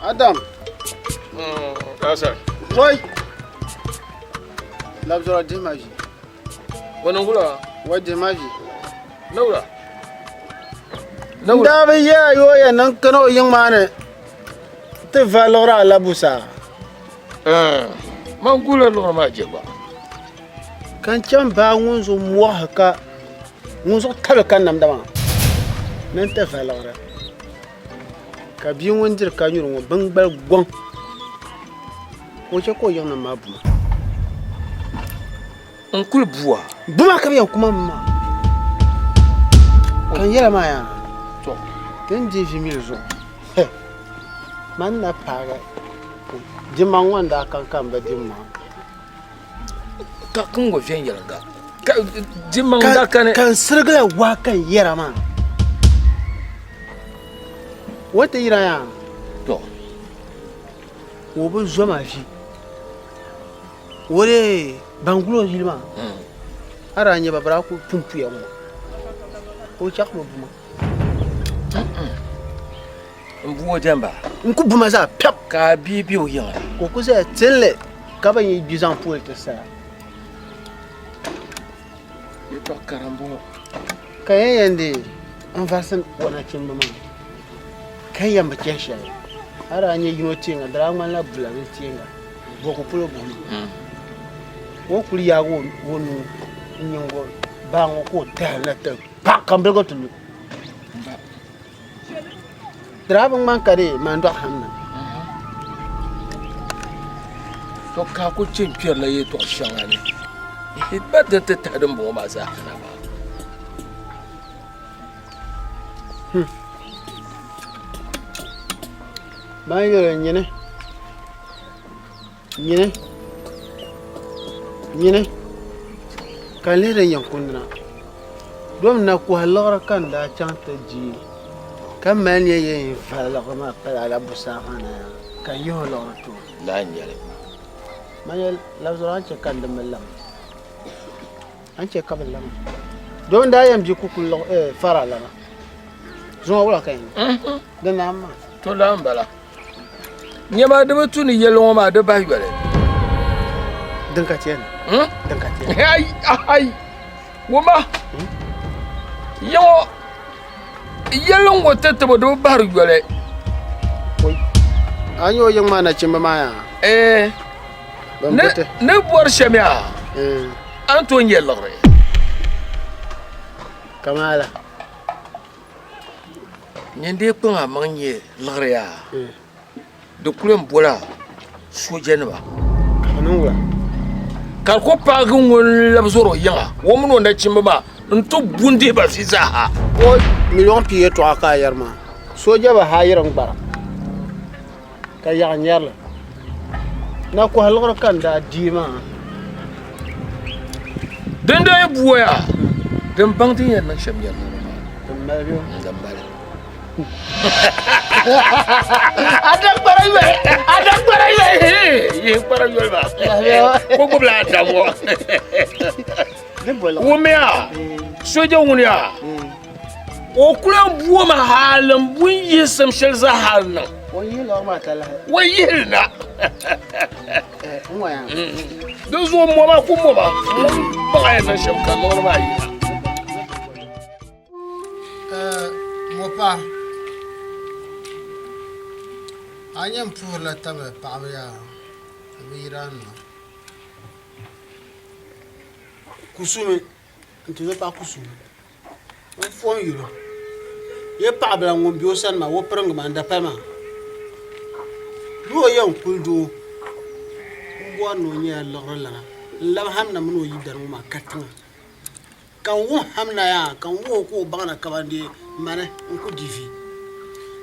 Adam. Asa. Wai. Labzora dihi ma ʒi. Wani wula? Wai dihi ma ʒi. Nawura. N daa bi yɛ a yoo yɛn niŋ kana o yiŋ maa ni ti va liɣiri a labusa. Man gula liɣiri maa je gba. Ka n chaŋ baa ŋun zuɣu mɔɣihi ka ŋun zuɣu tabi ka namda maa ni n ti va liɣiri. Ka bia ŋun diri ka nyuri ŋɔ bingbali gɔŋ ka o chɛ ka o yiŋnim maa bu ma. N kuli bua. Bu ma ka bɛ yɛn ku ma maa. Ka n yɛla maa yaa. To. Ti ni di vi mili zuɣu. Man na paagi dimaŋ ŋɔ n-daa kan ka m ba dim maa. Ka n ŋɔ viɛnyɛliŋga. Ka dimaŋ daa kani. Ka n sirigila waa ka n yɛra maa. O ti yina yaa. To. Ka o bi zo ma vi. O dee ban guli o yili maa a daa nyɛ ba bɛ daa kuli pumpuya ŋɔ ka o chɛ ka bɛ bu ma. N bu o jɛmba. N ku bu ma zaa pɛb. Ka a bia be o yiŋa. Ka o ku zaya tinli ka bɛ yi gbi zaŋ pooli ti sala. Yɛtɔɣ kara m-bɔŋɔ. Ka yɛn yɛn di n varisi o nachimba maa ka yɛn bi chɛ shɛli. A daa nyɛ yino teenga di daa ŋmanila bula mini teenga. Bɔku polo buhi maa ka o kuli yaagi o nuu n-niŋ o baa ŋɔ ka o tahi na ti kpa ka m-biligi ti lu. Di daa bi ŋmani ka dee man dɔɣi ham na. To ka a ku chɛ n-kpɛrila yɛtɔɣ shɛŋa ni ba din ti tahi dimbɔŋɔ maa zaa na maa. Ban yɛli nyini nyini nyini ka n lihiri n yɛn kundina dom na kɔhi liɣiri ka n daa chaŋ ti deei ka mali nia yɛn vali liɣiri maa pali alabusaa maa na ka n yihi o liɣiri ti o. Lala n-nyɛ li. Man yɛli labisira a ni chɛ ka n dimba lam a ni chɛ ka bɛ lam dom n daa yɛn bi kukuli fara lana zuŋɔ wula ka yɛn niŋ di naam maa. To laa m-bala. Nyama di bi tu ni yɛlli ŋɔ maa di bahi yoli. Din ka tiɛni. Hmm? Din ka tiɛni. Ai ai wuma yaŋɔ yɛlli ŋɔ ti tibo di bi bahiri yoli. A nyɛ o yiŋ maa nachimba maa yaa? Ee. Ni bɔri shɛm yaa a ni tooi nyɛ liɣiri. Kamala. Nyin dee kpaŋ a maŋ nyɛ liɣiri yaa, di kuli n bola soojanima. Ka bɛ niŋ wula? Ka di ku paagi ŋun labi zɔr o yiŋa, o mini o nachimba maa n-ti bu n-dihi ba vi zaaha. O miliɔn pia yɛtɔɣa ka a yɛri maa, sooja bi haayiri n-gbara ka yaɣi nyari li. Nakɔhi liɣiri ka n daa deei maa. Din daa yi buya, din baŋ din yɛn niŋ shɛm nyɛri liɣiri maa. Din mali bɛ? Din mali. A da kpara yoli! A da kpara yoli! Yihi kpara yoli maa. Ko gbubila a dam ŋɔ. Wumiya, soja ŋuni yaa, o kuli n buo ma hali n bu n yihi sim shɛli zaa hali niŋ. O yihi lɔri maa talahi. O yihili na. Di zuɣu moma ku moma ŋun baŋ a yɛn niŋ shɛm ka liɣiri maa yina. Mɔpaɣa, a nyɛ n puhirila tabili paɣaba yaa ni bɛ yidaannima. Kusumi n ti zo paɣa kusumi n fo n yuli o ya paɣabila ŋun bɛ o sani maa o piringi maa n dapali maa di o yɛn kuli doo n bori ni o nyɛla liɣiri lana n labi hamna mini o yidana ŋɔ maa katiŋa ka n wuhi hamna yaa ka n wuhi o ka o baŋna ka ban dee mani n ku di vi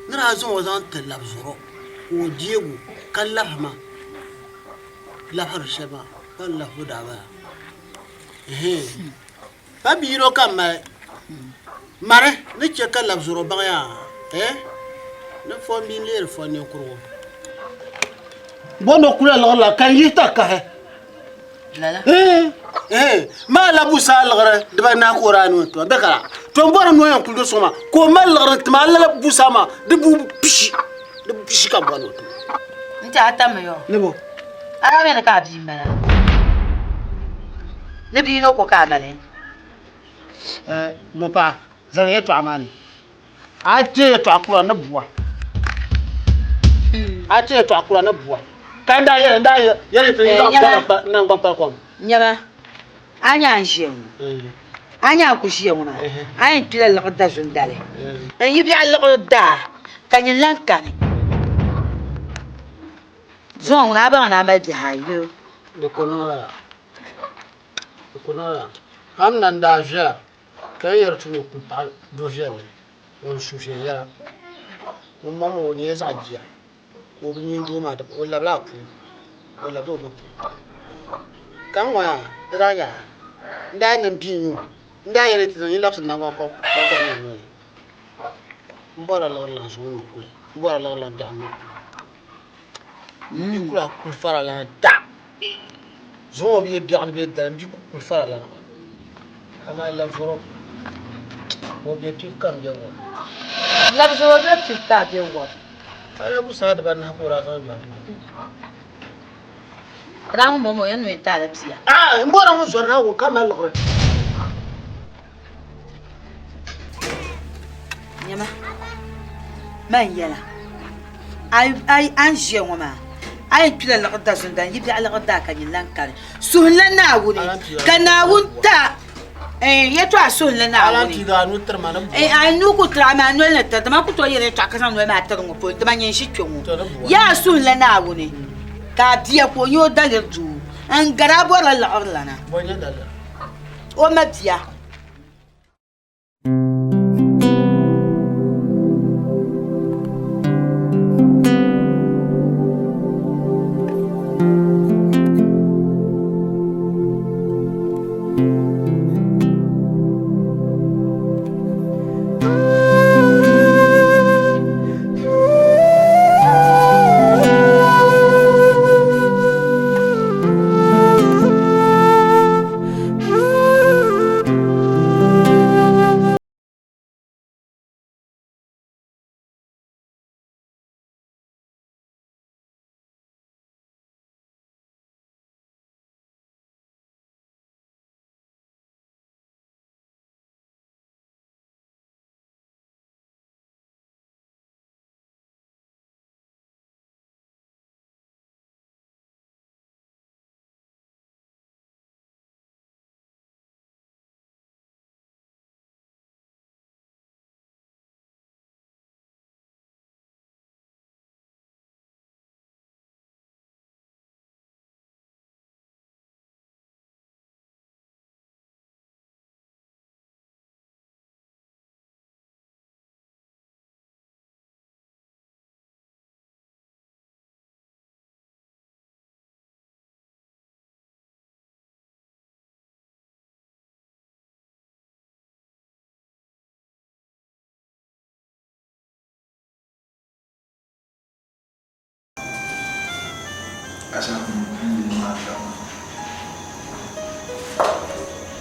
ni daa zaŋ o zaŋ ti labi zuɣu ka o deego ka labi ma labisiri shɛli maa ka n labi daa bala Pa bi yino ka m mali mari ni chɛ ka labi zɔro baŋ yaa eh ni fo mi n-leeri fo ninkurugu. Bɔndo kula liɣiri la ka n yihi takahi. Lala? Eh eh maa labu saa liɣiri dibanahi ka o daa niŋ n-ti ma bɛ kala. To m bɔri ni o yɛn kuli do suŋ maa ka o mali liɣiri n-ti ma a lala busaa maa di buubu pishi. Di bishi ka bɔri ni o tuma. N ti a tammi yɔ. Ni bo? A daa mi ni ka a bia m-bala. Ni bia yino ko ka a mali. Mo paɣa, zaŋ yɛtɔɣa maa ni. A ti yɛtɔɣa kura ni bua. A ti yɛtɔɣa kura ni bua. Ka n daa yɛli, n daa yɛli ti naŋgban kpali kom. Nyama, a nya a ni ʒiya ŋɔ? A nya a ku ʒiya ŋɔ maa, a yɛn kpila liɣiri da zundali. N yi biɛɣu liɣiri daa, ka nyin lan kani. Zuŋɔ ŋuna a baŋ ni a mali bihi ayi bee? Di ku niŋ lala. Di ku niŋ lala. Hamna n-daa viɛla ka yi yɛri ti ni o ku paɣi do viɛlli ŋun su viɛnyɛla. Ŋun maŋ o nyɛla zaɣ jia ka o bi nya doo maa o labila a puu o labila o ba puu. Ka n ŋɔ yaa di daa yaa n daa niŋ bia n-nyɛ o n daa yɛli ti zaŋ yi labisi naŋgban kom niŋ noli ni. M bɔrila liɣiri lan zuŋɔ ni kuli m bɔrila liɣiri lan biɛɣu ni kuli. M bi kuli a kuli faralana da. Zuŋɔ bee biɛɣuni bee dali m bi ku kuli faralana. Amaa labzoro o be pibu ka m be wɔb. Labzoro be pibu ka a be wɔb. A labu saha dibanahi ka o daa zaŋ yɔri ma. Ka daa ŋun bɔŋɔ o yɛn nooi ti a la bia. Aai m bɔrila ŋun zɔri Naawuni ka mali liɣiri. Nyama, man yɛla, a ni ʒiya ŋɔ maa, a yɛn kpila liɣiri da zundani, yi biɛɣu liɣiri daa ka nyin lan kani. Suhumla Naawuni ka Naawuni ta yɛtɔɣa suhumla Naawuni. A nuu ku tiri amaa noli ni tiri dama ku tooi yɛli yɛtɔɣa ka zaŋ noli maa tiri ŋɔ polo dama nyin ʒi kpe ŋɔ. Yaa suhumla Naawuni ka a bia ka o nyɛ o daliri doo n-gari a bɔrila liɣiri lana. O ma bia.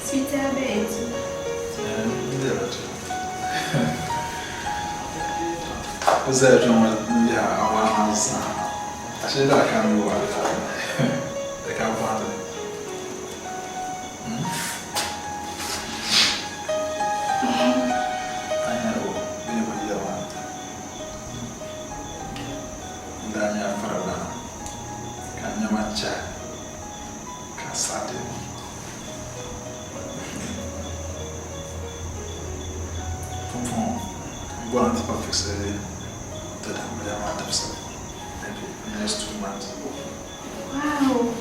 Sweetie bɛ O zaya kpɛ ŋɔ n-lihi a waa maa zaa. Ashe daa ka n waa di ka bɔhindi. A nya o bee o yɛri maa n daa nya faralana ka n nyama chɛhi ka saɣi deei. Pumpɔŋɔ m bɔri ni ti pa fiɣisi ti amiliya maa dabisili maybe next 2 months. Wow!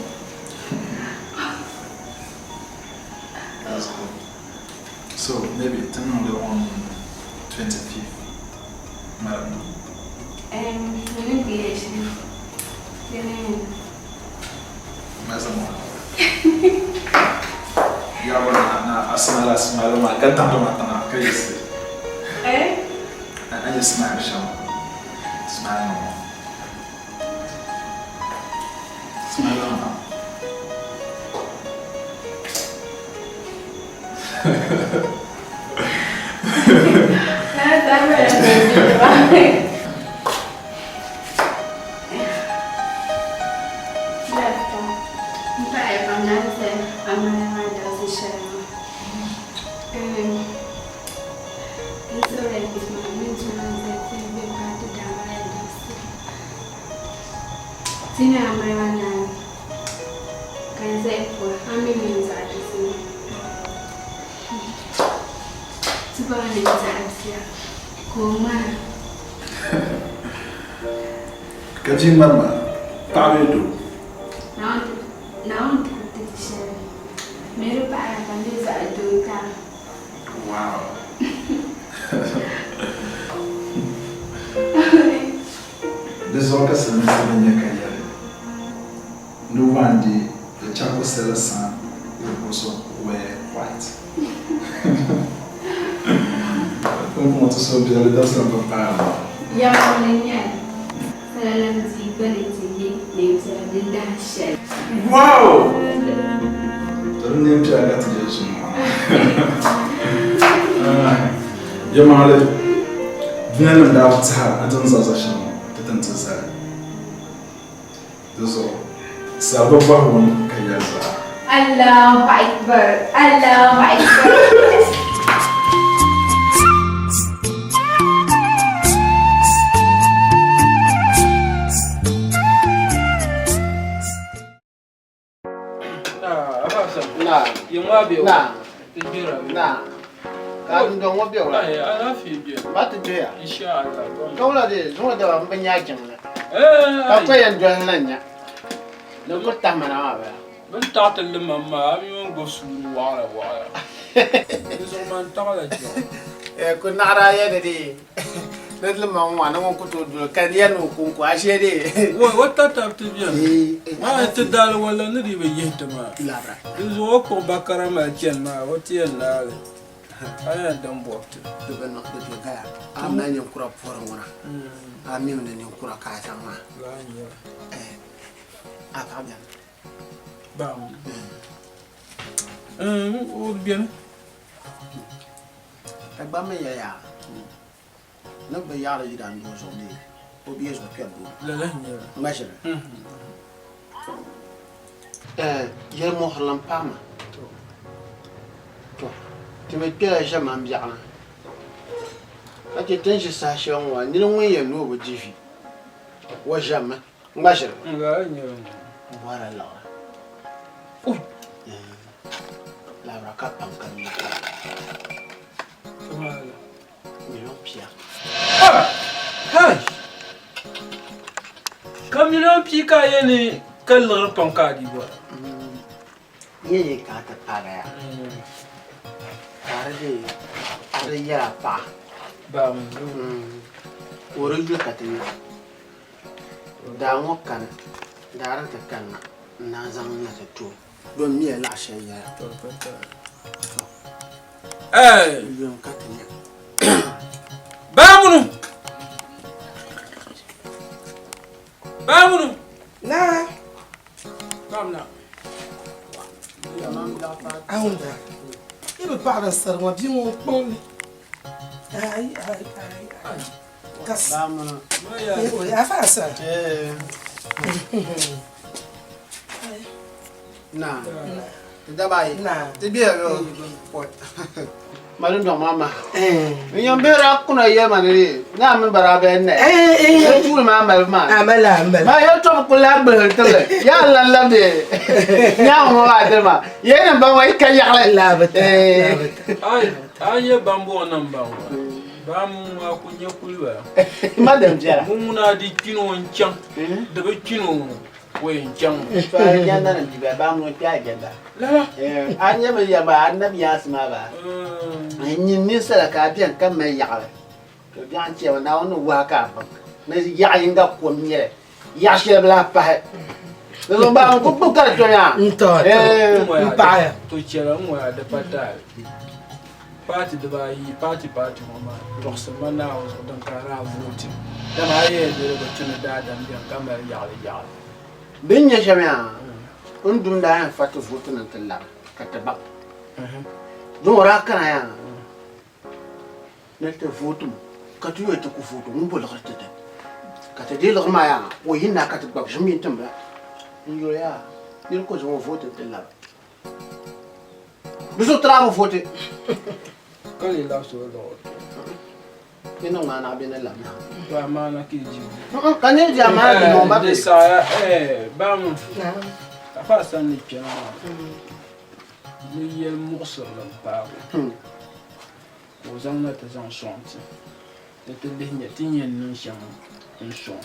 That's good. So maybe ti niŋdi on 25th, madam. Mini PhD. Dini. Mazama. Ya bɔra na a smile a smile maa ka daŋdi ma tiŋa ka yiɣisi. Eh? A ni smile shɛm smile no more. Smile no more. naa zali amiliya maa dabisi shɛli maa. N suhiri bihi maa mini tuma n-zali ti bɛ paati daa amiliya dabisili. Ti ni amiliya maa naai ka n zali pua, a mi ni n zaɣ dozim. Ti bɔri ni n zaɣ bia ka o ŋmana. Ka bia ŋmani maa, paɣa bee doo? Naawuni ti ku ti ti shɛli. Mi di paɣila ka n zaɣ doo taai. Wow! Di zuɣu ka silimiinsi ni nya ka yɛli ni one day the charcoal seller's son will also wear white. Pumpɔŋɔ ti suhupiɛlli dabisili m-bi paai maa. Yɛlimaŋli n-nyɛ li, Salanim bia gba ni ti ye neempiɛla din dahin shɛli. Wow! To di neempiɛla ka ti je zuŋɔ maa. Yɛlimaŋli, dunianim daa bi tɛha ni ti ni zaɣ zaɣ shɛli ŋɔ ti ti ni ti zali. Di zuɣu sariba bɔhi wum ka yɛli zaa. Allahu Akbar, Allahu Akbar. Na. Na. Ka dundɔŋ ŋɔ be wula? Ba ti duhiya. Ka wula de zuŋɔ daba m bi nya jiŋli. Ka kpa yɛn doli na nya. Ni kuli tahi ma na maa bala. Bɛ ni taɣi ti limam maa, a mi o ni gbubi suuri waɣila waɣila. Di zuɣu man taɣila jiŋli. Ku naɣiri a yɛli di ni limam ŋɔ ni ŋun ku tooi doli ka yɛli ni o kɔŋko ashee di. O tatab ti beni. Maa ti daali walla ni di bi yihi ti maa. Di zuɣu o kpuɣi bakara mali chani maa o ti yɛn naai li. A yɛn din bɔbi ti. Di bi niŋ di be gaya. A mali ninkura pɔri ŋuna. A mi ni ninkura ka a zaŋ maa. Lala n-nyɛ li. A paɣa beni? Baŋ. O beni. Dagbaŋ mi yɛliya ni bɛ yaɣiri yidaan doo zuɣu bee o bia zuɣu kpɛri doo. Lala n-nyɛ li. Ŋma ʒiri. Yɛlimuɣisirili m-paai ma. To, ti mi kpɛla ʒiɛmani biɛɣu ni, ka chɛ ti ni ʒi saha shɛli ŋɔ maa, nir ŋun yɛn ni o bi di vi, o ʒiɛmmi. Ŋma ʒiri. Lala n-nyɛ li. M bɔrila liɣiri. Labira ka pam ka mi ka. Million pia. Hai! Ka million pia ka a yɛn ni ka liɣiri pam ka a di bɔra? N yɛn yi ka a ti paagi ya ka di dee a di yɛla paɣa. Baami. Ka o di yuli ka ti nya. Daa ŋɔ kani, daa din ti kanna n naan zaŋ na ti ti o. Don miya laɣ shɛli yɛla. Yom ka ti nya. Baamunu! Baamunu! Naa! Baamuna. Awunda, yi bi paɣiri sari ŋɔ bia ŋɔ kpaŋ li. Ai, ai, ai, ai. Kas. Baamunu. Afa asara. Na. Ti daba ayi. Na. Ti biɛ Mali dɔŋ maa maha. N yɛn bihira kuna yɛli ma ni ni a mini bara bɛn nɛ. N tuuli maa mali maa. A mali a mali. Maa yɛli tɔbu kuli lahi gbihiri tibili. Yaa lan labdi nyaangi ŋɔ maa diri maa. Yee nim ba ŋɔ yi ka yaɣili. Laabi ta. Laabi ta. Ai, a nyɛ bambɔŋɔ nim baŋ ŋɔ. Baa mu ŋɔ a ku nyɛ kuli bala. Ma din viɛla. Mu ŋuna di kpini o n-chaŋ, di bi kpini o o yɛn chaŋ mi. To alijanda ni bia baa ŋun kpe alijanda. Lala. A nyɛ mi yɛli maa anabi yaansi maa baa. Nyin ninsala ka a beni ka mali yaɣili. To biɛɣu n-chɛ ma Naawuni ni wahi ka a baŋ ni yaɣ yinga kom n-nyɛ li. Yaɣ shɛli bi lahi pahi. Di zuɣu baa ŋun ku gbubi ka di kpɛm yaa. N to, n paɣiya. To chɛla n ŋɔya di pa taali. Paati dibaayi paati paati ŋɔ maa tɔɣisiri ma Naawuni zuɣu din ka a daa vooti dama a yɛn niriba ti ni daadam beni ka mali yaɣili yaɣili. Bɛ ni nya shɛm yaa, n dum daa yɛn fa ti vooti ni nti labi ka ti baŋ. Din o daa kana yaa ni ti vooti mu ka ti yoli ti ku vooti ŋun bo liɣiri ti ti ka ti deei liɣiri maa yaa ka o yi na ka ti gbabi ʒim mini timbila n yuli yaa niri ku zaŋ o vooti nti labi. Di zuɣu ti daa bi vooti. Ka lee labisi o liɣiri. Yi niŋ maa naɣ bɛ ni labina. To amaana ka yi di. Ka niri di amaana di niŋ ba Di saɣaya baamu ka fa sani ni kpɛna maa ni yɛli muɣisirili m-paagi o ka o zaŋ na ti zaŋ sɔŋ ti ni ti lihi nya ti ni yɛn niŋ shɛm n-sɔŋ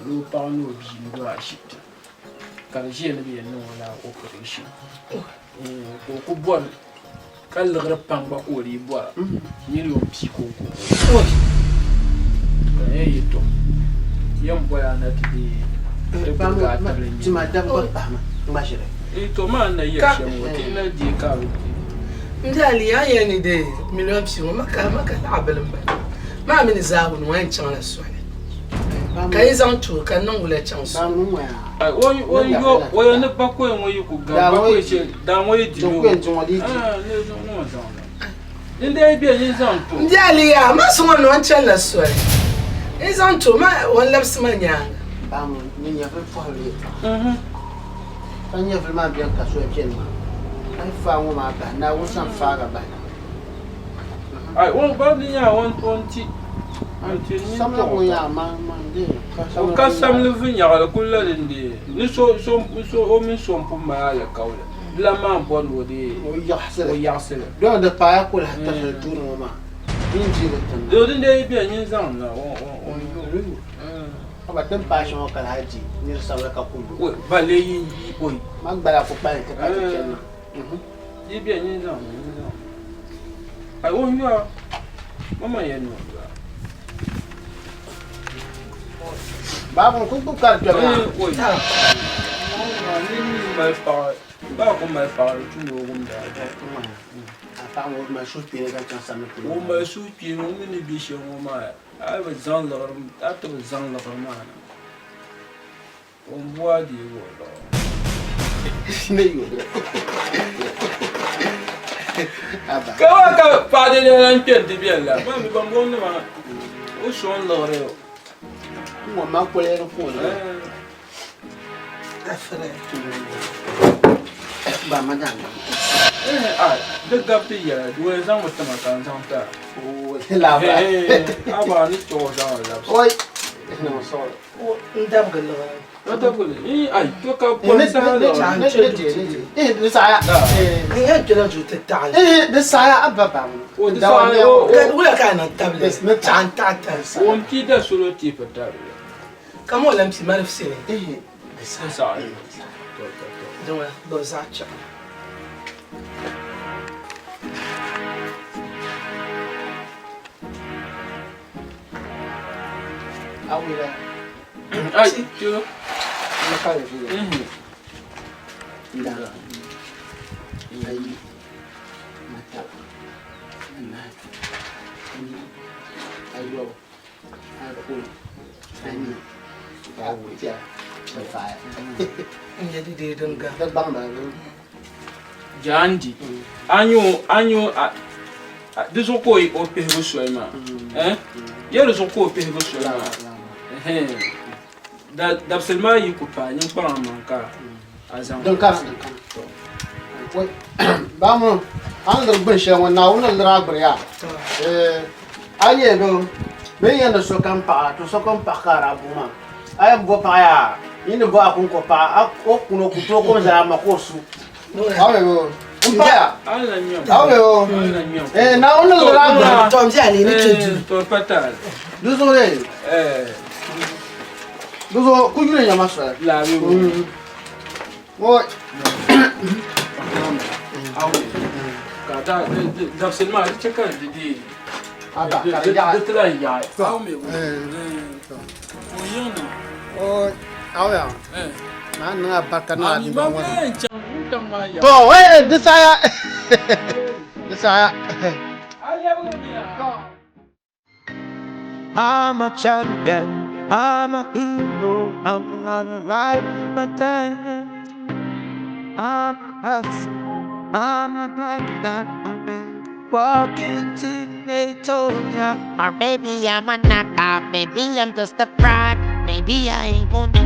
ni o paɣa ni o bia n-do ashibiti ka di ʒiya ni bɛ yɛn niŋ o la operation ka o ku bɔri ka liɣiri pam gba ka o dii bɔra miliyon pia kɔŋko ka n yɛn yi tɔ yɛn boli a na ti deei ti gbubi a tabili n Tima dab gba pahimi ŋma ʒiri. Ee to maa n na yɛli shɛm ŋɔ ti na deei ka a bi deei. N di Ali a yɛli ni deei miliyon pia ŋɔ maka maka laɣa bili m bala maa mini zaawuni ŋɔ yɛn chaŋla soli ka yi zaŋ ti o ka n niŋ wula chaŋ soli. O yɛn ni bakɔi ŋɔ yi ku gari bakɔi shɛli daa ŋɔ yi di o ni o zaŋ na din dee bɛ yin zaŋ ti o. N di Ali yaa ma so ŋɔ ni o ni chanila soli n zaŋ ti o ma o ni labisi ma nyaaŋa. Baamu ni nyɛvili pɔhiri yɛltɔɣa ka nyɛvili maa beni ka soya beni maa a yi faai ŋɔ maa bahi Naawuni sani faaga bahi na. Ai o ba di nya o o ti o ti ni Samli ŋɔ yaa ma ma de ka o samli ka samli vinyɛɣili kuli la din dee ni so so so o mini so n pun mali alikauli di lan maa n bɔri ni o dee o yaɣisili o yaɣisili dɔni di paaya kuli hali tabili tuuni ŋɔ maa din deeri tiŋ Doo din dee yi beni nyin zaŋ na o o o yo Aba tin paai shɛŋa ŋɔ ka lahi di niri sabila ka ku yo Oi balle yi yi oi ma gbala ku kpalim ti ka ti chani maa. Yi bɛ nyin zaŋ nyin zaŋ ai o yua mama yɛn ni o yua. Babu n ku gbubi ka di kpɛmi maa. Oi ni mi mali paɣa baa ku mali paɣa di tu ni o wumdi a A paɣa ŋɔ o mali suhukpeeni zaŋ chaŋ samli polo. O mali suhukpeeni o mi ni bɛ shɛm ŋɔ maa a bi zaŋ liɣiri a ti bi zaŋ liɣiri maa na. O ni bo a deegi o liɣiri. Ka wa ka paɣa dee lan kpe nti beni la, maa mi bambɔŋnima o sɔŋ liɣiri o. Di gabi ti yɛla, di yɛn zaŋmi ti ma ka n zaŋ ti a. A ba ni tooi zaŋ li labisi. N dabigi liɣiri. N dabigi li? Ii ai, to ka bɔri saha liɣiri. Di saɣaya. N yɛn kpɛla duu ti taɣi li. Di saɣaya a ba baŋ. O di saɣaya o. Ka wula ka a niŋ tabili? Taɣi n taɣi tali. O n pii da solo teepu tabili. Ka ma o lan pii mali fisili. Di saɣaya. Diŋa gbubi zaɣ chɛɣu. Awila. Ai, kilo. Da. Ayi. Mata. Anahi. Anu. Ayɔbu. Ayopɔin. Anii. Awɔi. Pia. Faaya. N nyɛ di dee din gari. Di gbaŋ bala. Jaandi. A nyo a nyo a di zuɣu ka o pihigu soli maa. Eh? Ya di zuɣu ka o pihigu soli maa. Ɛhɛn. Da dabisili maa yi ku paai nyin kpaŋ amaŋ ka a zaŋ. Din kana din kana. Wai baamu a ni liri gbuni shɛli ŋɔ Naawuni ni liri a gbiri yaa. Eh a nyɛ do bɛ ni yɛn ni sokam paɣa to sokam paɣa ka a daa bo maa. A yɛn bo paɣa yaa yi ni bo a kuŋ ko paɣa a o kuni o ku tooi kom zaa ma ka o su. N paɣaya. Awo eh Naawuni ni liri a gbiri. Tom ʒe a ni kpe duu. To pa taali. Di zuɣu lee. Eh. Di zuɣu ku yuli nyama soli. Laabi wo. Oi. Awo. Ka da dabisili maa di chɛ ka di di Aba ka di yaɣi. Di ti lahi yaɣi. Awo mi wo. O yiŋ na. Oi. Awo ya. Naa niŋ a barika niŋ a Ami dundɔŋ ma ŋɔ ni. bɛn chaŋ wuntaŋ maa yaɣi. To, eh, di saha. Di saha. A lɛbigi mi ya. I'm a champion, I'm a hero, I'm gonna ride my time. I'm a hustler, I'm a grinder, I'm walking to Daytona. Or maybe I'm a knockout, maybe I'm just a fraud. Maybe I ain't gonna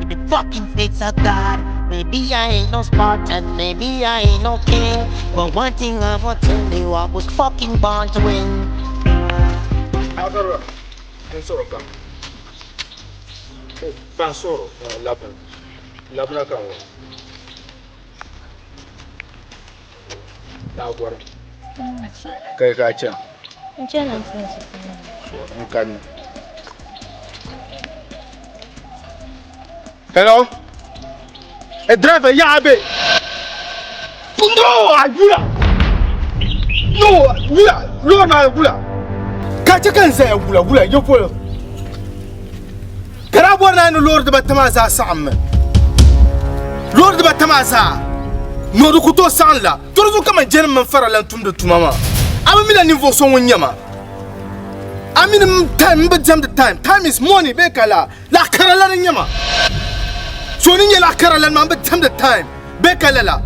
in the fucking face of God. Maybe I ain't no Spartan, maybe I ain't no king. But one thing I'ma tell you, I was fucking born to win. Paɣasarili n sɔrɔ kam paɣa sɔrɔ labina labina ka ŋɔ Daagɔri ka yi ka a chana N chana n n kanna Hello? Hey, driver, ya be. No, a wula. No, wula, lɔri maa wula. Ka chɛ ka n zaya wula, wula, ya polo. Ka daa bɔri ni a ni loori dibata maa zaa saɣim mi. Loori dibata maa zaa, ni o di ku tooi saɣim la. To di zuɣu kaman jɛnim mini fara lan tumdi tuma maa. A bi mi la ninvuɣ so ŋun nyɛ ma. A mi ni time, m bi diɛmdi time. Time is money bee ka laa. Laɣ kara lani n-nyɛ ma. So ni nyɛ laɣ kara lani maa, m bi diɛmdi time bee ka lala.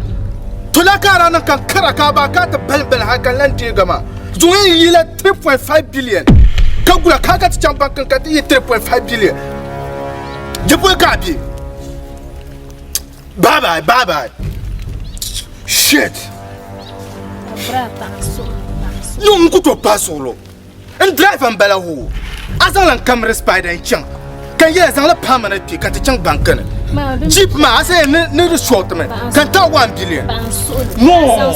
To la ka a daa niŋ ka n kara ka a baai ka a ti balibali hal ka n lan deegi maa. Zuŋɔ yɛn yila 3.5 billion ka gula ka a ka ti chaŋ banki ni ka ti yi 3.5 billion. Di pɔi ka a be. Bye bye, bye bye. Shit. No, n ku tooi paai suɣulo. N driver n bala hoo. A zaŋla n Camry Spider n chaŋ ka n yɛla zaŋli paai ma na kpe ka ti chaŋ banki ni. Jeep maa a sayi ni di short mi ka n taɣi 1 billion. No.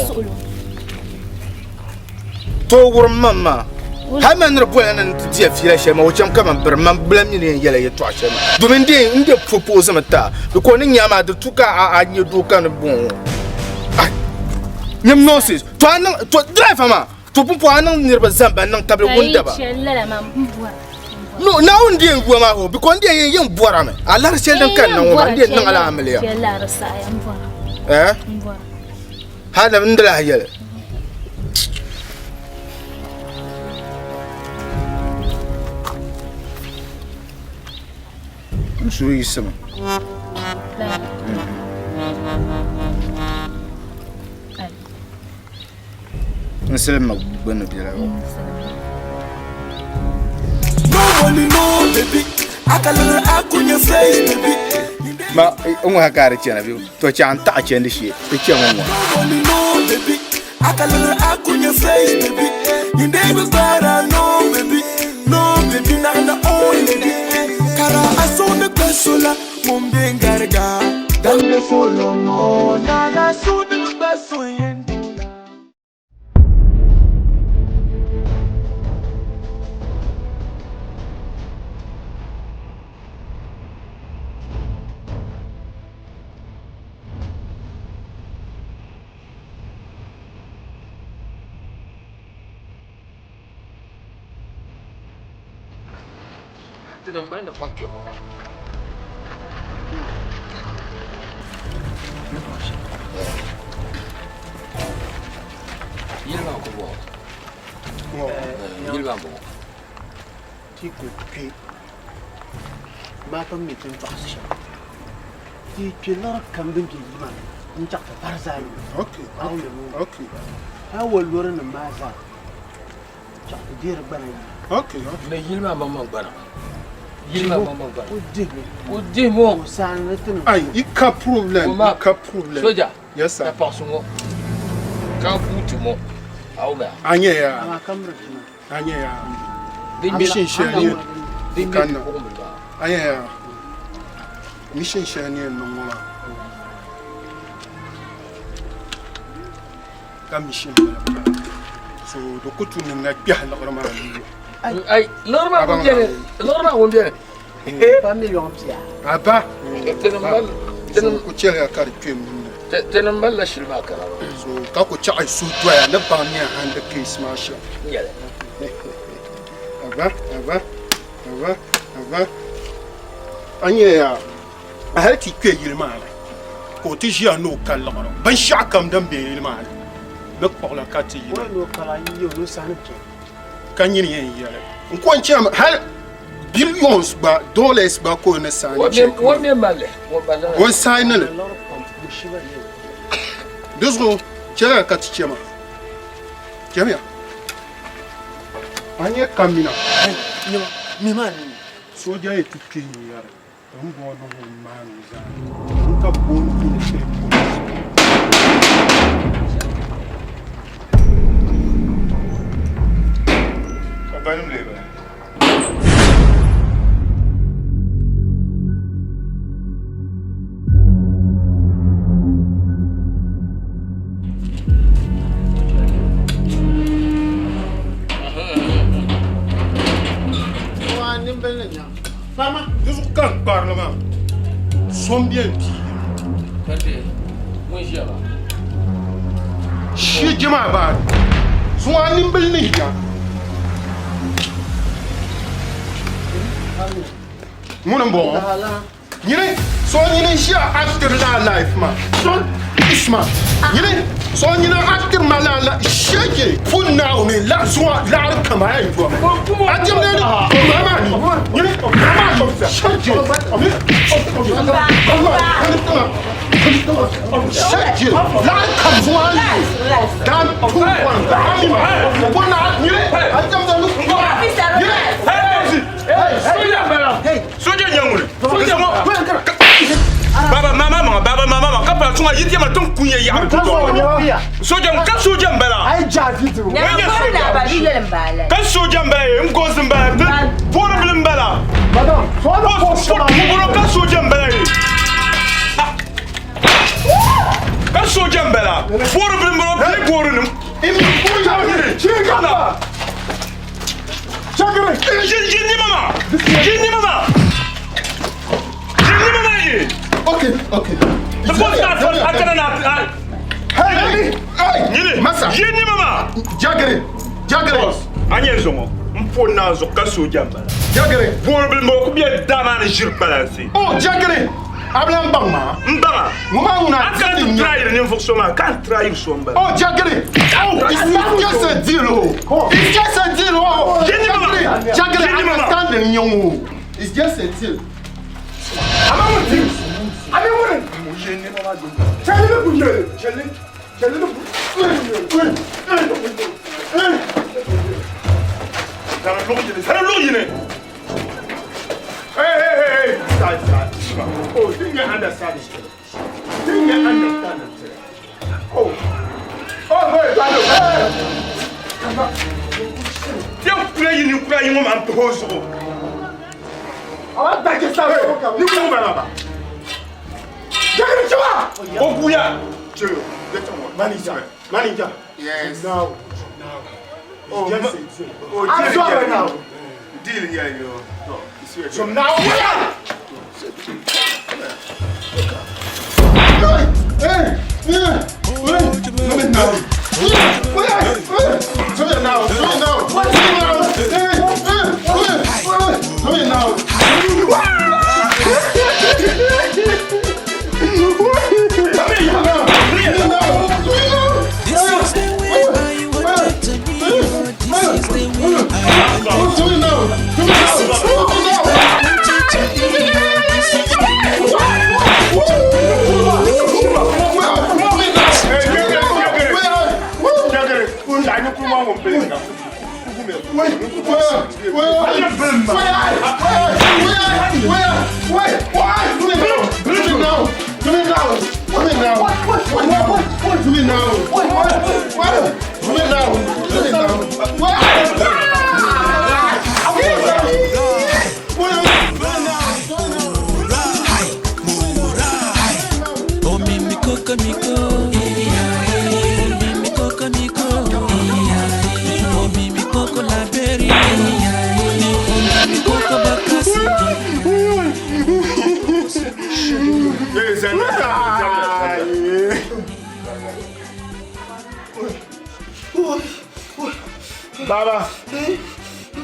To wurim mam maa. Hali man ni di bola ni n ti diya fiila shɛli maa o chaŋ kaman biri man bila mi ni yɛn yɛla yɛltɔɣa shɛli maa domin n de propose mi ti a because ni nya maa di tu ka a nyɛ doo ka ni bɔŋɔ. Nyam nonsense. To a niŋ to driver maa To pumpɔŋɔ a niŋ niriba zani ban niŋ tabili wundaba. No, Naawuni di yɛn yuwa maa hoo, because n di yɛn yɛn bɔra mi. A lahiri shɛli din kanna ŋɔ maa, n di yɛn niŋ a la amiliya. Eh? Hali n di lahi yɛli. N suhu yiɣisimi. N silimi gbunni bela ŋɔ. Ma n ŋɔ ka a di chana bɛ to chaŋ n taɣi chandi shee ti chɛ ŋɔ ŋɔ. Yili maa ku bɔŋɔ. Yili maa bɔŋɔ. Ti ku kpe maa pam mi ti ni tɔɣisi shɛm. Ti kpe liɣiri kam din be yili maa ni n-chaɣ ti vari zaa yuli. A wa lɔrinima maa zaa chaɣ ti deeri gbana yi. Ni yili maa maŋmaŋ gbana. Yili maa maŋmaŋ gbana. O dihimi. O dihimi o. O saani ni ti niŋ. Ai, i ka problem, i ka problem. Soja. Yes sir. Tapaɣasi ŋɔ ka buuti ŋɔ a wumya. A nyɛ ya. Amaa ka miri ti maa. A nyɛ ya. Din Mission shɛli ni din kanna. buɣumbil maa. A nyɛ ya. Mission shɛli ni yɛn niŋ ŋɔ maa. Ka mission bala bala. So di ku tu ni na kpɛhi liɣiri maa ni yo. Ai, liɣiri maa ŋun beni, liɣiri maa ŋun beni. Ba miliɔn pia. A ba. Tinim mali, tinim. So ku chɛliya ka di kpe n nuu ni. Tinim mali la shili maa kana maa. So ka ku chaɣi suhu doya ni baŋ ni yɛn handi case maa shɛm. Nyɛli. A ba, a ba, a ba, a ba. A nyɛ ya, a hali ti kpe yili maa ni ka o ti ʒiya ni o ka liɣiri binshɛɣu kam din be yili maa ni ni kpuɣila ka ti yina. O ni o kala yi o ni o sani kpe. Ka nyini yɛn yɛli n ko n chɛmi hali billions gba dollars gba ka o ni sign check O mi mali o ni sign li di zuɣu chɛliya ka ti chɛ ma chɛmiya a nyɛ kamina sooja yi ti kpe n yɛri. N bɔŋɔ ni ŋun maani o zaa n ka booni bɛ ni kpɛhi polisi. Ka banim lee bala? Di zuɣu ka n kparili maa so m bɛn piigi shi jima baa zuŋɔ a nimbili ni ya ŋuni m bɔŋɔ Nyini so nyini n-ʒiya actiri laa life maa so isma nyini so nyini actiri ma laa la shege pun naawuni la zuŋɔ laɣiri kam a yɛn yɔmi a dim ni ni o maa maa ni nyini o maa maa ni shege shege laɣiri kam zuŋɔ a yi dan tu wan pun na nyini a dim ni nyini. Soja nyɛ ŋuni baba mama maŋa baba mama maŋa ka pala tuŋa yi diɛma tin kun ya yaɣari soja ka soja n bala ka soja n bala ye n gosi n bala poribili n bala muburo ka soja n bala ye ka soja n bala poribili n bala bi gori nim Okay, okay. The boss na akana na. Hey, hey, Masa. Yini mama. Jagere, jagere. Boss, anye zongo. Mpo na zo ka soja mbala. Jagere. Boro bil mo ku biya dama ni jir balance. Oh, jagere. Abla mbang ma. Mbanga. Ngoma una. Akana tu trahir ni mfok soma kan trahir so mbala. Oh, jagere. Oh, it's just a deal. Oh. It's just a deal. Oh. Yini mama. Jagere, Yini mama. understand the nyongo. It's just a deal. Sana log yini. Sana log yini. Hey, hey, hey, hey. Side, side. Oh, didn't you understand this? Didn't you understand it? Oh. Oh, wait, wait, wait. Tiyan kura yini kura yini ngom am to so. Awa dake sa. Ni ku mbala ba. Jagere, chua. O kuya. Chill. Get on. Manager. Manager. Yes. Now. Now. Oh, It's just a deal. Oh, I'm deal, sorry yeah. now. Deal, yeah, yo. It's your So now. Hey, hey, hey, hey, now. Hey, hey, hey, now, hey, now, hey, now, hey, hey, hey, hey, now. This is the way I want it to be. This is the way I want it to be. This is the way I want it to be. This is the way I want it to Omi mi koko mi ko. Omi mi koko mi ko. Omi mi koko laberi. Omi mi koko bakasi. Baba,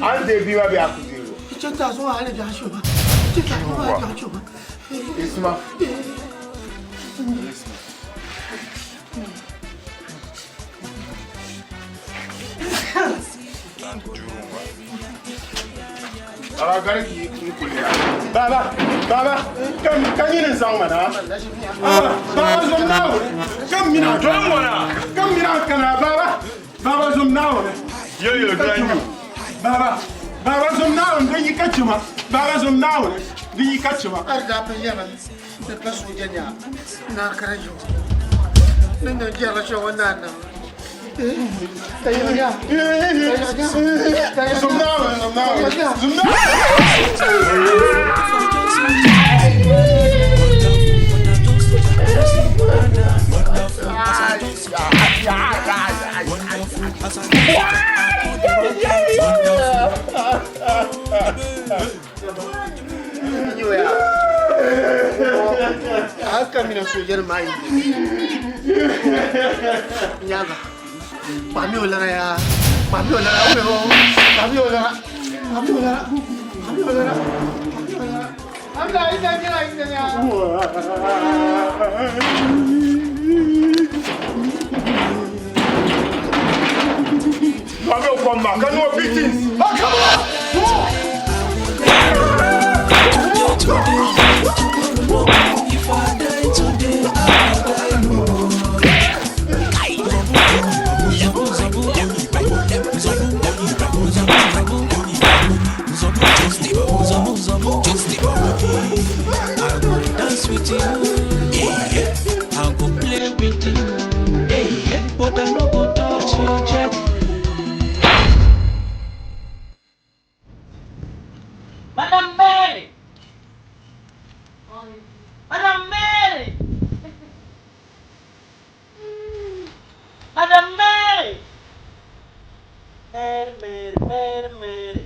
an de biwa bi akudiro. Isma. Isma. Baba gari ki n kuli ya. Baba, baba, kam ka nyini zaŋ ma na. Ah, Baba zom naawuni. Kam mina Don wana. Kam mina kana baba. Baba zom naawuni. Yo yo Ka don chima. yu. Baba, baba zom naawuni don yi ka chima. Baba zom naawuni Di yi ka chɛ ma. A di daa pun yɛmi ni pa sooja nyaa naa ka di yiɣi ni niŋ jɛrila shɛli ŋɔ naan niŋ. Ka yiɣi nyaa. Ka yiɣi nyaa. Ka yiɣi Zum Naawuni, zum Naawuni, zum Haka mina soojari maa yi nyaanga kpami o lana yaa kpami o lana o kpami o lana kpami o lana kpami o lana kpami o lana amla ita nyɛla ita nyaa. Kpami o kom maa ka niŋ o beatings. Ah, come on! Come on! If I die today, I die no more. I go dance with you, I go play with you, but I no go touch your jet. Madam Mary! Madam Mary! Madam Mary! Mary, Mary, Mary, Mary.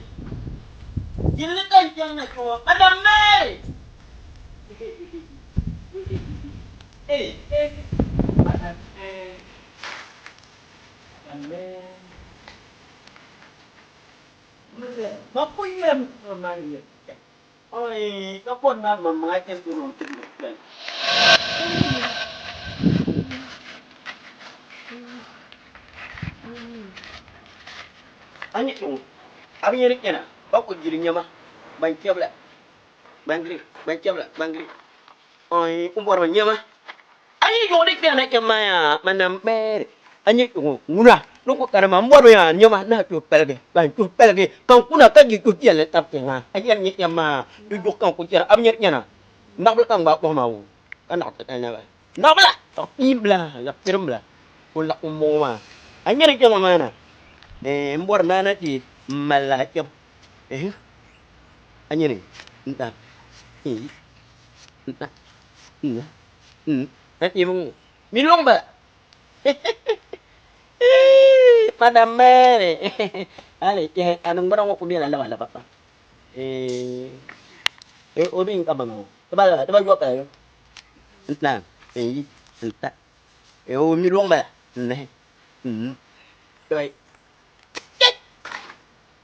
Jilli ka n chaŋ na kpɛŋɔ. Madam Mary! Hey, hey. Madam Mary. Madam Mary. Ma ku yɛm ma yɛm. Oi, ka pɔri maa maŋmaŋa chɛ n ti mi. A ni kpɛŋɔ, a bi yɛn kpɛna ka ku jiri nyɛma ban chɛbila gbangiri ban chɛbila gbangiri oi n bɔrimi nyɛma a yi yuɣu di kpɛna kpɛm maa yaa man nam kpɛri a ni kpɛŋɔ ŋuna ni ku kani ma n bɔrimi yaa nyɛma ni a tuhi paligi ka n tuhi paligi ka n kuna ka di tuhi piɛlli tabi kpɛŋa a yɛn nyɛ kpɛm maa di yuɣu ka n ku chɛra a bi yɛn kpɛna naɣibila ka n gbaai kpuɣi maa wo ka naɣ titali na bahi naɣibila zaɣ kpiimbila zaɣ kpirimbila ka o laɣim m-bɔŋɔ maa a nya di kpɛŋɔ maa na n bɔri ni a na ti m mali a kpɛbu a nya ni n ta n ta n n a ti ŋɔ mi lɔŋ bala Madam Mary hali a niŋgbuna ŋɔ kuli bela labalaba pam o mi n ka ba ŋɔ di ba yɔpila yo n ta n yi n ta o mi lɔŋ bala n nahi n dɔi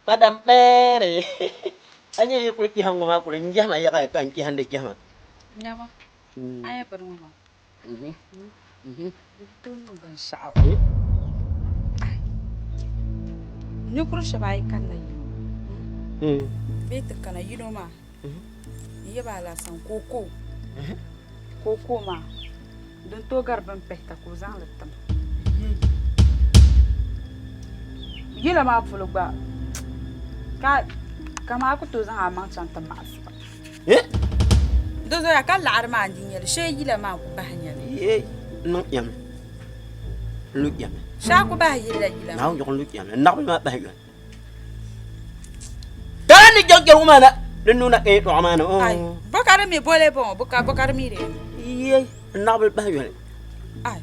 Madam Mary a nyɛ yi kuli kpɛhi ŋɔ maa kuli n jɛhima yaɣaya ka n kpɛhindi jɛhima. Nyaba a yɛ bini ŋɔ maa di niŋ binshaɣu ninkuri shɛba ayi kanna yino bee ti kana yino maa n yaba alasan ka o ko ka o ko maa din tooi gari bin pihita ka o zaŋli tim yila maa polo gba ka kamani a ku tooi zaŋ a maŋ chaŋ ti maɣasi ba Di zoya ka laɣiri maa n-di nyɛli, shee yila maa ku bahi nyɛli. Yee, n niŋ yɛm, n lu yɛm. Shee a ku bahi yilila yila maa. Naawuni yuɣu n lu yɛm, n naɣibila maa bahi yoli. Daa ni jaŋ jɛrigu maa na, di nuu na ka yɛltɔɣa maa ni. Ai, bɔ ka di mi bole bɔŋɔ, bɔ ka di mi di yɛn. Yee, n naɣibila bahi yoli. Ai.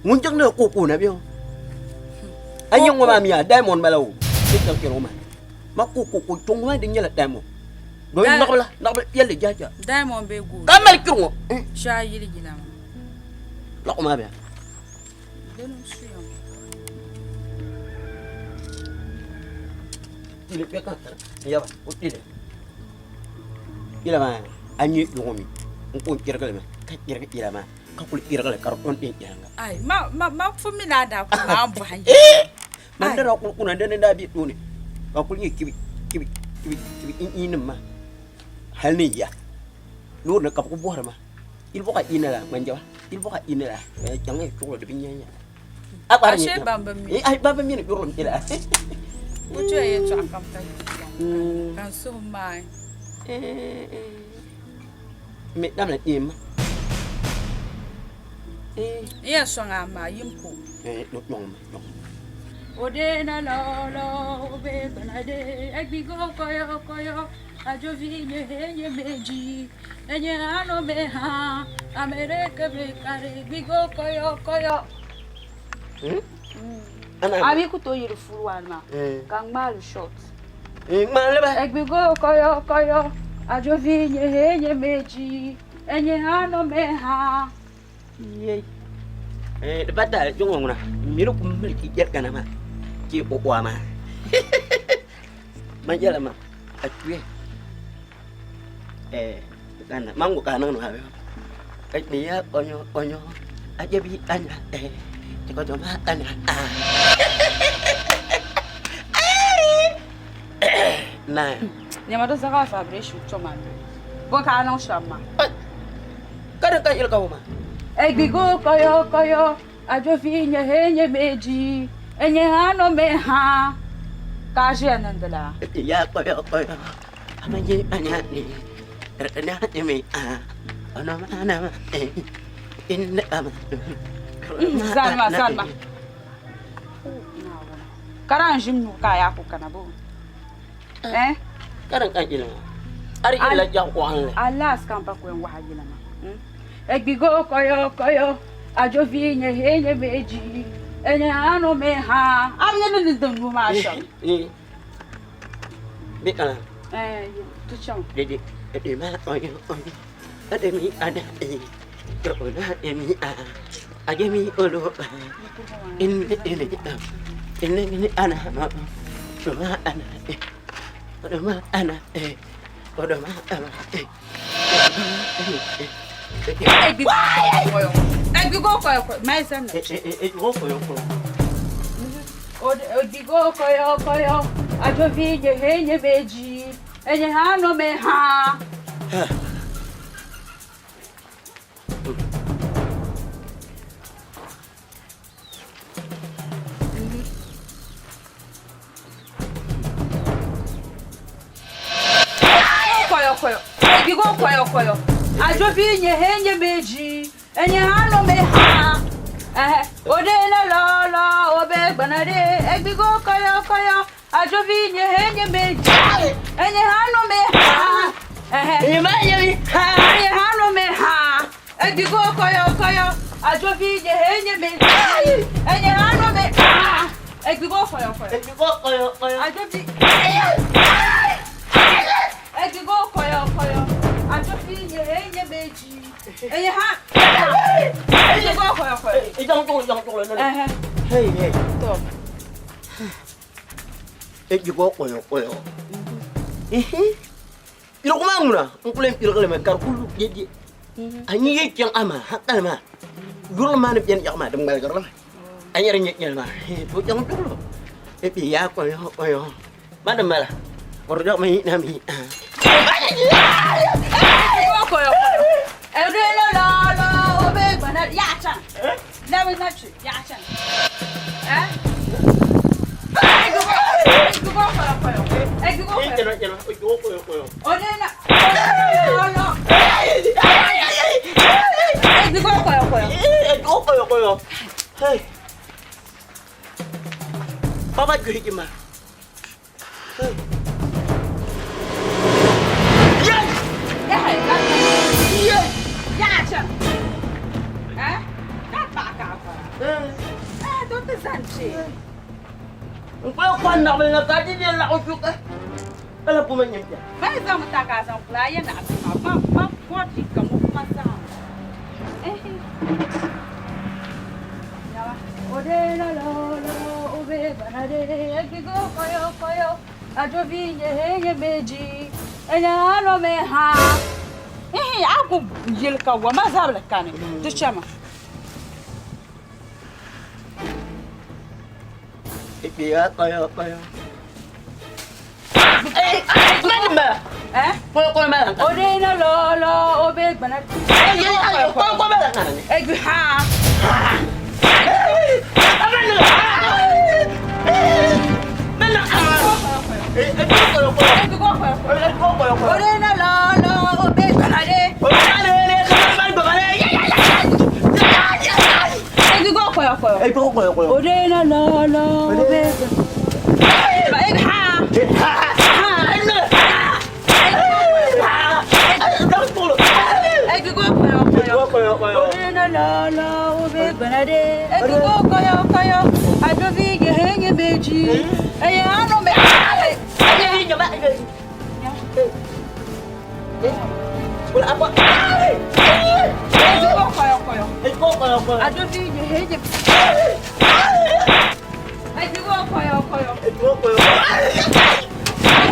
Ŋun jaŋ na ka o koona bɛ o. A nyɛ ŋɔ maa mi a diamond bala o, ni jaŋ jɛrigu maa. Ma ko ko ko kpɛŋ maa di nyɛla diamond. Domin naɣibila naɣibila piɛlli jaja. Diamond bee gold. Ka mali kpiri ŋɔ. Shee yili yila maa. Lɔɣu maa bɛ. Dini n suya ŋɔ. Kpili kpɛ ka n yaba o kpili. Yila maa a nyɛ yuɣu mi n ko kpirigili mi ka kpirigi yila maa ka kuli kpirigili ka di tom din yɛliŋga. Ai ma ma ma fu mi na daa kuli maa bɔhi. Man dara kuli kuna dini daa bɛ tooni ka kuli nyɛ kibi kibi kibi kibi n iinim maa hali ni ya loori ni ka bi ku bohari ma yili bɔ ka iina la ŋmanjaba yili bɔ ka iina la chaŋ ya chuɣuli di bi nya nya a kpari Ashe ban bi mi. Ai ban bi mi ni yurilim ila O chɛ yɛltɔɣa kam ka yi ka n suhu maai. Mi damla kpeen ma. N yɛn sɔŋ a maa yim ko. Ode na lo lo obe gbana de egbigo koyo koyo ajovi nye nye meji enye ano me ha amere kebe kare gbigo koyo koyo. A mi ku tooi yiri furi waani maa ka n ŋmaali short. Ŋmaali ba. Egbigo koyo koyo ajovi nye nye meji enye ano me ha. Yei. Di pa taali kpe ŋɔ ŋuna m mi ni kum miliki jɛrikana maa ti o waa maa. Man yɛla ma a kpiya kanna man ŋɔ ka a niŋdi maa bee ka ni ya onyo onyo a jɛbi anya tikoto ma anya naaya. Nɛma di zaɣa vibration tɔma n bɔ ka a niŋ shɛm maa. Ka di ka yili ka ŋɔ maa. Egbigo koyo koyo ajovi nye he nye meji enye ha no me ha ka a ʒiya niŋdi la. Ya koyo koyo ama nye anya ni na ni a ono ma na ma in ama. Zalima zalima ka daa n ʒim nuu ka a yaa ku kana bo. Eh? Ka din ka yili maa. A di yilila jaɣ kɔɣinli. Alaas ka m pa ku yɛn wahi yila maa. Egbigo koyo koyo ajovi nye he nye meji enye ano me ha. A bi nyɛ ni ni din nuu maa shɛm. Bɛ kana. Eh, ti chaŋ. Dede, dede ma oyo oyo. Dede mi ada e. Ona emi a. Aje mi olo. In in in in ana ma. Ma ana e. Ma ana e. Ma ana e. Egbigo koyo koyo. Mai zanna. Egbigo koyo koyo. Egbigo koyo koyo. Ajovi nye he nye meji. Enye ha no me ha. Koyo koyo. Egbigo koyo koyo. Ajovi nye he nye meji. Enye ha no me ha. Eh, ode na lo lo obe gbanade. Egbigo koyo koyo. Ajovi nye he nye meji. Enye ha no me ha. Eh, Enye ma nye mi ha. Enye ha no me ha. Egbigo koyo koyo. Ajovi nye he nye meji. Enye ha no me ha. Egbigo koyo koyo. Egbigo koyo koyo. Ajovi. Egbigo koyo koyo. Ajovi nye he nye meji. Enye ha. Egbigo koyo koyo. Eh. Hey hey. To. Egbigo koyo koyo. Piligu maa ŋuna n kuli yɛn piligi li mi ka di kuli lu dɛdɛ. A ni yi chaŋ amaa hankali maa yurili maa ni beni yaɣa maa di ŋmaligiri li mi. A ni di nyɛ nyɛli maa to chaŋ dugli bɛ yaa koyo koyo ma di mala o di mi na mi. Koyo koyo. Ede lo lo lo obe gbana ya chan. Lebi na chi ya chan. Eh? Egbigo koyo koyo. Egbigo koyo koyo. Ode na lo lo. Egbigo koyo koyo. Egbigo koyo koyo. Hey. Baba gbe ma. Hey. Ya Ya chan. Eh? Ka pa ka pa. Eh, to ti zan chi. N kuli kɔn naɣibili na ka di di laɣim shuka. Ka la puma nyɛ bia. Bai zaŋ mi ta ka zaŋ kula a yɛ naɣibili maa ma ma kɔri ka mo kuma zaŋ. Eh. Yawa. Ode la lo lo obe banade egbigo koyo koyo ajovi nye he nye meji enya alo me ha. Eh, a ku yeli ka wa ma zabili kani. Ti chama. Ya koyo koyo. Eh, ma. Eh? Koyo koyo ma. Ode na lo lo obe banade. Koyo koyo ma. Egbi ha. Orena la la obe gbana de. Egigo koyo koyo. Egigo koyo koyo. Orena la la obe. Ha. Ha. Egigo koyo koyo. Koyo koyo. Orena la la obe gbana de. Egigo koyo koyo. Adovi yehenye beji. Eye ano me. Egigo koyo koyo. Egigo koyo koyo. Adovi yehenye. Egigo koyo koyo. Egigo koyo.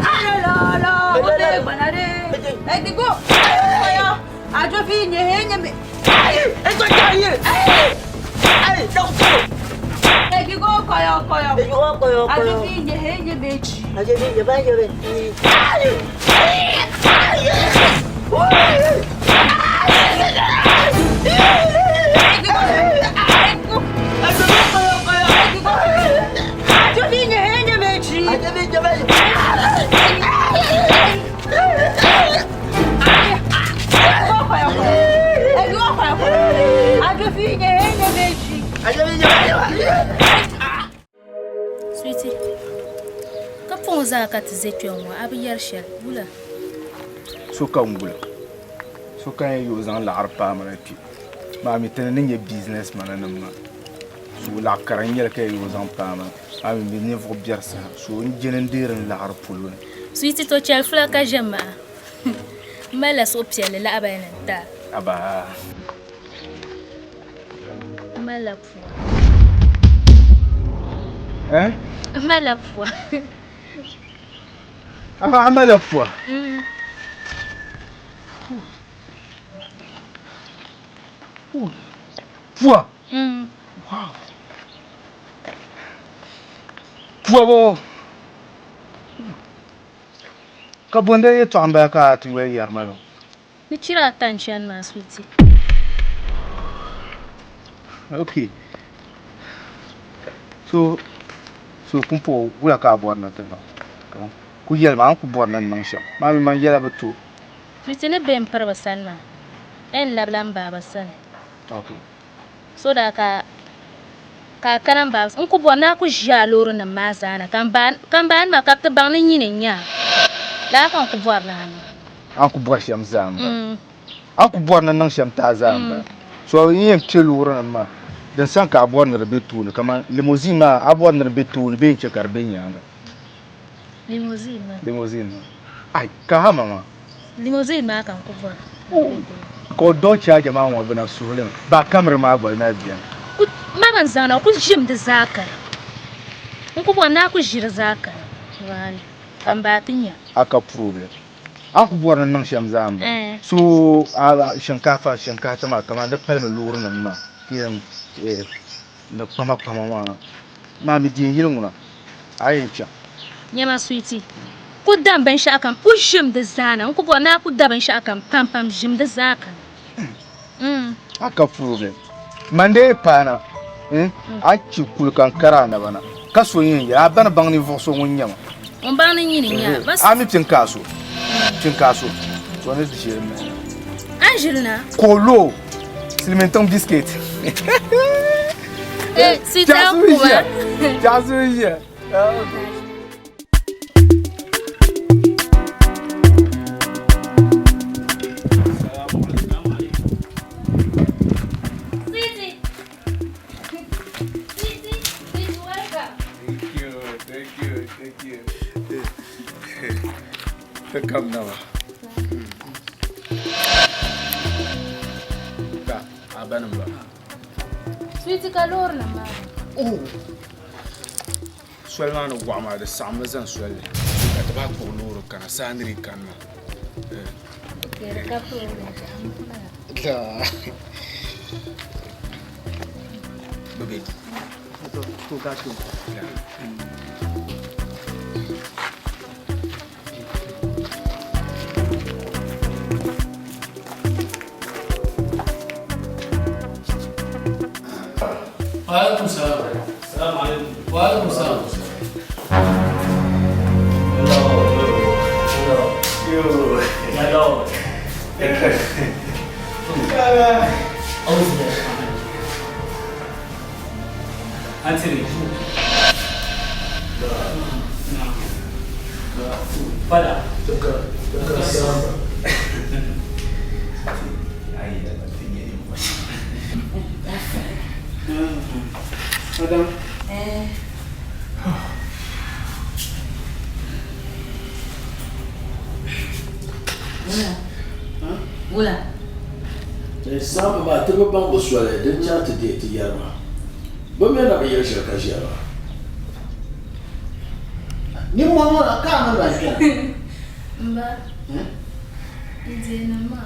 La la la obe gbana de. Egigo koyo. Adovi yehenye me. Egigo koyo. Egigo koyo koyo. Egigo koyo koyo. Adovi yehenye beji. Adovi yehenye beji. Sweetie, ka pɔŋ zaa ka ti ʒe kpɛŋ ŋɔ a bi yɛri shɛli wula? Sokam gula. Sokam yɛn yi o zaŋ laɣiri paai ma na kpe. Maa mi ti ni nyɛ business man nim maa. So laɣ kara n-nyɛli ka yɛn yi o zaŋ paai ma. Maa mi mi ninvuɣ biɛri saha. So n jeni n deeri n laɣiri polo ni. Sweetie, to chɛli fula ka ʒe maha. M malila suhupiɛlli lahabali ni n ti a. Abaa. M malila pua. Eh? M malila pua. A malila pua? Pua? Wow. Pua bɔ? Ka bɔnda yɛtɔɣa m-bala ka a ti yoli yɛri ma lo? Ni chira ata n-chani maa, sweetie. Okay. So, so pumpɔŋɔ wula ka a bɔri ni ti niŋ? Ku yɛli ma a ni ku bɔri ni n niŋ shɛm. Maa mi man yɛla bi to. Sweetie ni be m-piri bɛ sani maa, n labila m baaba sani. Okay. So daa ka ka a kana m baaba sani, n ku bɔri ni a ku ʒi a loorinima maa zaa na ka m ba ka m baanima ka bɛ ti baŋ ni nyini n-nyɛ a. Lala ka n ku bɔri ni a niŋ. A ni ku bɔri shɛm zaa m-bala. A ni ku bɔri ni n niŋ shɛm ti a zaa m-bala. So n yɛn kpe loorinima maa, din sani ka a bɔri ni di be tooni kamani limousine maa a bɔri ni di be tooni bee n-chɛ ka di be nyaaŋa? Limousine maa. Limousine maa. Ai, ka hama maa. Limousine maa ka n ku bɔri. Ka o dog charger maa ŋɔ bɛ na suhi li mi. Ba camera maa gba na beni. Ku ma ban zaŋ na ku ʒim di zaa kana. N ku bɔri ni a ku ʒi di zaa kana. Waani ka m baa ti nya. A ka problem. A ku bɔri ni niŋ shɛm zaa m-bala. So a shinkaafa shinkaafa maa kamani di palimi loorinima maa ti yɛn ni kpama kpama maa. Maa mi di yɛn yili ŋuna a yɛn chaŋ. Nyama sweetie, ku dam binshɛɣu kam, ku ʒim di zaa na. N ku bɔri ni a ku da binshɛɣu kam pam pam, ʒim di zaa kana. A ka problem. Man dee paana, a chi kuli ka n kari a naba na, ka so yɛn yɛli a ba ni baŋ ninvuɣ so ŋun nyɛ ma. Ŋun baŋ ni nyini n-nyɛ a. A mi pini ka a so, pini ka a so, so ni ʒili mi. A ni ʒili na? Ka o lo o silimiin tiŋ biscuit. Eh, sweetie, a kuma. Chaɣisi mi ʒiya. Sweetie. Sweetie, sweetie, welcome. Thank you, thank you, thank you. Ti kam na ba. Ka a ba nim ba. Sweetie ka loori nim maa. Oh. Soli maa ni waɣa maa di saɣimmi zani soli ni ka ti bahi kpuɣi loori kana saa ni di kani maa. Okay, di ka problem. Bebe. Wa alaikum salam. Salaam alaikum. Wa alaikum salam. Hello, hello, hello. Antiri. Fada. Madam. Eh. Wula. Wula. Saamba maa ti bi baŋ bɛ soli din chaŋ ti deei ti yɛri maa. Bɛ mi na bi yɛli shɛli ka ʒiya maa. Nimmɔhi ŋɔ na ka a mini ban kpɛna. M ba, n deei maa ba.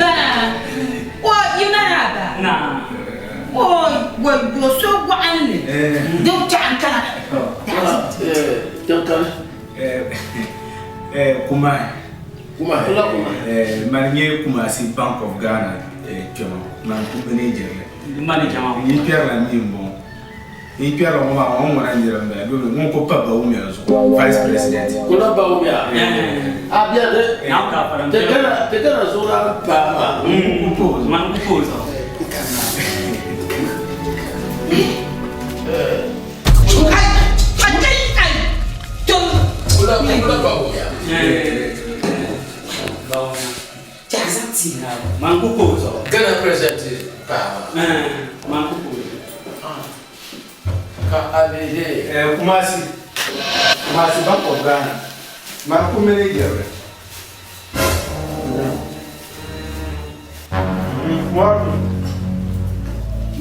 Ba, o yi na na ba. O wa so waɣinli din chaɣ n-kana. Tiŋ kani. Kumahi. Kumahi. Mani nyɛ Kumasi Bank of Ghana kpɛma man ku manager li. Manager maa. N yi kpɛrila mi n-bɔŋɔ. N yi kpɛrila ŋɔ maa ŋɔ ŋuna n-nyɛ din bala domi ŋun ku pa Bawumia zuɣu vice president. Kuna Bawumia? A bia di ti Ghana ti Ghana zuɣulan paa maa. N ku pa o zuɣu. Man ku pa o zuɣu. Man ku pa o zuɣu. Ghana president paa maa. Man ku pa o zuɣu. Ka a leei. Kumasi Kumasi Bank of Ghana man ku manager li.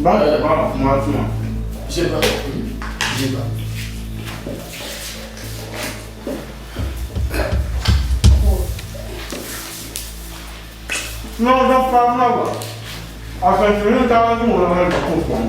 Bank of Ghana Kumasi maa. Ʒiba. Ʒiba. No, no, no, no. Asantehene taa ne wɔn ayɛ baako fam.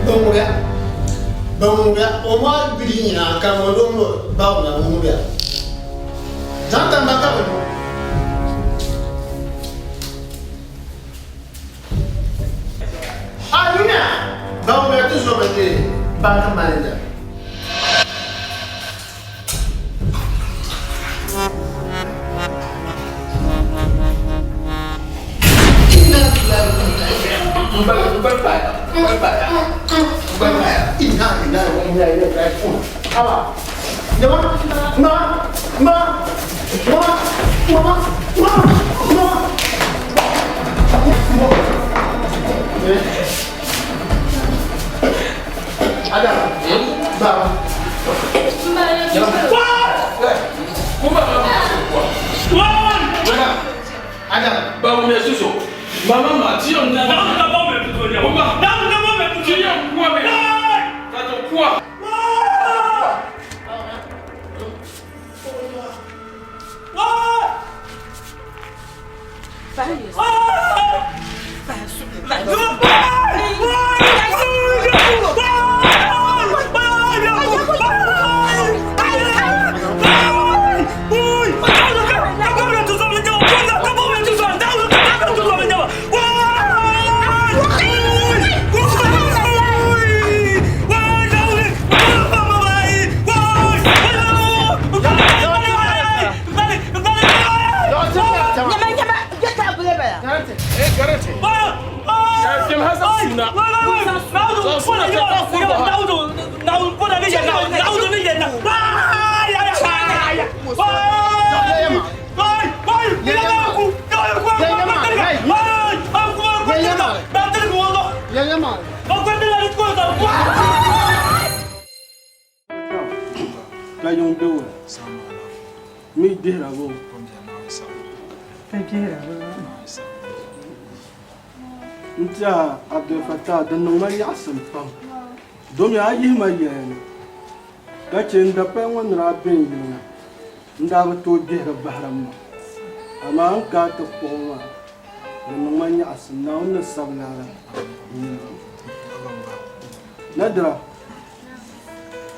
Ban ŋubiya ban ŋubiya o maa biri nyina ka ŋɔ doo ŋɔ bawumia ŋun ŋubiya zaŋ tamba ka bi a yina bawumia ti zomi ti bank manager. Mi gbihira bo. Ti gbihira bo. N tiɛha Abdul Fattah di niŋ ma nyaɣisim pam domi a yihi ma yɛli ni ka chɛ n dapali ŋɔ ni daa be n yili ŋɔ n daa bi tooi gbihiri bahiri m ma amaa n ka ti kpuɣi maa di niŋ ma nyaɣisim Naawuni ni sabi laara n-nyɛ Nadira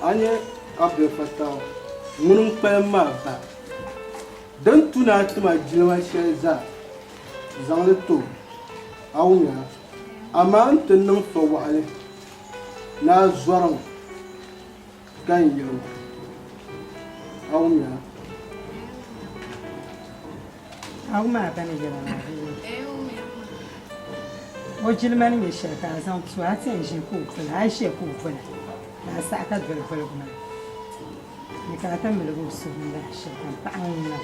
a nyɛ Abdul Fattah ŋuni n-kpalim maa ba din tu ni a ti ma jilima shɛli zaa zaŋ li ti o, a wumya? Amaa n ti niŋ fɔwaɣili ni a zɔrim ka n yɛli o, a wumya? A wum a ba ni yɛla maa bee? O jilima ni nyɛ shɛli ka a zaŋ ti o, a ti yɛn ʒini ka o voli a, a yi ʒiya ka o vola, ka a saɣi ka doli voligu maa. Ni ka a ti miligi o suhu n-lahi shɛli kam paɣa ŋun ŋuna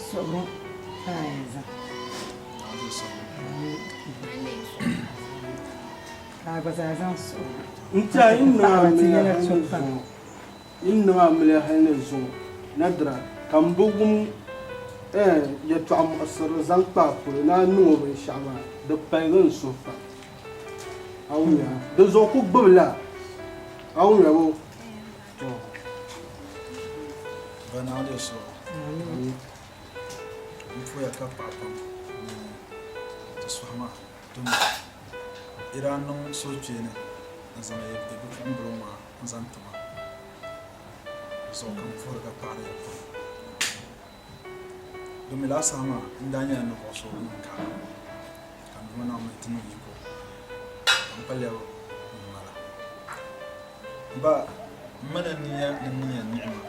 suɣuri ka a yɛn zaŋ. Ka a gba zaa zaŋ suɣuri. N tiɛha yi ni niŋ amiliya hali ni zuŋɔ, yi ni niŋ amiliya hali ni zuŋɔ, Nadira, ka m bi wum yɛtɔɣ muɣisirili zaŋ kpa a polo ni a niŋ o binshɛɣu maa, di paligi n suhu pam. A wumya? Di zuɣu ku gbibila a wumya bo? To, ba Naawuni deei suɣa. N puhiya ka paɣi pam ni ti suhi ma domi yi daa niŋ suhukpeeni n-zaŋ yi bipuɣimbila ŋɔ maa n-zaŋ ti ma. Di zuɣu ka m puhiri ka paɣiri ya pam. Domi lala saha maa n daa nyɛla ninvuɣ so ŋun ka ka n Duuma Naawuni ti niŋ yiko ka m pa lɛbi ŋun mala. Ba, m ma na niya ni n niŋ ya niɣima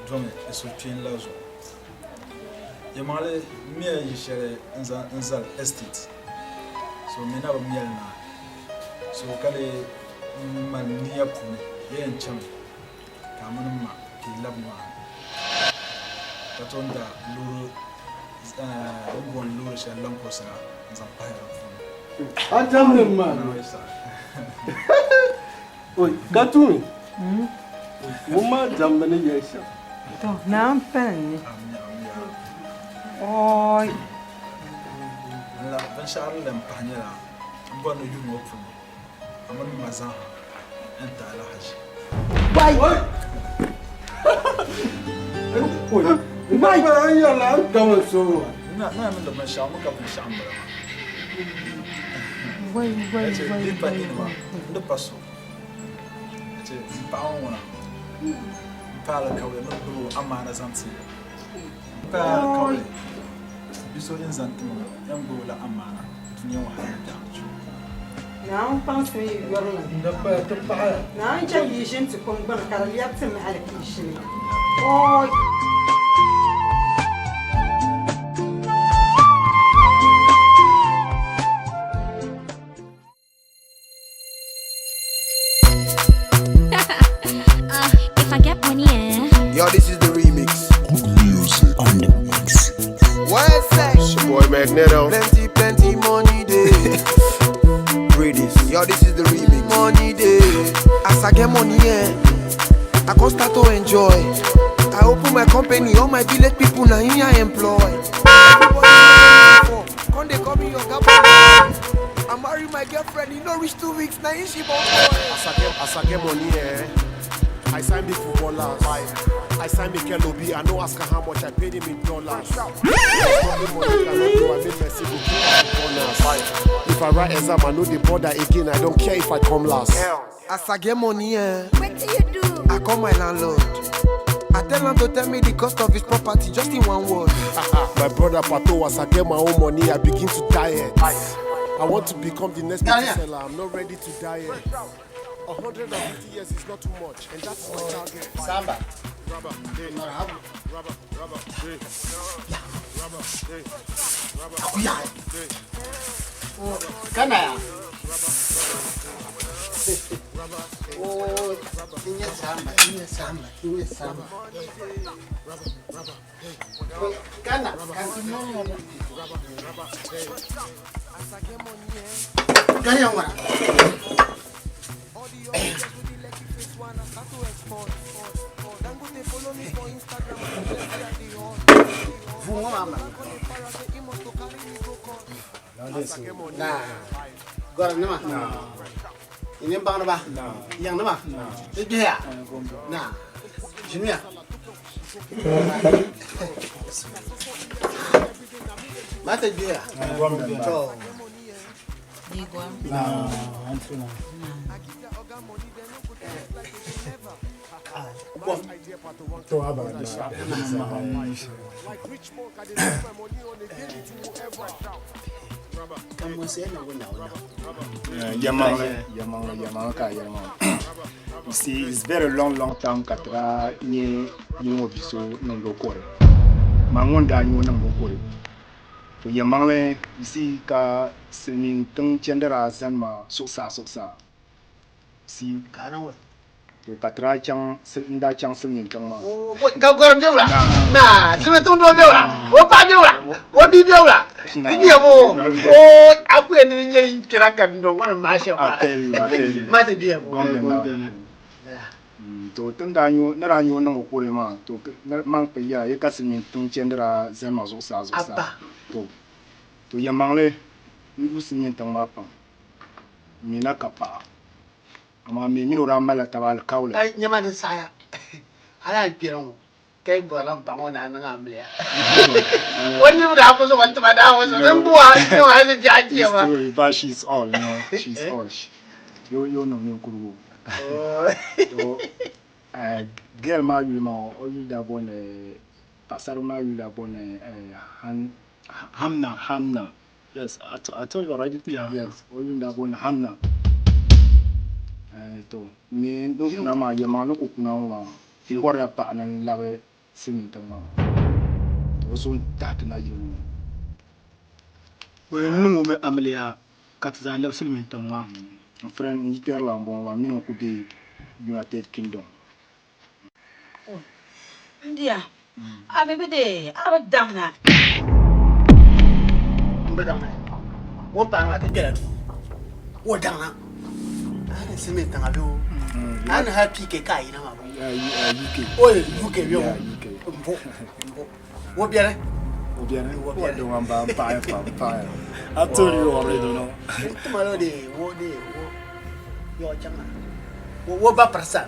domi di suhukpeeni la zuɣu. Yɛlimaŋli, m miya yi shɛli n-zali estate, so m mi na bi mɛli naai, so ka di mali niya puuni ya yɛn chami ka a mini m ma ka yi labi nimaani ka tom da loori bɛ ni booni loori shɛli Land Cruiser la n-zaŋ pahi di puuni. A jɛmdi m ma Oi, ka tuui ŋun maa jɛmbi ni yɛli shɛm. To, Naawuni pali n ni. Oi. N la binshɛɣu din lan pahi nyɛla m bɔri ni yuuni ŋɔ puuni a mini m ma zaaha n ti alahaji. Wai! Wai! N yɛrila n kama so. Na na niŋdi binshɛɣu mi ka binshɛɣu m-bala maa. Wai, wai, wai, Di pa wai, nini maa, wai. di pa so. Yace m paɣa ŋɔ ŋuna, m paai alikauli ni gbubi o amaana zaŋ ti ya. M paai alikauli bi so n zaŋ ti ma ŋɔ, yɛn gbubi o la amaana dunia ŋɔ hali ni biɛɣuni chuɣu. Naawuni kpaŋsim yi yurilim. Di paya ti paɣaya. Naawuni chɛ yi ʒini ti kom gbini ka di lɛbi ti mahali kiishili. Ooi! If I get money, eh? Yo, this is the remix. Music on the mix. What's that? It's your boy Magneto. Plenty, plenty money day. Read this. Yo, this is the remix. Money day. As I get money, yeah, I can start to enjoy. I open my company, all my village people now in I employ. Everybody Come they call me your boy. I marry my girlfriend, you know reach 2 weeks, now she born boy. As I get money, eh, I sign big footballers. I sign Mikel Obi. I no ask her how much I paid him in dollars. There's nothing money cannot do. I make Messi go kick off corners. If I write exam, I know the border again. I don't care if I come last. As I get money, eh, What do you do? I call my landlord. I tell him to tell me the cost of his property just in one word. My brother Pato, as I get my own money, I begin to diet. I want to become the next seller. I'm not ready to diet. 150 years is not too much, and that's my target. Samba. Rubber, hey. Rubber, rubber, hey. Rubber, hey. Rubber, Akuya. hey. Kana ya? Oh, n nyɛ samba, n nyɛ samba, n nyɛ samba. Kana, kana. Kana ŋwana. All the old girls with the lucky face one, I start to export. Dangote Vuu ŋɔ maa mali Naa gɔrinima ni nimbaŋdiba yiŋnima di gbihiya naa ʒimiya. Maa ti gbihiya to. Yɛlimaŋli yɛlimaŋli yɛlimaŋli ka a yɛli maa you see it's very long long time ka ti daa nyɛ yili ŋɔ bi so niŋdi o kɔre man ŋun daa nyɛ o niŋdi o kɔre to yɛlimaŋli you see ka silimiin tiŋ chɛndi daa zani ma zuɣusaa zuɣusaa si to ka ti daa chaŋ n daa chaŋ silimiin tiŋ maa. Ka gɔrim bɛ wula? Naa silimiin tiŋ doo bɛ wula? O paɣa bɛ wula? O bia bɛ wula? Di nyɛ bo o a ku yɛn ni nyɛ kpɛra ka n dɔn ŋɔni maa shɛm maa maa ti bɛ bo. To tin daa nyo ni daa nyo niŋ o kore maa to man kpi ya yi ka silimiin tiŋ chɛndi daa zani ma zuɣusaa zuɣusaa to to yɛlimaŋli n yu silimiin tiŋ maa pam. M mi na ka paɣa, amaa m mi mini o daa malila taba alikauli. Ai nyama din saɣiya, hali a ni kpɛri ŋɔ ka yi bɔrila m paɣa ŋɔ ni a niŋ amiliya. O niriba daa ku zuɣu n-ti ma daa ŋɔ zuɣu din bo a niŋ a ni biɛɣu chɛ ma. It's true, but she's all, you know, she's all. Yo, yo niŋ ninkurigu. So, girl maa yuli maa, o yuli daa booni, paɣasaribila maa yuli daa booni Hamna. Hamna. Yes, I, I told you already. Yeah. Yes, o yuli daa booni Hamna. Eh, to ni n kuna maa yɛlimaŋli ni ku kuna ŋɔ maa n bɔrila paɣa ni n labi silimiin tiŋ maa to o zuɣu n tahi ti na yili ŋɔ. O yɛn niŋ o mi amiliya ka ti zaa labi silimiin tiŋ maa. N friend n yikpɛrila n bɔŋɔ maa mini o ku be United Kingdom. M bia, a mi bi deei, a bi daŋ na. M bi daŋ na. O paɣa maa ti kpɛla duu. O daŋ na. A ni silimiin tiŋa bee o? A ni hali PK ka a yina maa boo? UK. O UK bee o? M bo, m bo. O biɛni. O biɛni. O biɛni. O ba n paɣaya pam, n paɣaya. I told you already, you know. N tima lo de wo de wo yɔ chaŋ na. Wo ba pirisa.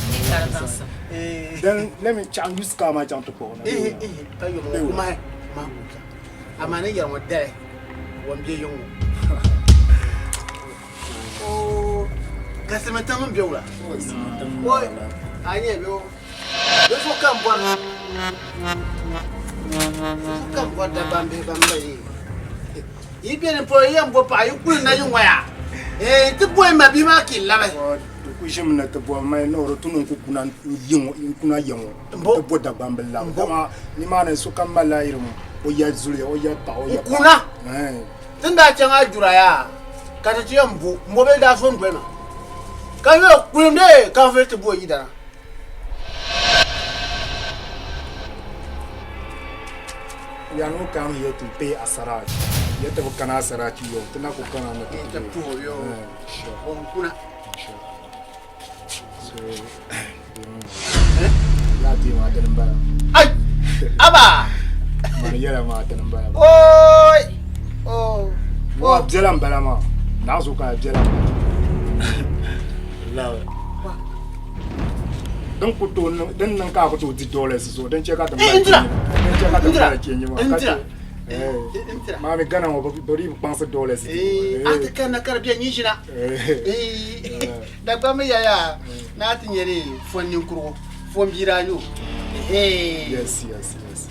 Then let me chaŋ use car maa chaŋ ti kpuɣi na. Eh eh pa yom ŋɔ kumahi kumahi ku chaŋ. Amaa ni yɛri ŋɔ dali wo n bɛ yiŋ ŋɔ. Oh ka silimiin tiŋ mi bɛ wula? Oi a nyɛ bɛ o. Bɛ so kam bɔri bɛ so kam bɔri Dagbaŋ bihi ban mali yi. Yi be ni polo yɛn bo paɣa yi kuli na yi ŋɔya eh ti boi ma bihi maa ka yi labi. Di ku ʒimi ni ti bɔbi mali ni o di tu ni n ku kuna n kuna ya ŋɔ n ti bo Dagbaŋ bili labi dama nimaani sokam malila yirim o ya zuliya o ya paɣa o ya paɣa. N kuna ti ni daa chaŋ Ajura yaa ka ti ti yɛn bo m bobili daa so n-doli ma ka yɛli kulim dee ka n vuli ti bo yidana. We are not come here to pay Asaraj. Yet we kana Asaraj yo. Tena ku kana na ti puho yo. Sure. On kuna. Sure. So, la ti ma dini bala. Ai. Aba. Mani yɛla maa dini bala. Oi. Oh. Wa biɛla n bala maa. Naɣazu ka biɛla n bala. Love. Din ku tooi niŋ din niŋ ka a ku tooi di dollars zuɣu din chɛ ka ti mali Indira din chɛ ka ti mali chɛ nyɛ maa ka Indira chɛ maa mi Ghana ŋɔ bi dii bi kpaŋsi dollars a ti kanna ka di bɛ nyin ʒina Dagbaŋ mi yɛliya ni a ti nyɛ di fon ninkurugu fon bia daa nyɛ o yes yes yes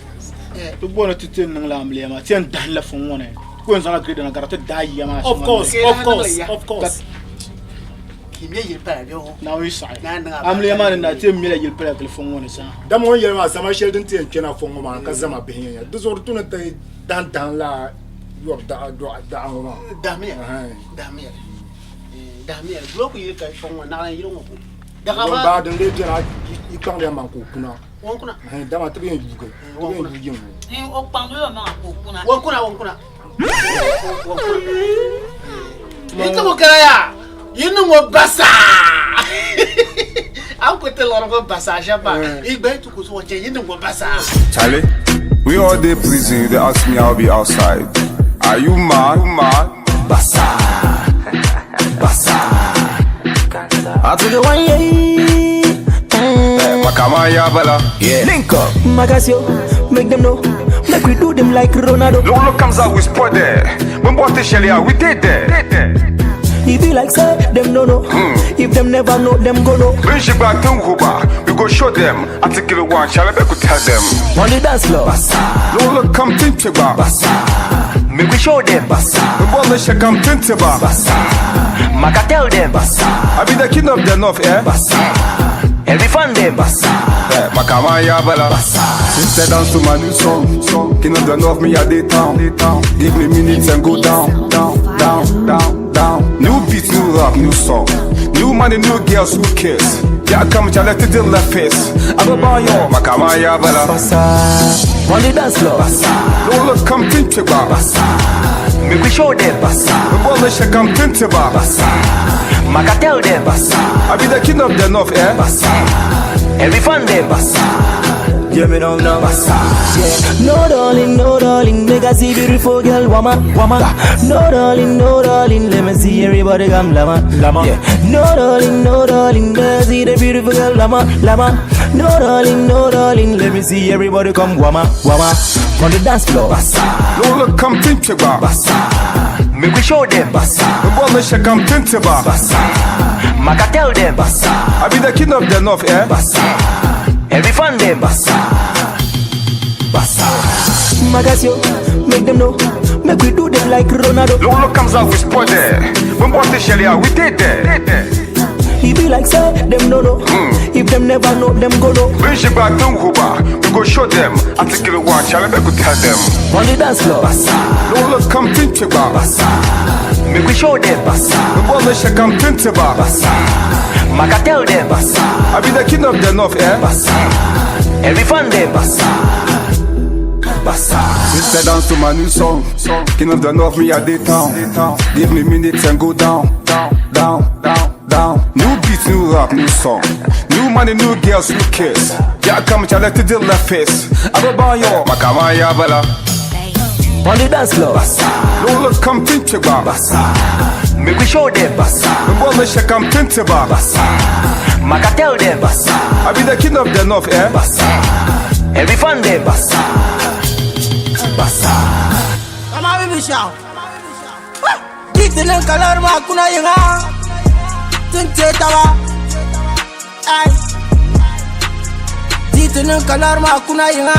Ti bɔri ti ti niŋ la amiliya maa ti yɛn dahi la fon ŋɔ ni ku yɛn zaŋla gireda na ka di ti daai yiya maa Of course, of course, of course. Ki me yili pala bɛ o. Naawuni yi saɣi. Amiliya maa ni na ti yɛn mɛla yili pala gili fɔŋ ŋɔ ni zaa. Dama o ni yɛli maa zama shɛli din ti yɛn kpɛna fɔŋ ŋɔ maa ni ka zama bihi yɛn nya. Di zuɣu di tu ni ti dahi dahi lala yɔbu daɣa ŋɔ maa. Dahimiya dahimiya dahimiya bulɔku yili ka fɔŋ ŋɔ naɣila yili ŋɔ ko. Daɣa maa. Baa din lee bɛni a yi kpaŋdi ya maŋ ka o kuna. Wɔn kuna. Dama ti bi yɛn yuugi ti bi yɛn yuugi yiŋ ŋɔ. O kpaŋdi o maŋa ka o kuna. Wɔn kuna wɔn kuna. Wɔn kuna. Yi ti ku kana yaa. Yi niŋ o basaa. A ni ku ti liɣiri ŋɔ basaa shɛm maa, yi gba yi ti ku zuɣu chɛ yi niŋ ŋɔ basaa. Charlie, we all dey prison, you dey ask me I'll be outside. Are you mad? Mad? Basa. Basa. I took it one year. Makama ya bala. Yeah. Link up. Magasio, make them know. Make we do them like Ronaldo. Lolo comes out, we spot there. When bought the Shelly, we did there. It be like say them no know. If them never know, them go know. When she back to Huba, we go show them. I take it one, shall I be could tell them. On the dance floor. Lolo come think about. Make we show them. The ball she come think about. Maka tell them. I be the king of the north, eh? Every fan them. Yeah, Makama ya bala. Sister dance to my new song. song. King of the north, me a day town. Give me minutes and go down, down, down, down, down. New beat, new rap, new song. New money, new girls, who cares? Yeah, come challenge to the left face. I go buy yo. Makama ya bala. On the dance floor. Lolo come think about. Make we show them. The ball she come think about. Maka tell them. I be the king of the north, eh? Every fan them. Yeah, me don't know. Yeah. No darling, no darling, make I see beautiful girl, woman, woman. No darling, no darling, let me see everybody come lama, lama. Yeah. No darling, no darling, let me see the beautiful girl, lama, lama. No darling, no darling, let me see everybody come wama, wama. On the dance floor. Lolo come think about. Make we show them. The ball she come think about. Maka tell them. I be the king of the north, eh? Every fan them. Basa. Magasio, make them know. Make we do them like Ronaldo. Lolo comes out, we spot there. When bought the Shelly, we did there. He be like say them no know. If them never know, them go know. When she back to Huba, we go show them. I take it one, shall I be could tell them. On the dance floor. Lolo come think about. Make we show them. The ball she come think about. Maka tell them. I be the king of the north, eh? Every fan them. Basa. Sister dance to my new song. King of the north, me a day town. Give me minutes and go down, down, down, down, down. New beat, new rap, new song. New money, new girls, who cares? Yeah, come challenge to the left face. I go buy yo, Makama ya bala. On the dance floor. Lolo come think about. Make we show them. The ball she come think about. Maka tell them. I be the king of the north, eh? Every fan them. Basa. Mama bibi shao. Ditinin kalar ma kuna yinga. Tun te tawa. Ay. Ditinin kalar ma kuna yinga.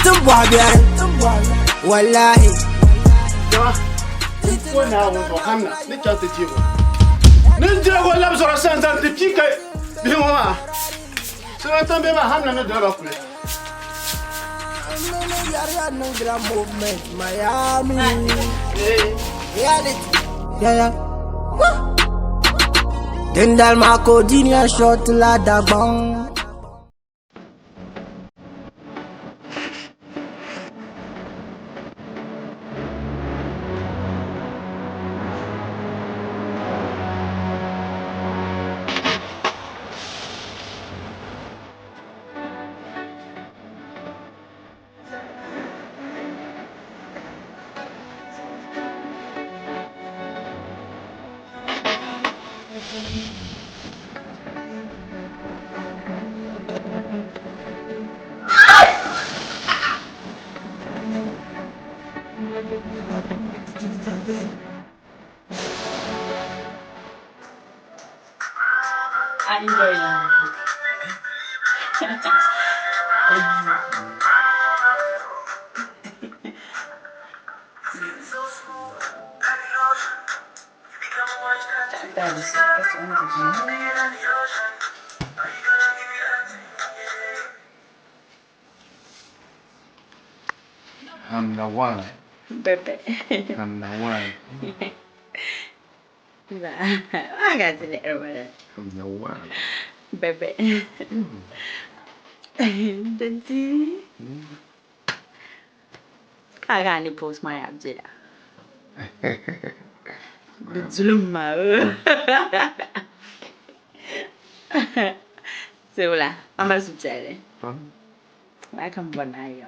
Tun bɔhi biɛri. Wallahi. Jama, ko Naawuni zuɣu hamna ni chaŋ ti deeg o. Ni n deeg o labi zuɣu sani zaŋ ti pii ka bihi ŋɔ maa. Silimintiŋ bihi maa hamna ni doli ba kuli. Movement, Miami. Reality. Yeah, yeah. Dindal Mako Dinia shot la dagbon. I'm the one. Bebe. I'm the one. I got to the I'm the one. Bebe. Daddy. I can't post my abjira. The zulum ma. Sewula, a mali suhupiɛlli. Maa ka m bɔri ni a yɛli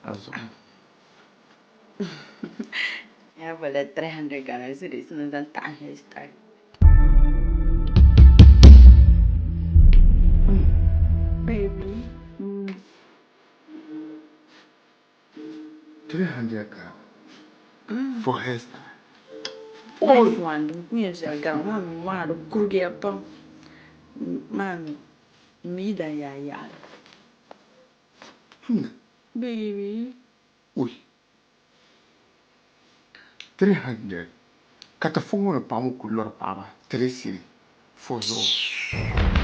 A zuɣu. Ya bɔla 300 Ghana cedis ni zaŋ taɣi hairstyle. Baby. 300 Ghana for hairstyle. Nice one. Din ku yɛn shɛli gari maa mi maa di kurigiya pam. Maa mi m mi dan yaa yaɣili. Baby. Ui. 300 ka ti fɔŋ ŋɔ ni paɣa ŋɔ kuli lɔri paɣaba 3 cedi for zuɣu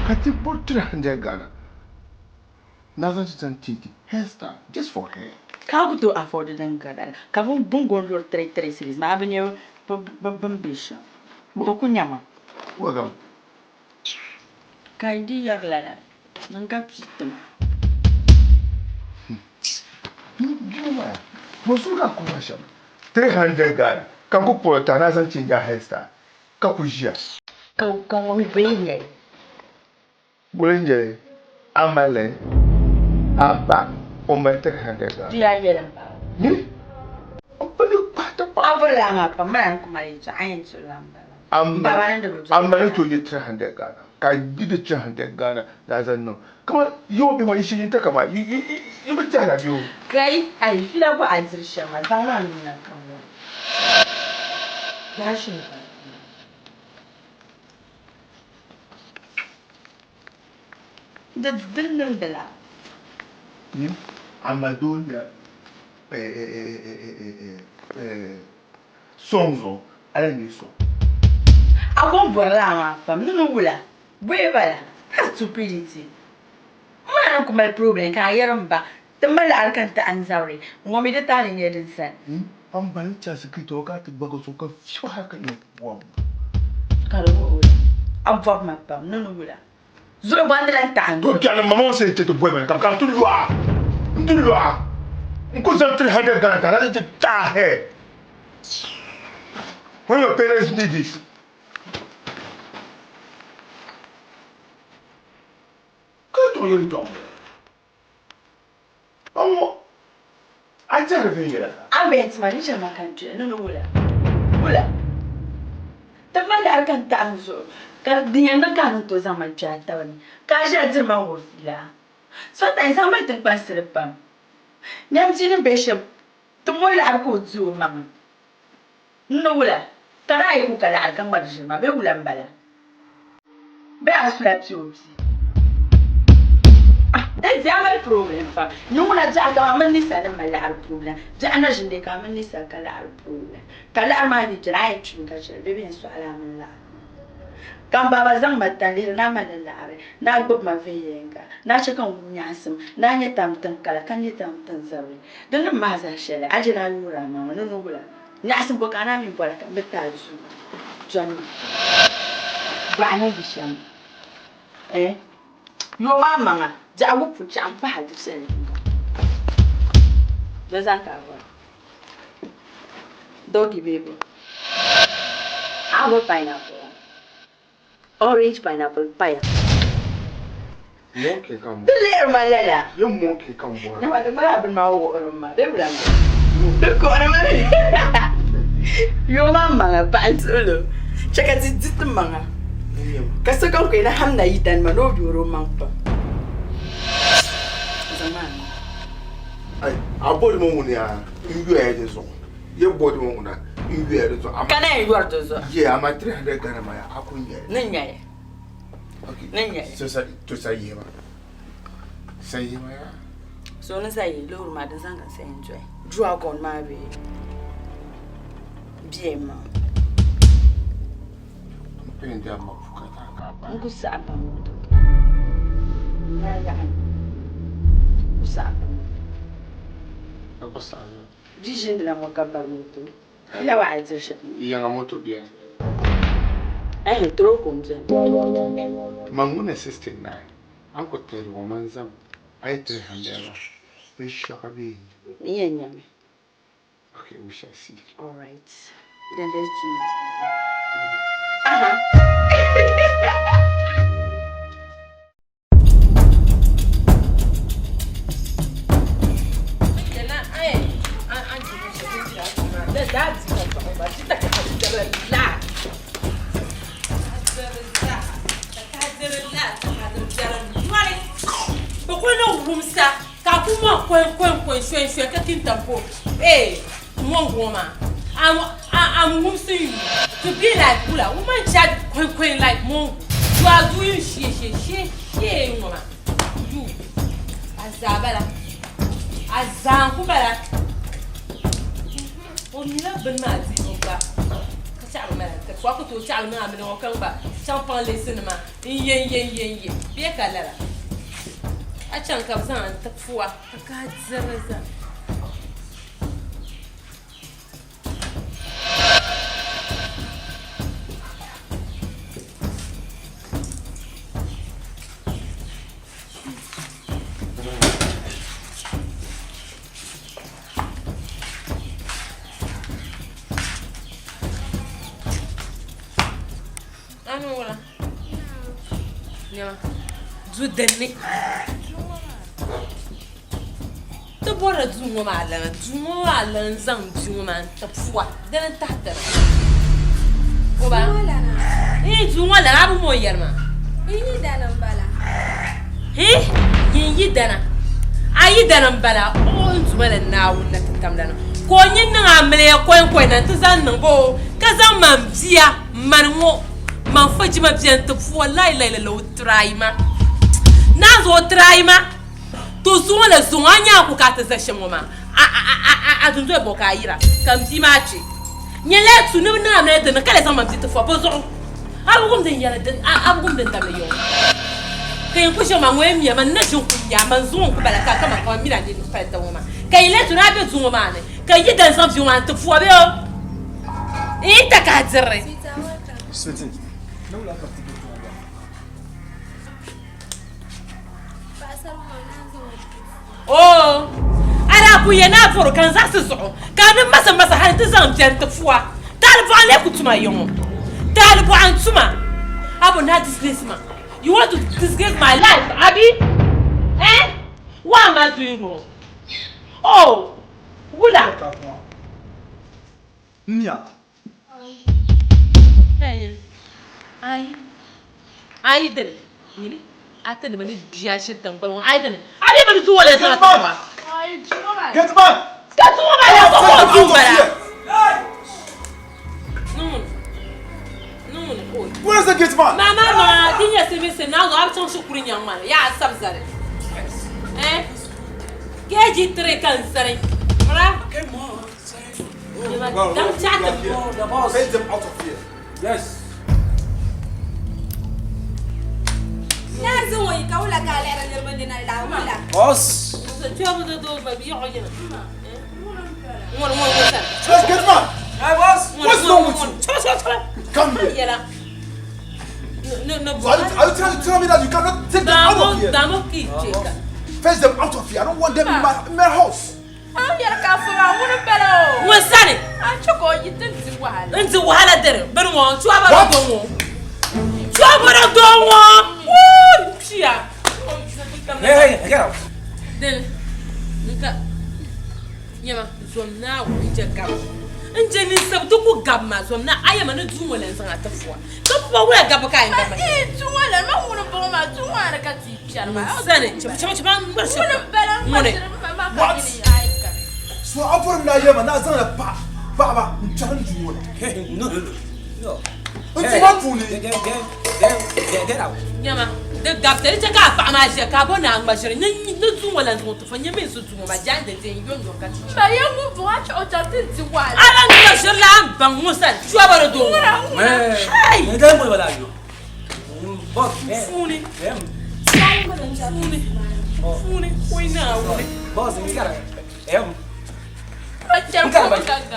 ka ti bɔri 300 Ghana na zaŋ ti zaŋ change hairstyle just for hair. Ka a ku tooi afford din gari lala ka bɛ ni gɔn lɔri 3 3 cedis maa a bi nya bɛ ni be shɛm bɛ ku nya ma. Welcome. Ka yi di yɛri lala, niŋ ka pii ti ma. Mo suhu ka n kuhi shɛm 300 Ghana ka n ku kpuɣi ti a na zaŋ change a hairstyle ka ku ʒiya. Ka ka ŋɔ mi bɛ n nyɛli. Boli n nyɛli a mali a ba o mali 300 Ghana. Di yaa nyɛli m ba. Nyini o pili kpahi ti paɣa. A boli laa maa pam ma lan ku mali yɛltɔɣa a yɛn tuhi la m ba la. M ba ba ni di bi dɔɣi. A mali tooi nyɛ 300 Ghana ka yi di 300 Ghana la zaŋ niŋ kaman yi o bihi maa yi shee yin ta kaman yi bi tɛhira bee o. Kai ai fila bɔ a diri shɛm maa zaŋ maa nuu na ka n wum. Yaha shini ka. Di niŋdi la. Amaa doo nya sɔŋ zuɣu a yɛn nyɛ sɔŋ. A ko bɔri laa maa pam ni ni wula bɔyi bala that's stupidity m maa ni ku mali problem ka a yɛri m ba ti mali laɣiri ka n ti a n zabiri ŋɔ mi di taali nyɛ din sani. Ban bali n chɛsi kiti o ka ti gbagi so ka fiɛbi hali ka nyɛ bɔm. Ka di wuhi wula a bɔbi ma pam ni ni wula zuɣu gba n di lan taɣi n To biɛɣuni ma maa sani ti ti boli ma ka ka n ti lɔɣa n ti lɔɣa n ku zaŋ 300 Ghana ka na ti taɣi hair when your parents need it. Ka tooi yɛli tɔɣi ŋɔ a tɛhiri viɛnyɛla. A bɛn ti ma ni chɛ ma ka n kpiɣi ni ni wula? Wula? Ti mali laɣiri ka n taɣi n zuɣu ka di yɛn niŋ ka a ni tooi zaŋ ma n-kpe a taba ni ka a ʒiya diri ma ŋɔ fiila. Sometimes a mali ti kpaŋsiri pam. Nyam ti ni be shɛm ti mo laɣiri ka o di o maŋa. N ni wula? Ka daa yi ku ka laɣiri ka ŋmari ʒiri maa bee wula m-bala? Bee a sula POP? Ah, di a mali problem pam. Ni ŋuna biɛɣu ka a mini ninsal nim mali laɣiri problem. Biɛɣu na ʒini dee ka a mini ninsal ka laɣiri problem. Ka laɣiri maa ni kpɛra a yɛn kpimi ka chɛli bee bɛ yɛn sɔɣila a mini laɣiri. Ka m baaba zaŋ ma tan lihiri ni a mali laɣiri, ni a gbubi ma viɛnyɛliŋga, ni a chɛ ka n wum nyaɣisim, ni a nyɛ tam tiŋ kala, ka nyɛ tam tiŋ zabiri. Di nim maa zaa shɛli, a je ni a yoori a maŋa ni ni wula. Nyaɣisim bɔ ka a naan mi bɔra ka m bi ti a duu dɔni ma. Gbaɣi ni di shɛm. Eh, yoom a maŋa, biɛɣu gu puchaɣu m-pahi a dufɛli yiŋga. Di zaŋ ka a bɔra. Doggy bee bɔ? A bɔ pineapple? Orange pineapple paya. Monkey ka m Di lihiri ma lala. Ye monkey ka m bɔra. Nama di ŋmanila bini maa wuɣiri ma bee wula m-bala. Di kuɣiri ma mi. Yoom a maŋa paɣa n-tuɣili o. Chɛ ka ti di ti maŋa. Ka sokam ku yɛn hamna yi dani maa ni o yoori o maŋ pam. Zaŋ maa niŋ. Ai, a bɔdi ma ŋuni yaa n yoya di zuɣu. Ye bɔdi ma ŋuna n yoya di zuɣu. Ka na yɛn yɔri di zuɣu. Ye, amaa 300 Ghana maa yaa a ku nya li. Ni nya li. Ni nya li. So sa to sa yihi ma. Sa yihi ma yaa. So ni sa yihi loori maa din zaŋ ka sa yɛn dɔyi. Dragon maa bee BM maa. N ku yɛn di a ma bukata ka a bahi. N ku saɣi ba moto. N yaɣi. N ku saɣi ba moto. N ku saɣi ba. Di ʒindila ŋɔ ka bari moto. Yila wa a diri shɛm. Yiŋa moto beni. Ɛɛh toroko m-beni. Man ŋuna 69, a ni ku tiri o man zaŋ a yi tiri 100 maa binshɛɣu bee? N yɛn nyami. Okay, we shall see. All right. Then let's do it. Aha. daa bia ka paɣa o ba di takaha diri laa. Bɛ kuli niŋ wumsa ka a ku mɔŋ kɔŋ kɔŋ kɔŋ shɔi shɔi ka kintampo ee mɔŋ ŋɔ maa I'm I'm wumsing you to be like wula woman charge kɔŋ kɔŋ like mongo you are doing shee shee shee shee ŋɔ maa you a zaa bala a zaa n ku bala o mila bini maa dibu gba ka chaɣiri mali n tiri ka ku tooi chaɣiri niŋ a mini o ka gba chaŋ paŋ leesi nima n ye n ye n ye n ye bee ka lala a chaŋ ka bi zaŋ a n ti pua ka ka diri zaa. Anu wala. Nyama. Du dinni. Ti bɔrila duu ŋɔ maa lana. Duu ŋɔ maa lana zaŋ bia ŋɔ maa n-ti pua. Dini n-tahi ti na. O ba. Hii duu ŋɔ lana a bi mo n-yɛri maa. N yidana m-bala. Hii nyin yidana. A yidana m-bala. O n Duuma la Naawuni na ti tamla na. Ka o nyin niŋ amiliya kɔŋkɔi na nti zaŋ niŋ ba o ka zaŋ man bia mani ŋɔ man fajima bia nti pua layilayila la o tirayi ma. Naa zuɣu o tirayi ma. To zuŋɔ la zuŋɔ a nya a ku ka a ti za shɛm ŋɔ maa a dundoli bɔ ka a yira ka m bia maa kpe. Nyɛ lala tu ni bɛ niŋ amiliya ti niŋ ka lee zaŋ man bia ti fɔ bɔ zuɣu. A bi wum din yɛli a bi wum din damdi yɛ ŋɔ. Ka yin ku ʒiɛm maa ŋɔ yɛn miya man na ʒi n-ku nya man zuŋɔ n-ku bala ka kaman kaman mini a niriba pali taba ŋɔ maa. Ka yi lee tu ni a be duu ŋɔ maa ni ka yi dan zaŋ bia ŋɔ maa n-ti pua bee o n-yi takahi diri li. Oo, a daa pun yɛn ni a vɔri o ka n zaɣisi zuɣu, ka a ni masa masa hal nti zaŋ bia nti pua. Taali bɔɣu n-lee ku tuma yiŋɔ. Taali bɔɣu n-tuma. A bo ni a disgrace ma. You want to disgrace my life, abi? Eh? What am I doing wrong? Oh, wula? Mia. Ai. Ai dini. Nyini. A ti nima ni bia ʒiri tiŋgbani ŋɔ. Ai dini. A bɛ bini zuwa le zaŋ ti ma. Get back! Ka zuwa ma ya ko ko du bala. Nun. Nun o. Where is the gate man? Mama ma din ya simi se na zo a chaŋ shikuru nyaŋ ma ya sab zali. Eh? Keji 3 kan sari. Ra? Send them out of here. Yes. Boss. Let's get man. Hey, boss. What's wrong with you? Come here. No, no. So are you trying to tell me that you cannot take them out of here? Fetch them out of here. I don't want them in my house. Ŋun sani. N di wahala diri bini ŋɔ chuabara do ŋɔ chuabara do ŋɔ wuu pia. Hey, hey, get out. Dini nka nyɛma zom Naawuni n je gabi n je ninsab di ku gabi ma zom na a yɛma ni duu ŋɔ lan zaŋ a ti fua ka puba wula gabi ka a yɛn gabi ma. Duu ŋɔ lan ma ŋuni bɔŋɔ maa duu ŋɔ ni ka ti kpɛri maa. Sani chama chama n ŋmari shɛm ŋuni. What? So a bɔri ni a yɛma ni a zaŋla paɣaba n kpɛri n duu ŋɔ ni. No, no, no. No. N duu maa puuni. Get out. Nyama di gabita di chɛ ka a paɣa maa ʒiya ka a bo ni a ŋma ʒiri ni duu ŋɔ lan zaŋ o ti fo nyɛ mi su duu ŋɔ maa jaande di n yom yom ka ti chɛ. Ba yɛn ŋun bɔŋɔ a chɛ o chaŋ ti di wahala. A lan ŋma ʒiri la a ni baŋ ŋun sani chuaba di doo ŋɔ. Hey! Fuuni. Fuuni. Fuuni. Koi Naawuni.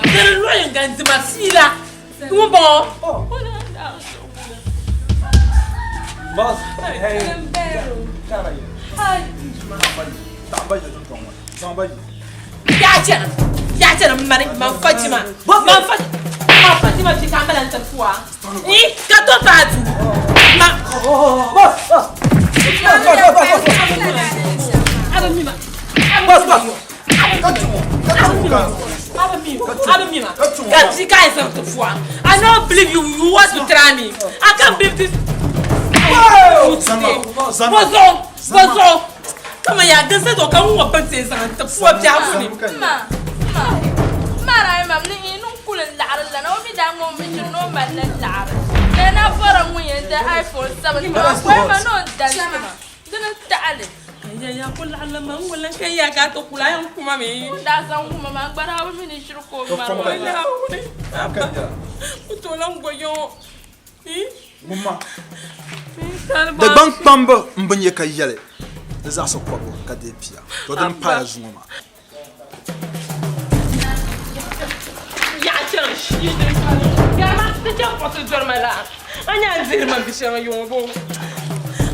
Dini luɣi n gan dima fiila. Ŋun bɔŋɔ. Boss, hey. Yaa chana. Yaa chana mani man fajima. Man fajima. Man fajima fi ka mala n fuwa. Ni ka to pa du. Ma. Boss, boss. Boss, boss, boss, boss. Aba mi ma. Boss, boss. Aba mi ma. mi a bi mi ma ka bia ka a yɛn zaŋ ti pua I no believe you you want to try me I can't believe this bɔzuɣu bɔzuɣu kama yaa din sa zuɣu ka n ŋɔ bin ti zaŋ ti pua biɛhigu ni. Ma, ma, ma daa mam ni n niŋ kuli n laɣiri lana o mi daa ŋɔ mi chini ni o mali la laɣiri ka na bɔra ŋun yɛn da iPhone 7 ma o ma ni o da li dini taɣali. Ya ku laɣiri ma n wala ka ya ka ti kula yan kuma mi. O daa zaŋ kuma maa n gba daa bi mi ni shiri ka o mari o. Ku tooi lan goyɔŋɔ. Ŋuma. Dagbaŋ kpamba m-bi nya ka yɛli di zaɣisi kɔbigu ka deei pia. To dini paaya zuŋɔ maa. Yaɣa chaŋ shii din pali. Garima, ti chaŋ kpuɣisi dɔri ma laa. A nya a ni dihiri ma bi shɛŋa yuŋɔ boo.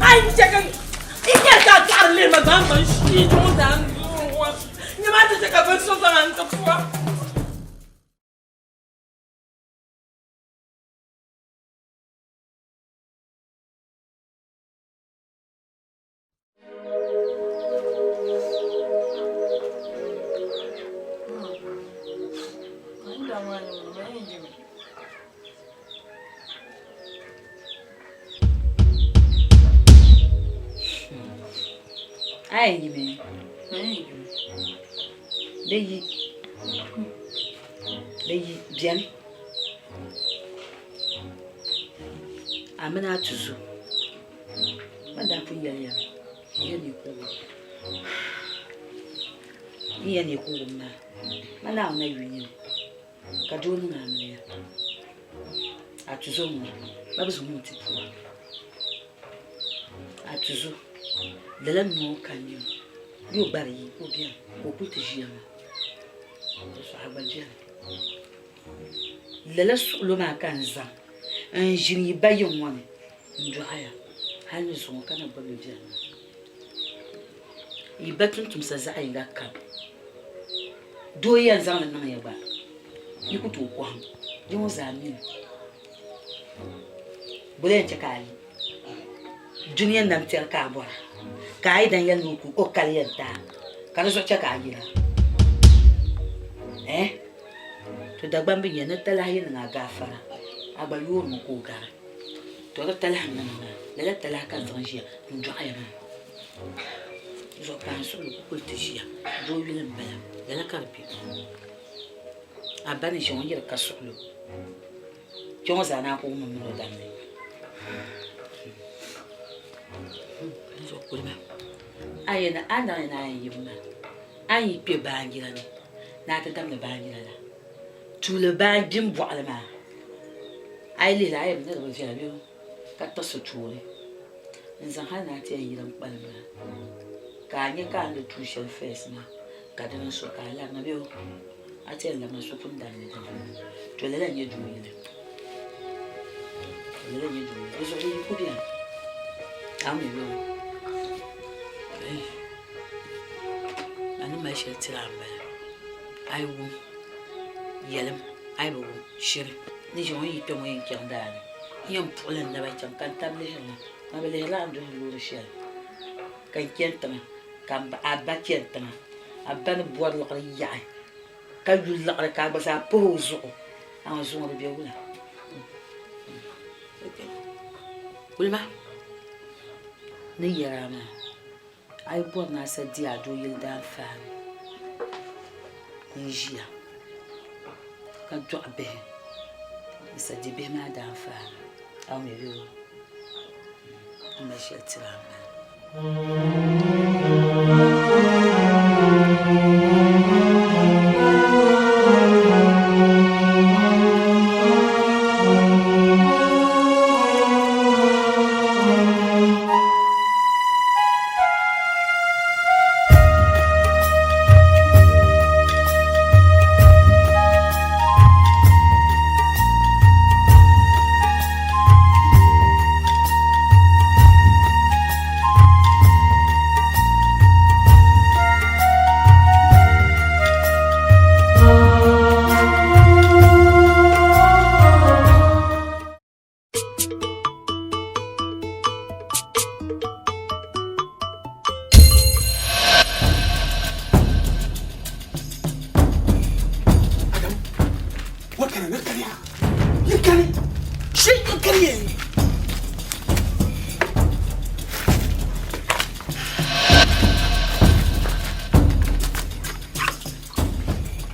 A yi chɛ ka yi nyari ka a kaɣiri lihiri ma zaŋ baŋ shii yuŋɔ zaa n duuri wa. Nyama a ti chɛ ka bin so zaŋ a n-ti pua. A yi yimi di yi di yi beni a mini a tuzo Man daa pun yɛli ya mi, n yɛn ni ku wum. N yɛn ni ku wum maa, man Naawuni na yu nini, ka doo niŋ amiliya. A tuzo ŋuna, ba bi zaŋ o ti pua. A tuzo, lala noo ka n nyɛ o, yi o gbari yi ka o beni, ka o kuli ti ʒiya maa, di zuɣu a gba beni. Lala suɣulo maa ka n zaŋ n ʒini yi ba yiŋ ŋɔ ni n-dɔɣi ya hal ni zuŋɔ ka na gbibi li beni maa. Yi ba tumtumsa zaɣ yiŋga kam, doo yɛn zaŋ li niŋ ya gba, yi ku tooi kɔhim di ŋɔ zaa mini. Bɔ yɛn chɛ ka a yi dunia namtɛri ka a bɔra, ka a yi dan yɛli ni o kali yɛn ti a, ka di zuɣu chɛ ka a yina? Eh? To Dagbamb bi nya ni talahi yi niŋ a gaafara, a gba yoorimi ka o gari. To di talahi n-niŋ maa, lala talahi ka n zaŋ ʒiya n-dɔɣi ya maa. Zuɣu pahi n suɣili ku kuli ti ʒiya, doo yuli m-bala, lala ka di be. A ba ni ʒiya ŋɔ n-yiri ka suɣili o, kpe ŋɔ zaa naan ku wum m mini o damli. Dinzuɣu kulima, a yi ni a niŋ ni a yɛn yim maa, a ni yi kpe baanjira ni ni a ti damdi baanjira la, tuuli bim bɔɣili maa. A yi lihiri a yɛn mi ni di bi viɛla bee ka tiɣisi tooni n-zaŋ hali ni a ti yɛn yiri n-kpalim maa ka a nya ka a ni di tuui shɛli first maa ka dini n-so ka a labina bee a ti yɛn labina so pun damli dini. To lala n-nyɛ doo yili. Lala n-nyɛ doo yili. Di zuɣu di yi ku beni a mi bee a ni mali shɛli tiri a m-bala a yi wum yɛlim a yi bi wum shiri. Ni ʒe ŋɔ yi kpe ŋɔ yɛn chaŋ daa ni, n yɛn puɣila n naba chaŋ ka n tabi lihiri ma, ma bi lihirila a ni duhiri loori shɛli ka n chani tiŋa ka a ba chani tiŋa, a ba ni bɔri liɣiri yaɣi ka yu liɣiri ka a gba zaa pahi o zuɣu, amaa zuŋɔ di be wula? Kulima ni yɛri a maa, a yi bɔri ni a sa di a doo yili daanfaani n-ʒiya ka dɔɣi bihi n-sa di bihi maa daanfaani, a mi bɛ o ni mali shɛli tiri a maa.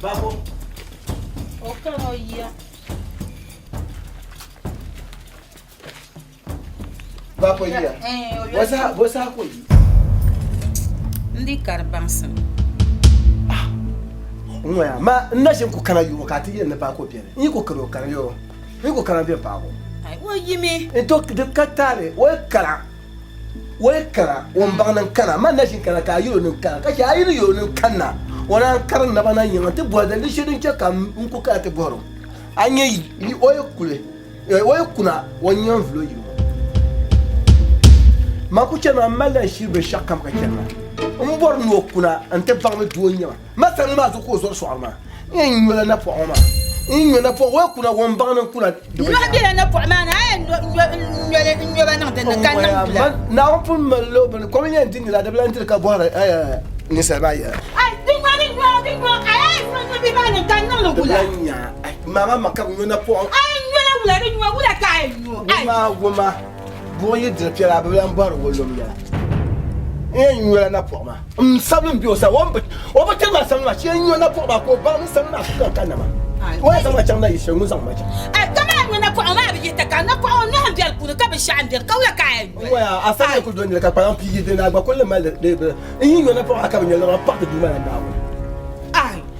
Bako. O kana o yiya. Bako yiya. Bo saha ka o yi? N di ka di baŋsim. N ŋɔya ma n na ʒini ku kana yuŋɔ ka a ti yɛli ni Bako beni. N yi ku kana o kana yoo. N yi ku kana bɛ paagi o. O yimi. N to di ka taali o yi kana o yi kana o n baŋ ni n kana man na ʒini kana ka a yɛl o ni n kana ka chɛ a yi ni yɛl o ni n kanna o naan kari n naba na yiŋa nti bɔhi di shɛli din chɛ ka n ku kana ti bɔhir o. A nya o yi kuli o yi kuna o nya n vuli o yili ŋɔ. Man ku chani maa m malila n shiri binshɛɣu kam ka chani maa. M bɔri ni o kuna nti baŋ ni doo n-nyɛ ma. Ma sani maa zuɣu ka o zɔri sɔɣiri maa. N yɛn nyo la napɔɣu ŋɔ maa. N yi nyo napɔɣu, o yi kuna o ni baŋ ni n kuna di bi Nɔhi bela napɔɣu maa ni, a yɛn nyo ba niŋ din ni ka niŋ bila. Naawuni pun mali o bini, kom n-yɛn di nira, di bi lan diri ka bɔhiri ninsal maa yɛla. Ai, di nyo, di nyo, di nyo, a yɛn nyo bihi maa niŋ ka n niŋ li Di bi wula? lan nya, ai, mama ma ka bɛ nyo napɔɣu. A yɛn nyo la wula, di nyo, wula ka a yɛn nyo? Ai. Wuma, wuma. Buɣ yi diri piɛla, a bi lan bɔhiri o lom yɛla. N yɛn nyola napɔɣu maa. N sabili m-be o sani. O bi tiri ma samli maa, shee n nyo napɔɣu maa ka o baŋ ni samli maa ku kani ka nama. O yɛn zaŋ ma chaŋ na yi shɛli, ŋun zaŋ ma chaŋ. Dama a nyo napɔɣu maa bi yihi ti ka napɔɣu o nɔhi m-be di puuni ka binshɛɣu m-beni, ka wula ka a yɛn nyoli? N waya, a samli kuli do nili ka kpalaŋ pii yi di ni, a gba kuli ni mali di bini. N yi nyo napɔɣu maa ka bi nyoli, dama paɣ ti Duuma la Naawuni.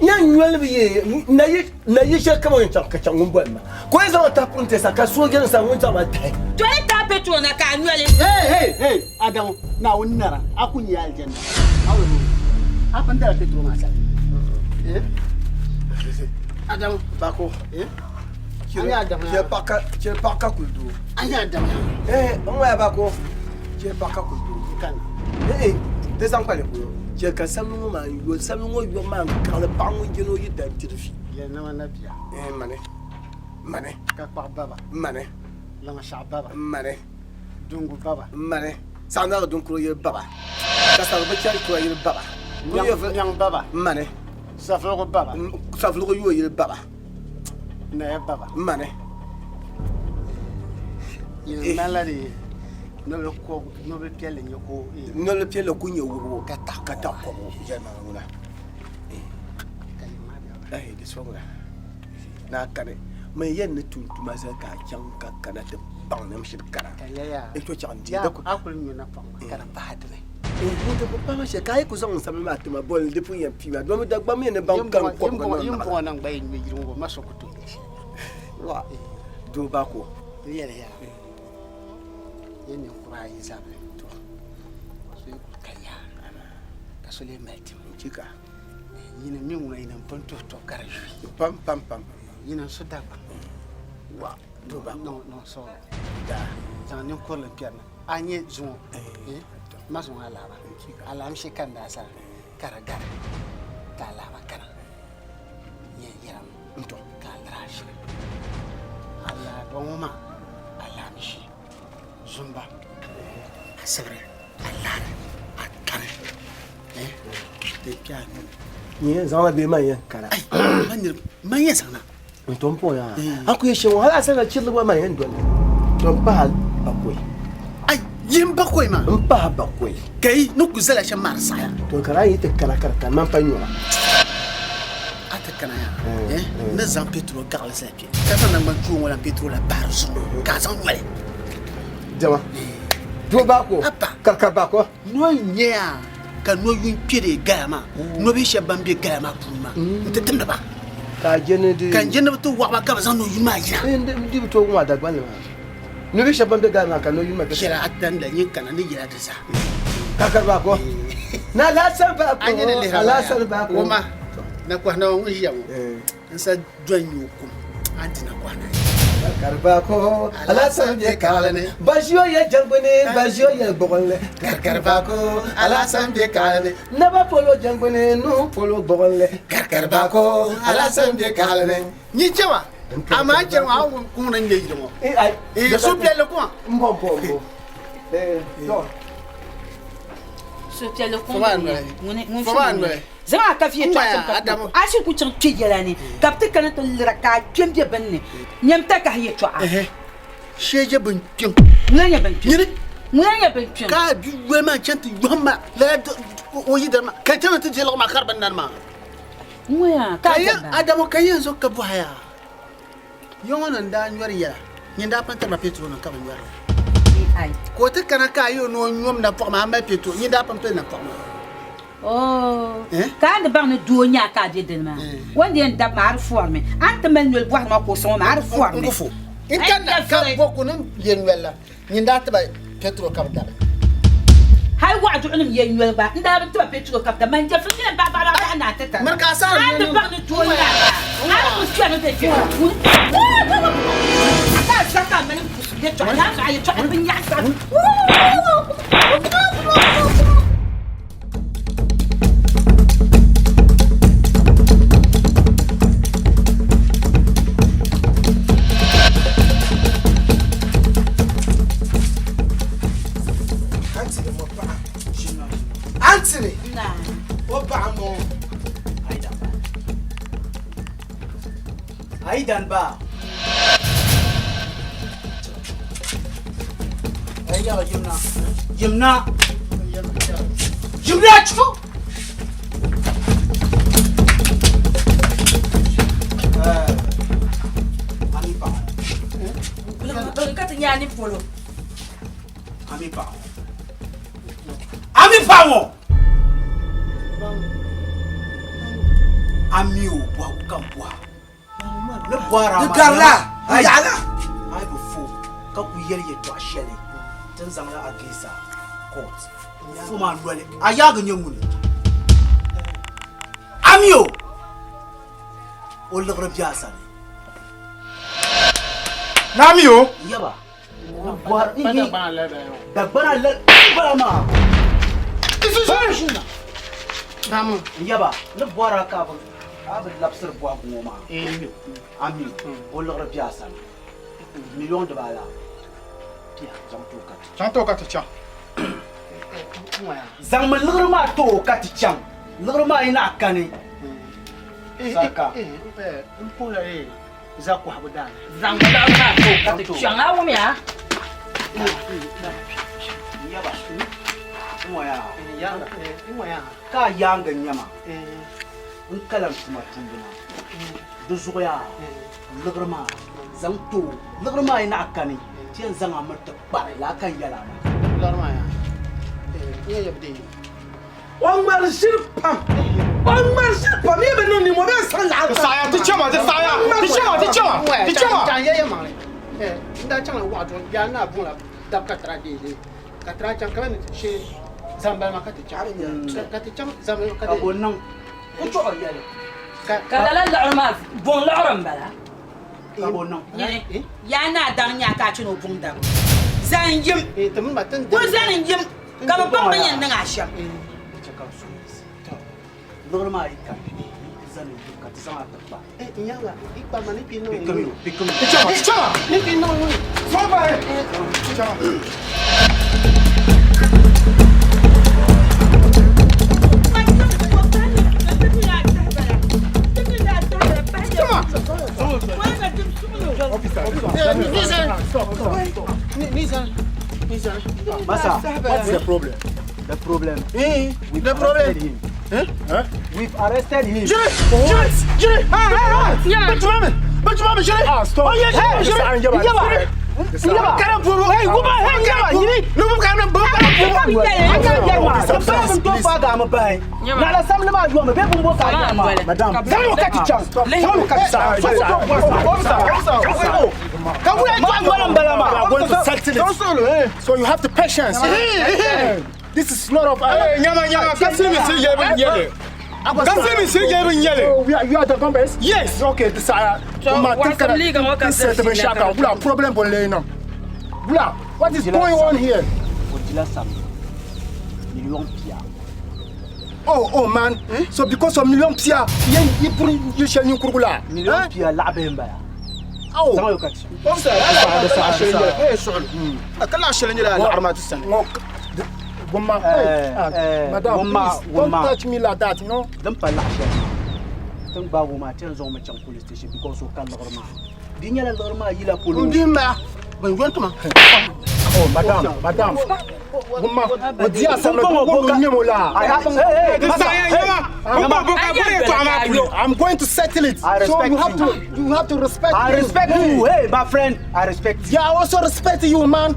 N yɛn nyoli bi yi na yi. Na yi shɛli kam o yɛn chaŋ ka chaŋ ŋun boli ma ka o yɛn zaŋ ma tahi puri n-ti sa ka sooja ni sa ŋun zaŋ ma tahi. Toli tahi petrol na ka a nyoli. Hey hey hey Adamu Naawuni nara a ku nya aljanna a wuli ŋɔ a pun dala petrol maa sali eh Adamu Bako eh a nya Adamu ya chɛ paɣa ka kuli doo a nya Adamu eh n ŋɔya Bako chɛ paɣa ka kuli doo kana eh eh di zaŋ kpali polo chɛ ka samli ŋɔ maa yo samli ŋɔ yɔbu maa n-kaɣili paɣa ŋun je ni o yi da n-tiri vi. Yɛlinima na bia. Eh, mani. Mani. Ka kpaɣu baba. Mani. Laŋshɛɣu baba. Mani. Dungu baba. Mani. Saɣinaga dunkuro yili baba. Ka saɣiri bi chɛri tura yili baba. Nyaŋ baba. Mani. Safuligu baba. Safuligu yoo yili baba. Naya baba. Mani. Yili ŋmanila di nobili piɛlli n-nyɛ ka o. Nobili piɛlli ku nyɛ wubigu ka taɣi kɔbigu yɛlimaŋli ŋuna. Di sɔŋla ni a kani man yɛn ni tum tuma zali ka a chaŋ ka kana ti baŋ ni m shiri kana n to chaŋ n deei A kuli nyo napɔŋ maa ka di pahi dini. N di bi pahi shɛli ka a yi ku zaŋ n sabili maa ti ma boli di pun yɛn pii ma domi Dagbaŋ mi ni baŋ ka n kɔbiga niŋ Yin bɔŋɔ niŋ gba yi ŋme yili ŋɔ ma so ku tooi nya shɛli. Wa doo Bako. N yɛli ya ya ninkura ayi zabili to so yi kuli ka yaa ka so lee mali tim. N chika. Yini mi ŋuna yini n pun tuhi tɔbu ka di yuui. Pam pam pam. Yini n su Dagbaŋ. Wa doo Bako. Niŋ suɣulo. Zaŋ ninkurili kpɛri na. A nyɛ zuŋɔ ma zuŋɔ alaaba alaamshi ka n daa zali ka di gari ka alaaba kana yɛn yɛlimi ka a liri a ʒili alaaba ŋɔ maa alaamshi zumba a sibiri a laari a kani di kpɛ a nuu Nyɛ zaŋla bee man yɛn kana man yɛn zaŋna N tom pɔi yaa a ku yɛ shɛm hali a sani chirili gba man yɛn doli to n pahi bakɔi. Ai yin bakɔi maa. N pahi bakɔi. Kai ni ku zala shɛm maa di saɣaya. To ka a yi ti kana ka di kani man pa nyɔma. A ti kana yaa n ni zaŋ petrol gaɣali zali kpɛ ka zaŋ naŋgban tuo ŋɔ lan petrol la pahi di zuɣu ka a zaŋ nyɔli. Diɛma doo baako karikari baako. No n-nyɛ ya ka no yun kpe di gaya maa, nobihi shɛba ban be gaya maa puuni maa nti timdi ba. Ka a je ni di. Ka n je ni bɛ ti wɔɣi ba ka bɛ zaŋ no yun maa yina. Di bi tooi wum a Dagbanli maa. Nobihi shɛba ban be gaya maa ka no yun maa kpe. Shɛli a tandi la nyin kana ni yɛla di zaa. Kakari baako. Na Alhassan baako. A nyɛ ni lihira Alhassan baako. Wuma, nakɔhinawa ŋun ʒiya ŋɔ. N sa dɔn nyo kum a ni ti na kɔhi na. Karibako Alasan bɛ kaɣili ni Baʒio yɛ jɛngbuni Baʒio yɛ gbuɣinli Karibako Alasan bɛ kaɣili ni Naba polo jɛngbuni Nuhu polo gbuɣinli Karibako Alasan bɛ kaɣili ni. Nyi chɛwa amaa n chɛni ŋɔ a wum kuŋ ni ŋmɛ yili ŋɔ eh suhupiɛlli kuma. M bo m bo m bo eh to. Suhupiɛlli kuŋ ni ŋun fi Zaŋ a kafi yɛtɔɣa chaŋ ka ti a shiri ku chaŋ kpe yɛla ni, ka bɛ ti kana ti lira ka a kpe m-be bini ni. Nyam takahi yɛtɔɣa. Shee je bin kpiŋ. Ŋuna nyɛ bin kpiŋ. Ŋuna nyɛ bin kpiŋ. Ka a bi yoli maa chaŋ ti yɔhim ma lala o yidana maa, ka n chaŋ ti deei liɣiri maa ka di bi nani maa. Adamu ka yɛn zo ka bɔhi ya ya ŋɔ ni n-daa nyɔri yɛla nyin daa pun tiri ba petrol nim ka bɛ nyɔri li ka o ti kana ka a yi o ni o nyom napɔɣu maa a mali petrol nyin daa pun pili napɔɣu maa. Oh, ka a ni baŋ ni doo nya ka a be dini maa, o ni yɛn dabi maa a di fɔrimi. A ni ti mali noli bɔhiri ma ka o sɔŋ o maa, a di fɔrimi. N ku fo. N kanna ka bɔ ku ni yɛn noli la, nyin daa ti ba petrol ka bɛ dabi. Hali waɣiduɣunim yɛn noli gba, n daa bi ti ba petrol ka bɛ dabi. Man jɛfiri nyɛla baɣibaɣibaɣibaɣi ni a ti tari. Miri ka a saɣiri A ni baŋ ni doo nya maa, a ni kuli kpɛrimi be kpe maa puuni. Ka a zaŋ ka a mali m-pusi yɛtɔɣa, ni a baɣa yɛtɔɣa binyaɣisa. Anthony, o paɣa m-bɔŋɔ. Aidan ba. Ai yimna. Yimna. Yimna chu. Ami pa. Ka ti nya ni polo. Ami pa. Ami pa ŋɔ. Ami o bɔhigu ka n bɔha. Ni bɔhiri a Di maa garila, Ai. di yaɣila. Ai bi fo ka ku yɛli yɛtɔɣa shɛli ti ni zaŋla against a court. Fo maa noli. A yaagi nyɛ ŋuni? Ami o! O liɣiri be a sani. Ni ami o? Yaba. Dagbana la bala maa. Yaba, ni bɔhiri a ka a bi labisiri bɔhigu ŋɔ maa. Ami o liɣiri be a sani. Miliɔn dibaala zaŋ ti o ka ti chaŋ. Zaŋ ti o ka ti chaŋ. Zaŋmi liɣiri maa ti o ka ti chaŋ. Liɣiri maa yi naɣ kani sarika. N puhila za kɔhigu daani. Zaŋ liɣiri maa ti o ka ti chaŋ. A wumya? Yaba, ka a yaaŋa nyama n kalam tuma tumbu na di zuɣu yaa liɣiri maa zaŋ ti o liɣiri maa yi naɣ kani ti yɛn zaŋ a miri ti kpari laa ka n yɛl a maa. Liɣiri maa yaa n yɛn yɛbi deei. O ŋmari ʒiri pam. O ŋmari ʒiri pam. Yi bi niŋ nimmoo bee n-saɣi laɣiri. Ti saɣiya, ti chama, ti saɣiya, ti chama, ti chama, ti chama. Chaŋ ya yɛlimaŋli. N daa chaŋla waɣiduɣu yaa n naa buŋla dab ka tira deei li ka tira chaŋ ka bɛ ni shee zambali maa ka ti chaŋ ka ti chaŋ zambali maa ka Ka bo niŋ o chuɣu yɛli. Ka lala liɣiri maa buŋ liɣiri m-bala. Ka bo niŋ. Nyini, yaa naa daŋ nya ka a chani o buŋ dabo. Zani yim. Kuli zani yim. Ka bɛ baŋ bɛ ni yɛn niŋ a shɛm. Chɛ ka n suhu yiɣisi. Liɣiri maa yi kani, ti zani n-yim ka ti zaŋ a ti kpa. Pikim o, pikim o. Ti chama, ti chama. Sɔŋ bahi. Ti chama. Masa, what's the problem? The problem. We've the problem. arrested him. Huh? Huh? We've arrested him. Jiri! Jiri! Jiri! Hey, hey, hey! Bachumami! Bachumami, Jiri! Ah, stop. Oh, yeah, Jiri! Jiri! Jiri! Jiri! Karam pubu! Hey, woman! Hey, Jiri! Jiri! Nubu karam pubu! Karam pubu! Nala samli maa yomi bee bumbo ka a maa. Madam, zaŋ o ka ti chaŋ. Zaŋ o ka ti chaŋ. Ka wuya jɔ ŋɔni n-bala maa. We are going to settle it. So you have the patience. This is not of. Hey, nyama nyama, kasi mi si yebi nyele. Kasi mi si yebi nyele. Oh, we are you are the bombers? Yes. Okay, this I. So, wasam liiga ŋɔ ka This is shaka. Bula problem bon le no. Bula, what is going on here? O dila samli miliɔn pia. Oh, oh man. So because of million pia, yen yi pur yi shɛli ninkurugu la. Miliɔn pia laɣibihi m-bala. Oh. Zaŋ o ka ti. Officer, Ka laɣ shɛli nyɛla laɣiri maa ti sani. Gomma, hey, madam, please, don't touch me like that, no? Din pa laɣ shɛli maa, ti ni gbaagi o maa, ti yɛn zaŋ o mi chaŋ police station because o ka liɣiri maa. Di nyɛla liɣiri maa yila polo. N di m-bala, bɛn yɔn ti ma. Oh, madam, madam. Gomma, o di a sami, ko ko nyɛ mo la. Di saɣiya nyɛma, n ba bo ka bo yɛltɔɣa maa polo. I'm going to settle it. I so respect you have you. to you have to respect I me. respect you. Hey, my friend, I respect you. Yeah, I also respect you, man.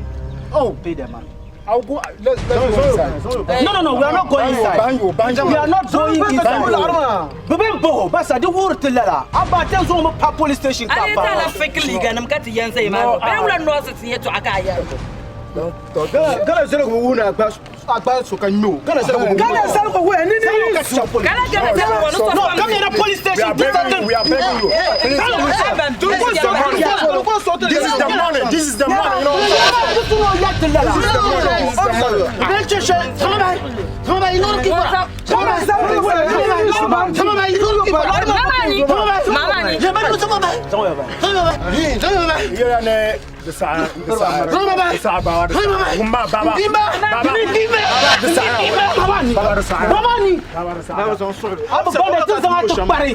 Oh, pay the money. I'll go. Let's go inside. No, we are not going inside. Banyo, banyo. We are not going inside. Bebe mboho, basa di wuri ti lala. Abba ten zo mu pa police station ka A ba. ta la fake liga nim ka ti yɛn zaya maa bɛɛ wula nɔɔsi ti yɛtɔɣa ka a yɛri. Gana zɛlɛ ko wuna agba agba so ka ɲo. Gana zɛlɛ ko Gana zɛlɛ ko wuna ni ni ni su. Gana gana zɛlɛ ko No, come here the police station. We are begging you. We are begging you. Please. This is the money. This is the money. You know. This is the money. This is the money. Yeah, ne the sa the sa the sa ba the sa baba baba the sa baba the sa baba the sa Abu banda tun zama ta kware.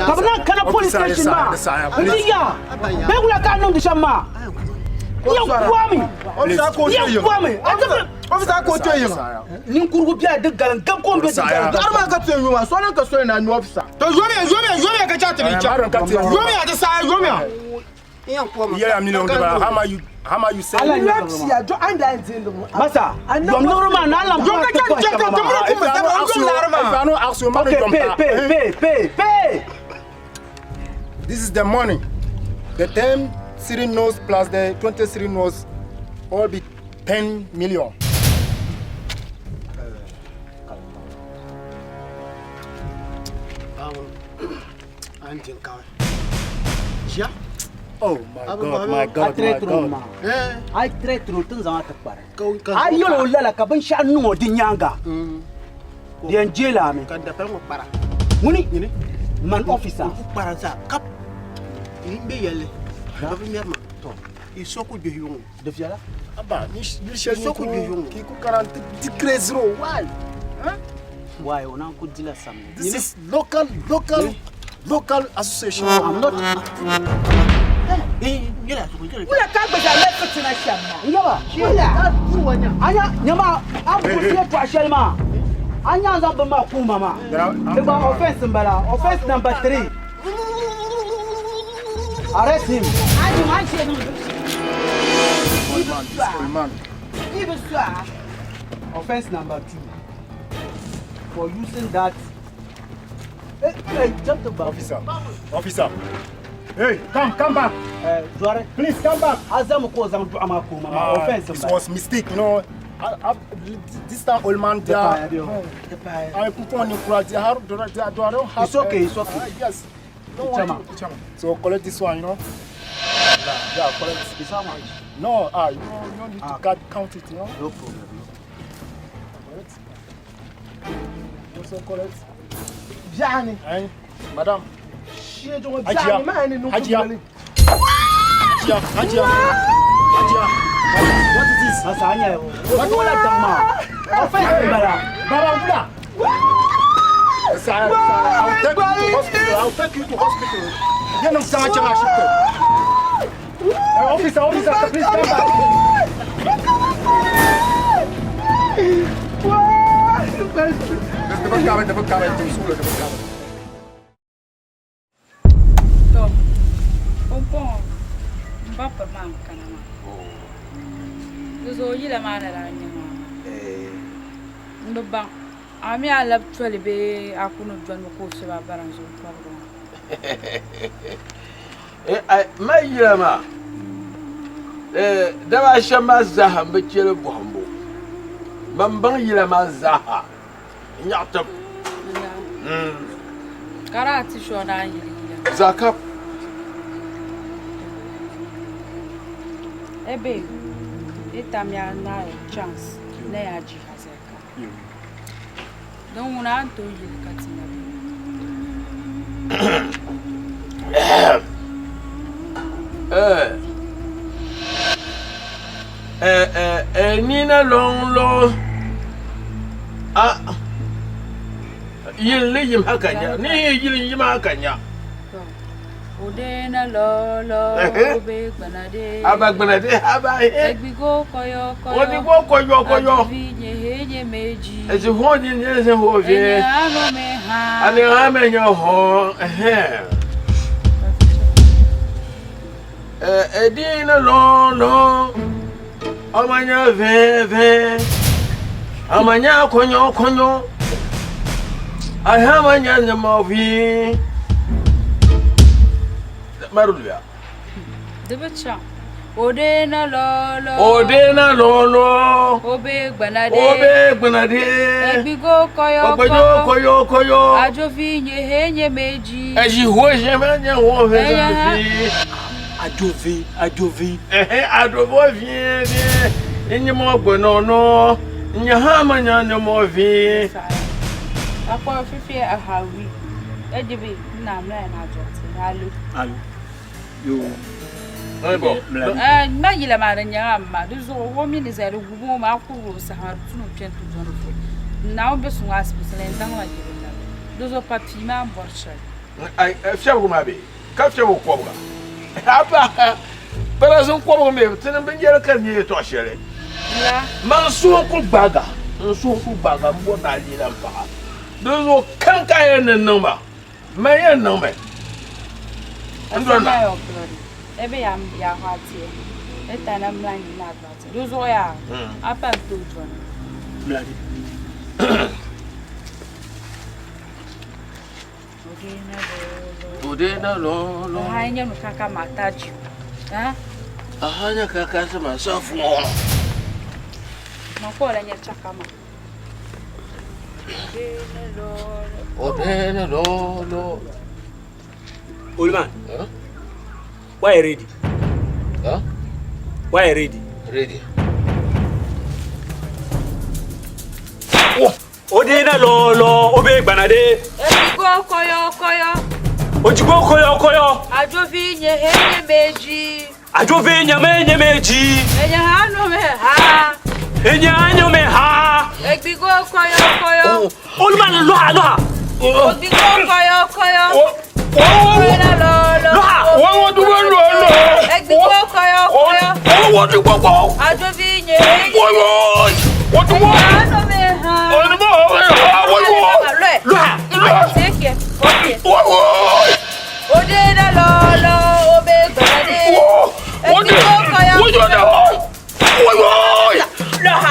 Ka bi nan kana police station ma. Ndiya. Bɛɛ wula ka niŋ di shɛm maa. Yɛn kwami. Yɛn kwami. Officer ko to yin. Ninkurugu biya di galim gam ko n bɛ di galim. Arma ka to yin wa so nan ka so na ni officer. To yomi yomi yomi ka cha tiri cha. Yomi a ta sa yomi a. Yeah, million dollar. How much you how much you sell? Masa, yom liɣiri maa na lam Yo ka cha cha cha cha ku ma sa yom larma. If I no ask you, man, Okay, pay, pay, pay, pay, pay. This is the money. The 10 city notes plus the 20 city notes all be 10 million. Oh my God, my God, my God. A yi threaten tin zaŋ a ti kpari. A yɛl o lala ka binshaɣu niŋ o di nyaanga. Di yɛn jeela a mi. Ŋuni man officer. Kpara zaa kap. N bɛ yɛlli. Ba bi ŋmɛri ma. I so ku gbihi yuŋ. Di viɛla. Abba, ni shɛli ni ku ki ku karan ti crazy ro why? Huh? Why o naan ku dila samli. This is local local local association. I'm not. Wula ka gba zaa mali fitina shɛm maa. Yaba. Wula. Anya nyama a buɣusi yɛltɔɣa shɛli maa. A nya zaŋ bini maa kuuma maa. Di gba offence n bala. Offence number 3. Arrest him. A nyuma a ʒe niŋ Yi bi su a. Offence number 2. For using that. Hey, hey, jump the back. Officer, officer. Hey, come, come back. Zuwari. Please come back. A zaŋmi ka o zaŋ dɔɣu maa kuuma maa. Offence n It bala. was mistake, you know. This time old man there. I put on the how do I do I don't have. It's okay, it's okay. Yes. Don't want to. So collect this one, you know. Yeah, collect. It's how much? No, you don't need to count it, you know. No problem. Collect. Also collect. Biani. Hey, madam. Biani ma ni nu Hajia. Hajia, Hajia. Hajia. What is this? Masa anya o. Wala daŋ maa. Offence n bala. Baba Wula. Sir, I'll take you to hospital. I'll take you to hospital. You know, sir, Officer, officer, please come back. To, pumpɔŋɔ n ba piri maa n kana maa. Di zuɣu yila maa ni daa nyɛ maa. N bi baŋ a mi a labi toli bee a ku ni dolimi ka o soba barim zuɣu kɔbiga maa. Ma yila maa daba ashɛm maa zaaha n bi chɛli bɔhimbu ban baŋ yila maa zaaha n nyaɣi tib Ka daa ti shɔ daa yili yila. Zakap. Ebe itamya na chance na ya ji hazaka. Don ŋuna a ni tooi yili ka ti na bɛ. Nina long long a yili ni yim haka nya ni yili yim haka nya Ode na lo lo obe gbanade. Aba gbanade aba he. Egbigo koyo koyo. Odigo koyo koyo. Aduvi nye he nye meji. Ezi ho ni nye ze ho vie. Enye ano me ha. Ani ha me nye ho ehe. Eh edina lo lo. Amanya ve ve. Amanya konyo konyo. Ahamanya nyama vi. Marulia. Di bi chaŋ. O deena lɔɔlɔ. O deena lɔɔlɔ. O be gbana de. O be gbana de. Egbigo kɔyɔ Ogbejo koyo koyo. Ajovi nye he nye meji. Eji ho je me nye ho ve Eya. vi. Ajovi, ajovi. Ehe adobo vie vie. Nye mo gbe no no. Nye ha ma nya nye mo vi. Akpɔ fifi ahawi. Edibi nna mla na jɔti alu. Alu. Yo. Ebo. Eh, ma yila maa di nyɛŋa ma di zuɣu o mi ni zali gubu maa kuri o saha di tunu kpɛni ti dɔni fo naawuni bɛ suŋ asibiti la n zaŋ ma yili la di zuɣu pa pii maa n bɔri shɛli. Ai fiɛbigu maa bee ka fiɛbigu kɔbiga apa parazin kɔbigu mi ti ni binyɛra ka di nyɛ yɛltɔɣa shɛli La. Man suhu n kuli gbaaga n suhu n kuli gbaaga n bɔri ni a leela n paɣa di zuɣu kam ka a yɛn ni niŋ ma man yɛn niŋ mi n doli ma. Ebe ya ya hati. Eta na mlangi na gbati. Di zuɣu yaa a pa n tooi dɔni. Mladi. O deena lɔɔlɔ. Ha nye nu kaka ma ta ji. Ha? Aha nya kaka se ma sa fu ŋɔ. Ma ko la nye chaka ma. O deena lɔɔlɔ. Old man. Why you ready? Huh? Why you ready? Ready. O deena lɔɔlɔ, o be gbana de. Ebigo kɔyɔ kɔyɔ. Ojigbo koyo koyo. Ajovi nye he nye meji. Ajove nyame nyame ji. Enye ha no me ha. Enye anyo me ha. Egbigo kɔyɔ kɔyɔ. Old man loha loha. Ogbigo kɔyɔ kɔyɔ. Odeena lɔɔlɔ. Wọ́n dúró lọ́lọ́. Egbigo kɔyɔ kɔyɔ. Wọ́n ti gbọ́gbọ́. Ajovi nye he nye. Wọ́n wọ́n ti wọ́n. Enye ha no me ha. Olùmọ̀ wọ́n wọ́n. Loha. Take it. Okay. Wọ́n wọ́n. Odeena lɔɔlɔ obe gbana de. Wọ́n ti Egbigo kɔyɔ wọ́n ti kɔyɔ. wọ́n wọ́n. Loha.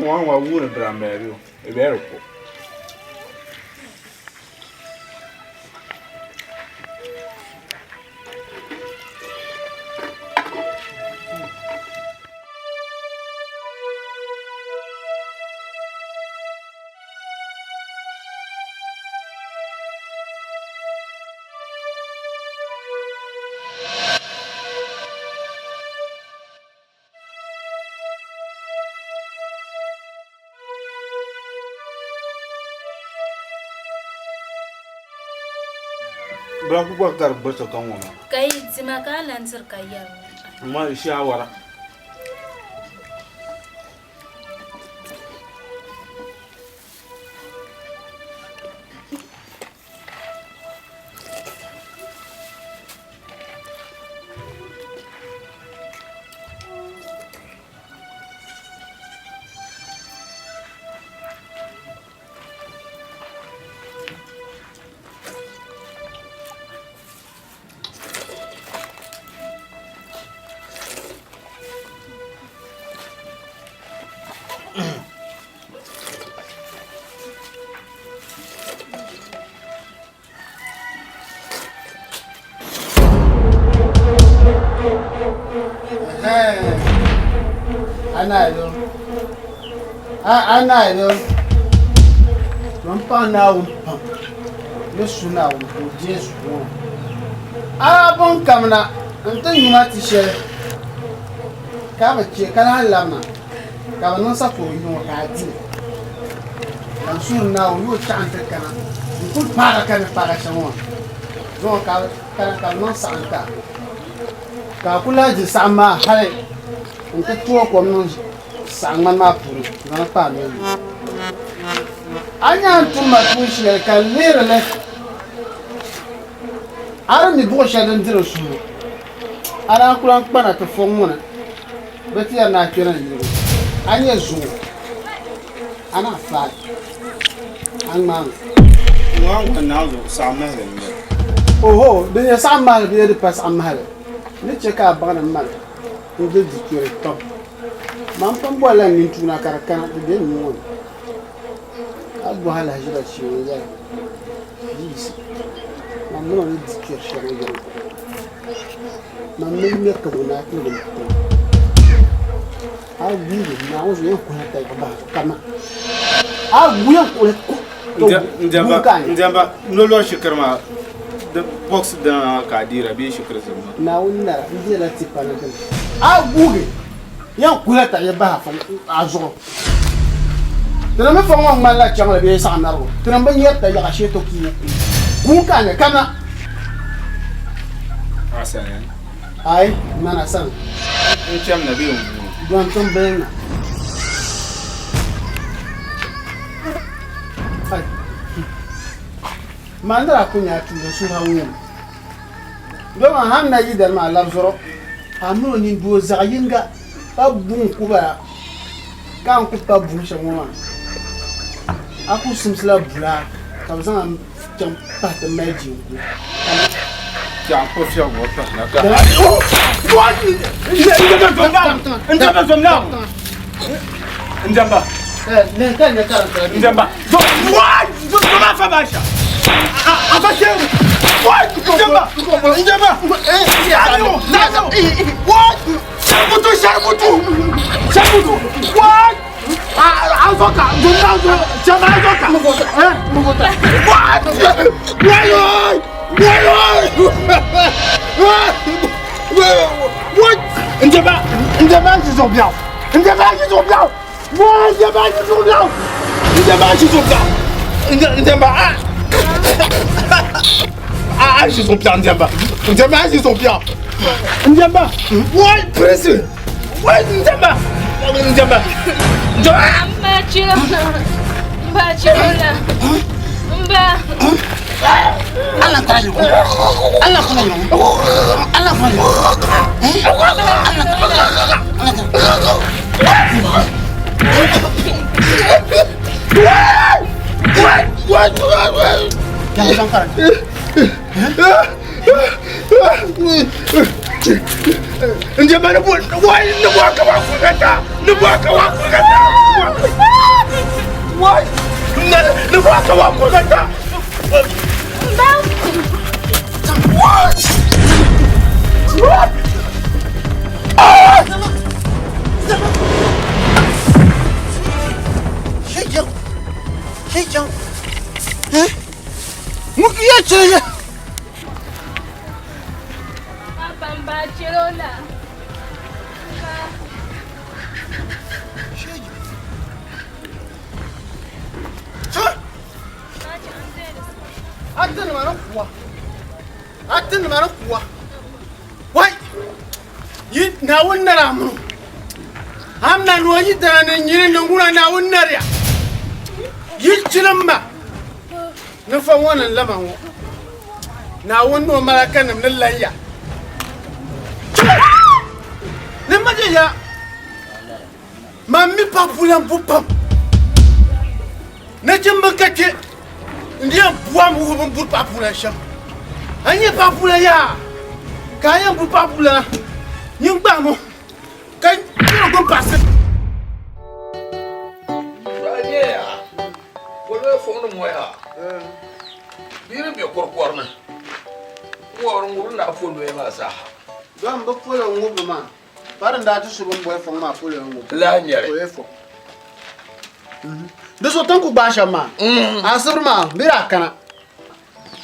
Wọn wa wuuni biramɛri o, i bɛ ko. Bila ku gba gari gbiriti ka ŋɔ maa. Ka yi dima ka a lan diri ka yɛri ŋɔ. Ma shaawara. Anayo. Anayo. Man paɣ Naawuni pam ni su Naawuni ka o deei suhu ŋɔ. A bɔŋ kamina nti nyuma ti shɛli ka bi chɛ ka lahi labina ka bi niŋ sakoro yuŋɔ ka a di li. Ka n suhiri Naawuni ni o chaɣ nti kana n-kul paag a ka ni paag a shɛm ŋɔ maa. Zuŋɔ ka a kana ka bi niŋ saɣim ti a. Ka a ku lahi di saɣim maa hali nti tooi kom niŋ saɣim ŋmani maa puuni n-zaŋ li kpa a noli ni. A nya a ni tum ma tuun shɛli ka n lihiri li, a di mi buɣ shɛli din diri n suhu. A daa ku lan kpana ti fɔŋ ŋɔ ni bɛ ti yɛri ni a kpɛna n yiligu. A nya zuŋɔ, a na faai, a ŋmaami. Ŋɔ ŋɔ naanzu saɣim mahili n-nyɛ li. Oho, di nyɛ saɣim mahili bee di pa saɣim mahili, n ni chɛ ka a baŋ ni mani n-di di kpɛri pam. Man pun bolila n nintuuna ka di kana ti be n nuu ŋɔ ni, ka bɔhi alahiziba shee n-yɛli, Yiɣisi, man min o ni di kpɛri shɛŋa yɛm. Man mi ŋmɛ ka ŋun daa tiligi m pini. A guugi Naawuni zuɣu yɛn kuhila tayiɣi bahi zuɣu kamina. A guui yɛn kuhila N diɛmba nolɔri shikiri maa di box dina maa ka a deera bee shikiri zim maa. Naawuni nara n deela tipa ni dini. A guugi yɛn kuhila tayiɣi bahi a zuɣu. Tinim mi fɔŋ ŋɔ ŋmanila chaŋli bee saɣinarigu. Tinim bi nyari tayiɣa shee ti kuui. Kuun ka a nya kamina. Asani. Ai, man Asani. N cham na bee n guui? Dɔn tiŋbili na. Ai, man daa ku nya a tuuli n suhu a ŋum. Dama hal na yi dali maa labi zuɣu, a min o nindoo zaɣ yiŋga pa buŋ ku ba ka a ni ku pa buŋ shɛm ŋɔ maa, a ku simsila bula ka bɛ zaŋ a chaŋ pahi ti mali jinku. Naawuni ni o malaikanima ni lan ya. Ni ma je ya, man mi pa bulan bu pam. Nachimba ka kpe n-di yɛn buam wuhi bɛ ni buri paɣa puulan shɛm. A ni nyɛ paɣa puulan yaa, ka a yɛn buri paɣa puulana, nyin gbahim o ka chɛri o gbini paɣisi. Pa din daa ti su bini boli fɔŋ maa polo ŋɔ. Lahi nyɛli. O ye fɔŋ. Di zuɣu ti ni ku gbaai shɛm maa, asibiri maa bɛ daa kana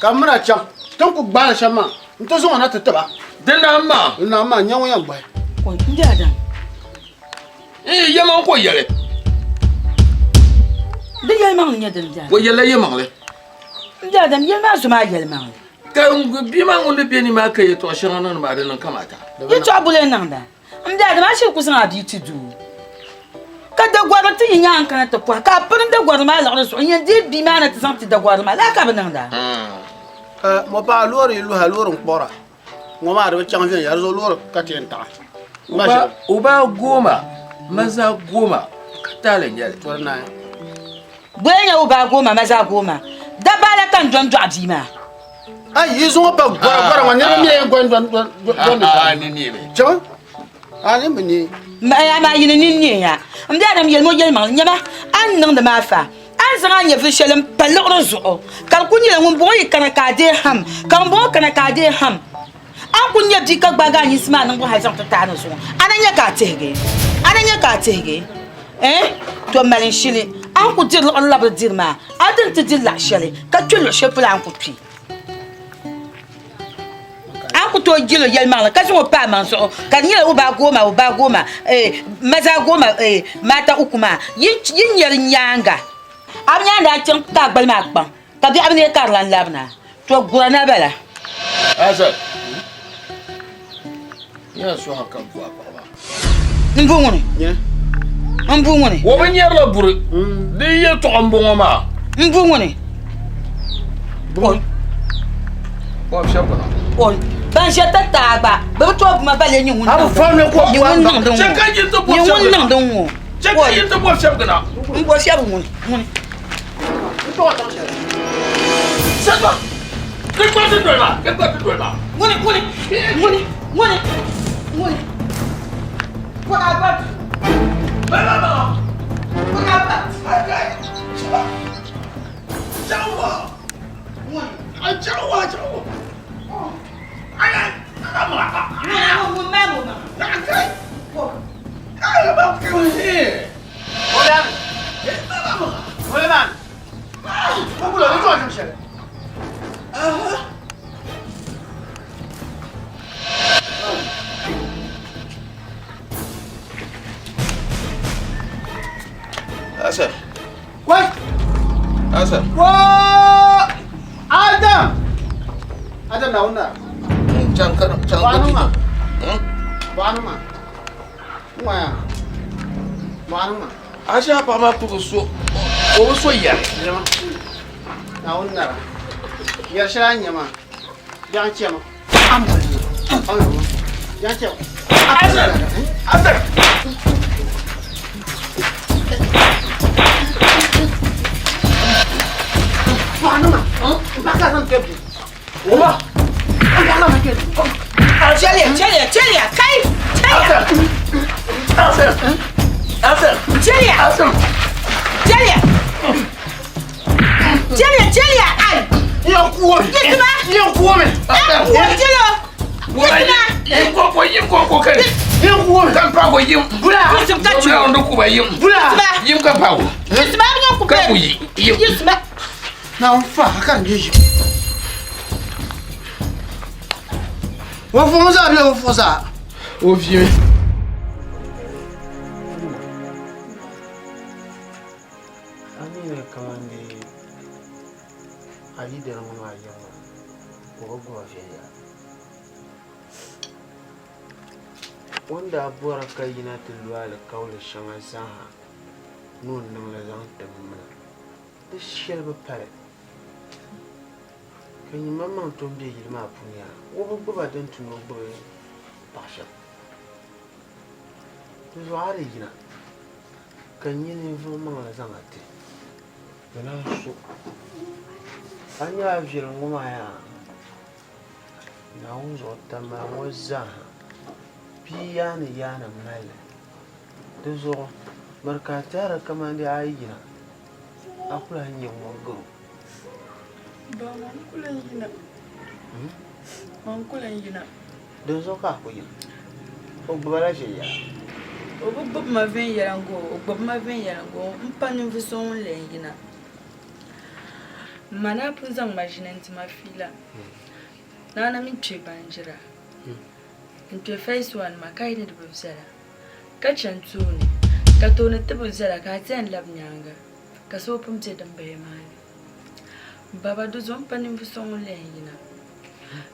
ka m mina chaŋ ti ni ku gbaai li shɛm maa n-ti zaŋ o na ti ti ba. Di naam maa. Di naam maa, n-nyɛ ŋun yɛn gbahi. N di Adam. Ee, yɛlimaŋli ka o yɛli. Di yɛlimaŋli nyɛ dini di Adam? O yɛlila yɛlimaŋli. N di Adam, yɛli maa zo maa yɛlimaŋli. Ka bia maa ŋun ni be ni maa ka yɛtɔɣ shɛŋa niŋdi maa, di niŋ kamaata. Yɛtɔɣ buli n-niŋda. N di Adam, a shiri ku zaŋ a bia ti doo. Ka dagɔrili ti yi nyaŋ kana ti pɔhi, ka a pirim dagɔrili maa liɣiri zuɣu n-yɛn deei bia maa na ti zaŋ ti dagɔrili maa. Lala ka bɛ niŋda. Mɔpaɣa loori yi luha loori n-kpuɣira. Ŋɔ maa di bi chaŋ viɛnyɛla, di zuɣu loori ka ti yɛn taɣi. O ba goma, maza goma, ka taali n-nyɛ li. Bɔya nyɛ o ba goma, maza goma, dabba ala ka n dɔn dɔɣi bia maa. Ayi, yi zuŋɔ pa gɔra gɔra ŋɔ, niriba mi yɛn gɔn dɔn dɔn dɔn ni shɛm. Chaŋ, a ni bi neei. Amaa yi ni nini neeya, m be Adam yɛlim o yɛlimaŋli, nyama, a ni niŋdi maa fa. A ni zaŋ a nyɛvili shɛli m-pa liɣiri zuɣu, ka di kul nyɛla ŋumbɔŋɔ yi kana ka a deei ham, ka ŋumbɔŋɔ kana ka a deei ham. A ni kul nya bia ka gbaagi a nyinsi maa niŋbu hal zaŋ ti taai ni zuŋɔ, a na nya ka a tihigi? A na nya ka a tihigi? Ɛɛn, to mali n shili, a ni kul diri liɣiri labiri diri maa, a di ni ti di laɣ shɛli, ka kpe luɣ shɛli polo a ni ku kpi. A ni ku tooi jil o yɛlimaŋli ka zaŋ o pa a maŋ zuɣu ka di nyɛla o ba gooma, o ba gooma, maza gooma, mata uku maa yi nya di nyaaŋa. A bi nyaanda a chaŋ ka a gbali maa kpaŋ ka biɛɣu bi neei ka di lan labina. To gura na bala. Azal, n yɛn sɔhim ka bu a paɣa maa. M bu ŋuni? M bu ŋuni? O bi nyarila buri. Di yɛltɔɣa m-bɔŋɔ maa. M bu ŋuni? Ban ʒe tataa gba, bɛ bi tooi bu ma balee nyɛ ŋun niŋdi ŋ-ŋɔ. Nyɛ ŋun niŋdi ŋ-ŋɔ. Chɛ ka yi ti bɔbi shɛbiga na. M bɔbi shɛbi ŋuni? Ŋuni? Ŋuni? Ŋuni? Ŋuni? Ŋuni? Ŋuni? Asa. What? Asa. What? Adam! Adam na wuna. Chan ka chan ka. Ma. Bɔɣani ma. N waya. Bɔɣani ma. Asha paɣa maa ku so o bi so yɛri. Yɛma. Naawuni nara. Yɛri shɛli a ni nya maa. Biɛɣu n chɛma. Biɛɣu n chɛma. Asad! Asad! Bɔɣani ma. N paɣa ka zaŋ kpɛ duu. Oba! N paɣa ka zaŋ kpɛ duu. Chɛliya, chɛliya, chɛliya, kai! Chɛliya! Asad! Asad! Chɛliya! Asad! Chɛliya! Chɛliya, chɛliya, ai! Yan kuwa mi. Yisima! Yan kuwa mi. Kuwa chɛlo! Yisima! Yim ko ko yim ko ko kai. Yan kuwa mi. Kan pa ko yim. Bula! Yisima ka Bula wanda ku ba yim. Bula! Yim kan pa ko. Yisima bi nyɛ ku Ka ku yi. Yim. Yisima! Na n fa ka n je ʒim. O fuɣi zaa bee o fuɣi zaa? O viimi. A mi ni kaman di a yidana ŋɔ maa yiŋ maa ka o bi gbubi viɛnyɛla. O ni daa bɔri ka yina ti lu alikauli shɛŋa zaaha ni o niŋ li zaŋ ti m mina, di shɛli bi pali. Ka nyin maŋmaŋ tom be yili maa puuni yaa, o bi gbubi a din tu ni o gbubi paɣ shɛm. Dinzuɣu a di yina ka n nya ninvuɣ maŋli zaŋ a ti, bɛ naan so a nya a viɛlim ŋɔ maa yaa. Naawuni zuɣu tamali ŋɔ zaaha, bia yaani yaani m-mali li. Dinzuɣu miri ka a tɛhiri kamani a yi yina a ku lahi nya ŋɔ gar o. Ba, man ku lan yina. Man ku lan yina. Dinzuɣu ka a ku yina. O gbubala viɛnyɛla? O bi gbubi ma viɛnyɛliŋga o, o gbubi ma viɛnyɛliŋga o, m pa ninvuɣ so ŋun lee yina. M ma daa pun zaŋ ma ʒini n-ti ma fiila. Naa na mi kpe baanjira. N kpe first one maa ka yi ni di bi viɛla ka chani tooni ka tooni ti bi viɛla ka a ti yɛn labi nyaaŋa ka so pun be dimbaya maa ni. Baba di zuɣu m pa ninvuɣ so ŋun lee yina.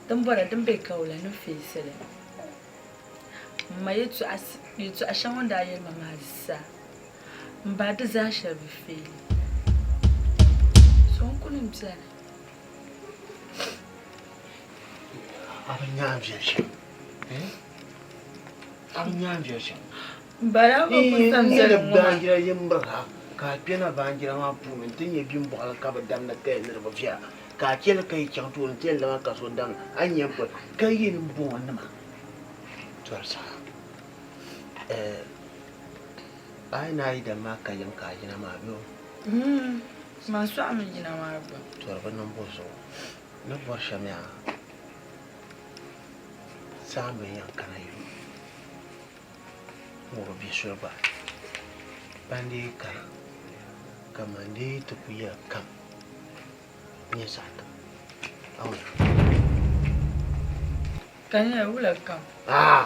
Din bɔra din be kaula ni feesi li. M ma yɛtɔɣa shɛŋa o ni daa yɛli ma maa zaa, m ba di zaa shɛli bi feeli. So n kuli m-beni. A bi nya a ni viɛli shɛm. A bi nya a ni viɛli shɛm. M ba daa bi kuli tam viɛli ŋɔ maa. Baanjira yi miri a ka a kpɛna baanjira maa puuni nti nya bimbɔɣili ka bɛ damdi kaya ni di bi viɛla ka a chɛ li ka yi chaŋ tooni nti yɛli lama ka so damdi a ni nya m-poli ka yi ni bɔŋɔ nima tɔri saha a yi naai yi dam maa ka yiŋ ka a yina maa bee? Man sɔɣimi yina maa gba. Tɔri bi niŋ bɔzuɣu ni bɔri shɛm yaa saamba n-yɛn kana yuli ŋ-ŋɔ bi be soli gba ban dii kana ka man dii ti ku yɛli kam nyɛ zaɣ tiŋ awuya. Ka nyɛla wula kam? Aa!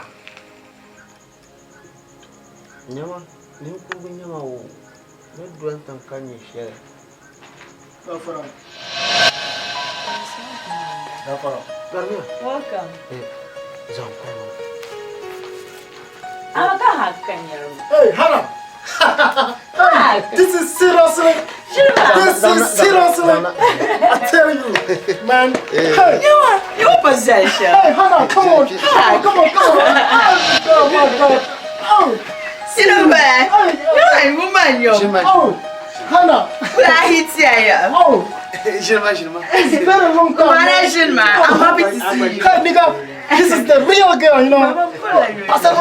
Nyama, ninkurigu nyama o ni doli tiŋ ka nyɛ shɛli. Gafara. Gafara. Garimiya. Welcome. Zaŋ kɔŋ. Ama ka ha ka nyɛri. Hey, Hannah. Hey, this is seriously. This is seriously. I tell you, man. Hey. You are you possession. Hey, Hannah, come on. Come on, come on, come on. Oh, my God. Oh. Silver. You are woman, yo. Oh, Hannah. Wala Oh. Shirma, shirma. It's been a long time. Wala shirma. I'm happy to see you. Hey, nigga, this is the real girl, you know. Pastor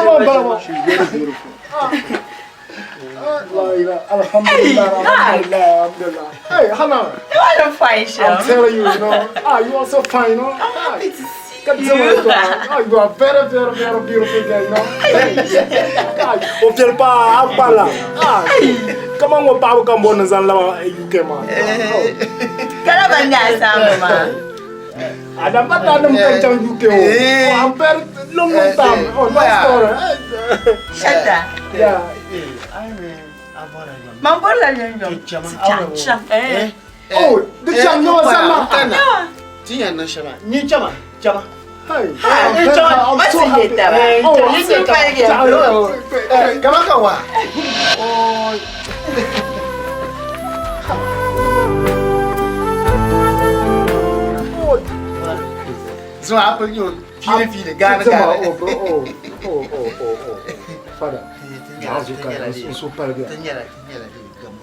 She's very beautiful. La ilaha, alhamdulillah, alhamdulillah, alhamdulillah. Hey, Hannah. You are the fine show. I'm telling you, you know. Ah, you are so fine, you know. I'm happy to see you. Ah, you are very, very, very beautiful girl, you know. Ah, O viɛli pa a kpala. Ah, kaman ŋɔ paɣaba kam bɔri ni zaŋ laba UK maa. Kala ban nya saamba maa. Adam ba daa nim ka chaŋ UK o. Oh, I'm very long, long time. Oh, long story. Shut up. Yeah. Man bɔrila yom yom. Cham cham. Eh. Oh, di cham nyawa zama. Ti yɛn niŋ shɛm maa, nyin chama, chama. Hey, I'm I'm so happy. Oh, I'm so happy. Kama ka wa. Zuŋɔ a pili nyɛ fiili fiili gaani gaani. Oh, bro, oh, oh, oh, oh, oh. Father, naazu ka n so paligiya. Ti nyɛla ti nyɛla di gamu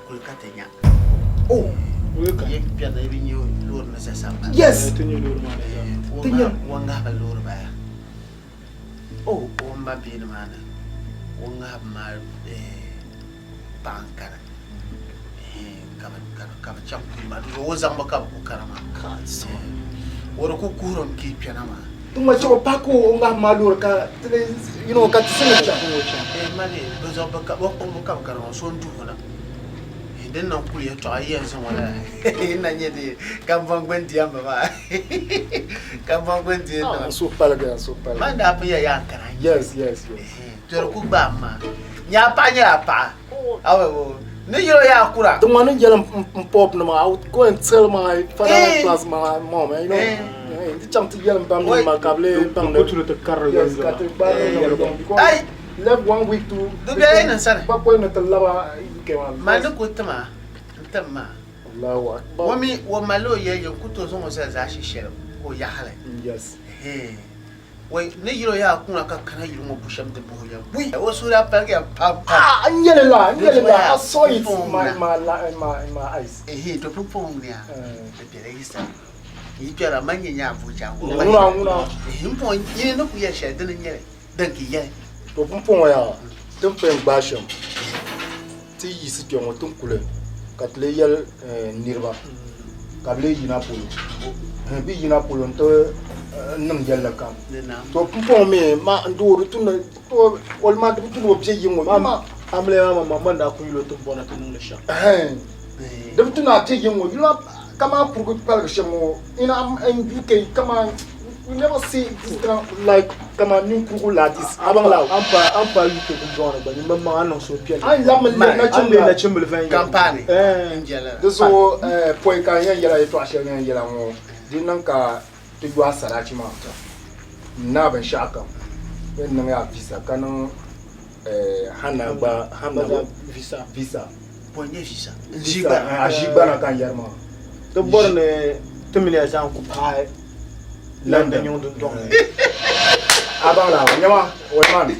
kuli ka ti nya. Oh, ye kpɛrina yi bi nyɛ loori ni za sambani. Yes. Ti nyɛ loori maa ni za. Ti nyɛ. O ŋahiba loori baya. Oh, o ma be nimaani. O ŋahiba maa paɣa n kana. Ka bi chaŋ kuli maa. O zaŋ ba ka bi ku kana maa. O di ku kuhirimi ka yi kpɛna maa. Ti ŋma chaŋ o paaki o ŋahiba maa loori ka ti you know ka ti sini chaŋ. Mali bi zaŋ bi kpuɣibu ka bi kana maa so n duhi na. Din niŋ kuli yɛltɔɣa yi yɛn zaŋ o lala yi na nyɛ di kambɔŋ gbuni diɛmbu maa kambɔŋ gbuni diɛmbu N so paligiya n so paligiya. Man daa pun yɛli yaa n kana. Yes, yes, yes. To di ku gbaai maa nyaa paɣa nyɛla paɣa awo ni yɛlo yaa kura. Di ŋma ni yɛli n pop nima I would go and tell my father eh. plus my mom you know. Eh. N ti chaŋ ti yɛli n ba mini ma ka bi lee baŋ ni yes ka ti gbaai because Ai. left one week to Di bela yi niŋ sani. Bakɔi ni ti laba UK maa. Man ni ku tima n tim maa. Allahu akbar. O mi o mali o yɛli yɛn ku tooi zaŋ o zali zaashe shɛli ka o yaɣili. Yes. Wai ni yino yaa kuna ka kana yili ŋɔ bu shɛm ti buhi ya bui o suhu daa paligiya pam pam. Ah, n yɛli la n yɛli la I saw it in my my in my in my eyes. Ehe to pumpɔŋ ŋuniya di bela yi sani yi kpɛra man nyɛ nyaa vuhi chaŋ ŋuna ŋuna. Ehe m-pɔŋ yini ni ku yɛli shɛli dini n-nyɛli din ki yɛli. To pumpɔŋɔ yaa ti ni pun gbaai shɛm ti yiɣisi kpe ŋɔ ti ni kuli ka ti lee yɛli niriba ka bɛ lee yina polo bɛ yina polo n-ti niŋ yɛlli kam. To pumpɔŋɔ mi ma n doo di tu ni to olima di bi tu ni o bɛ yiŋ ŋɔ ma. Amiliya maa ma man daa kun yuli o ti bɔna ti niŋli shɛm. Di bi tu ni a bɛ yiŋ ŋɔ yuli kaman kurugu paligi shɛm ŋɔ in in UK kaman you never see this kind like kaman ninkurugu like this a baŋ la. An pa an pa UK pumpɔŋɔ ni gba nyin maŋmaŋ a ni niŋ suhupiɛlli. A ni labimi lɛbi nachimbila. A ni leei nachimbili viɛnyɛla. Kampaani Di zuɣu pɔi ka n yɛn yɛla yɛtɔɣa shɛli n yɛn yɛla ŋɔ di niŋ ka ti yo a saraachi maa n naai binshɛɣu kam yɛn niŋ ya visa ka niŋ Hanna gba Hanna visa visa Bɔ n-nyɛ visa? Visa a ʒi gbana ka n yɛri maa. Ti bɔri ni ti mini ya zaŋ ku paai London yiŋ dundɔŋ ni. A baŋ la nyama Othman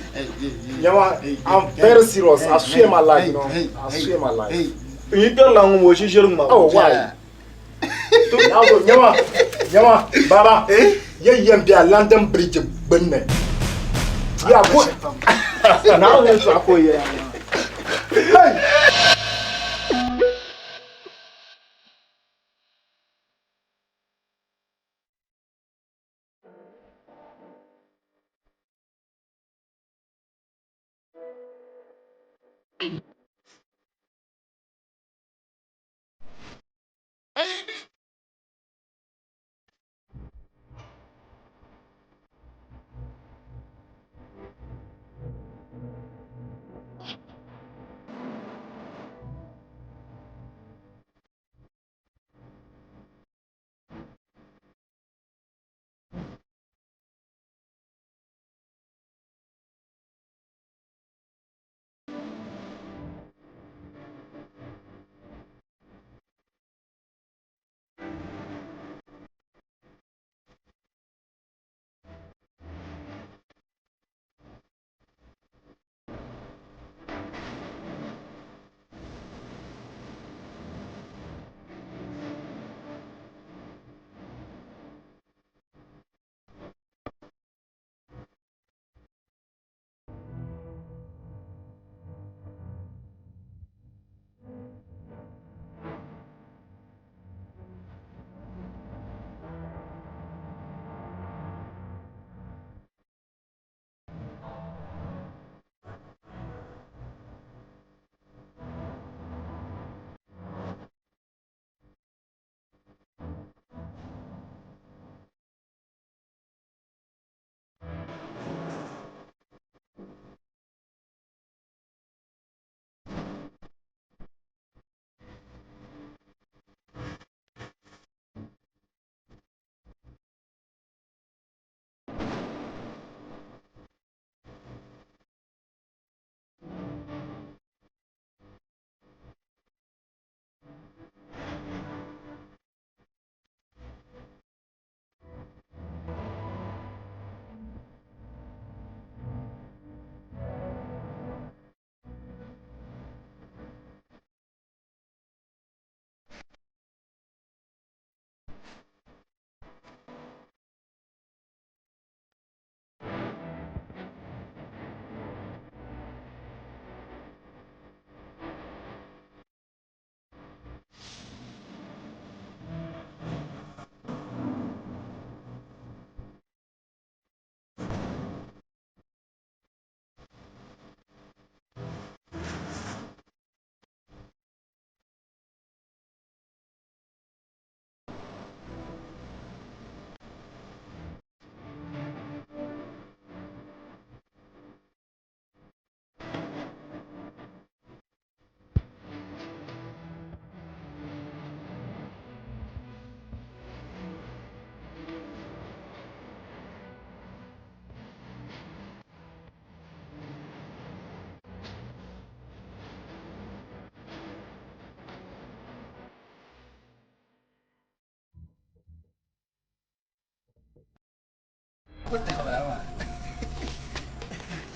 nyama I'm very serious I swear my life you know I swear my life. N yi kpɛrila ŋun o ʒi ʒiri ŋma. Oh why? Nazo nyama nyama baba ye yɛn bɛ a London Bridge gbunni. Ya ko Naawuni yɛltɔɣa ka o yɛya maa. Hey!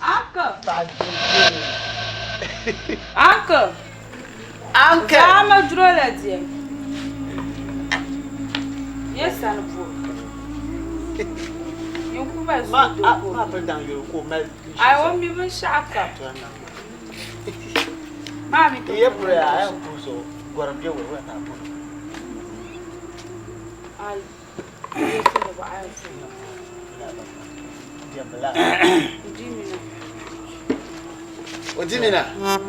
Uncle. Uncle. Uncle. Zama duro la diɛ. Ye sani bo. Yin ku ba Ma zu a do ma pili daŋ yuli ka o mali Ai o mi binshaɣu kam. Maa mi Ye puri a yɛn ku so gɔrim bɛ wuli wula ka a puri. Ai. bɔ a yɛn tu. Odimina.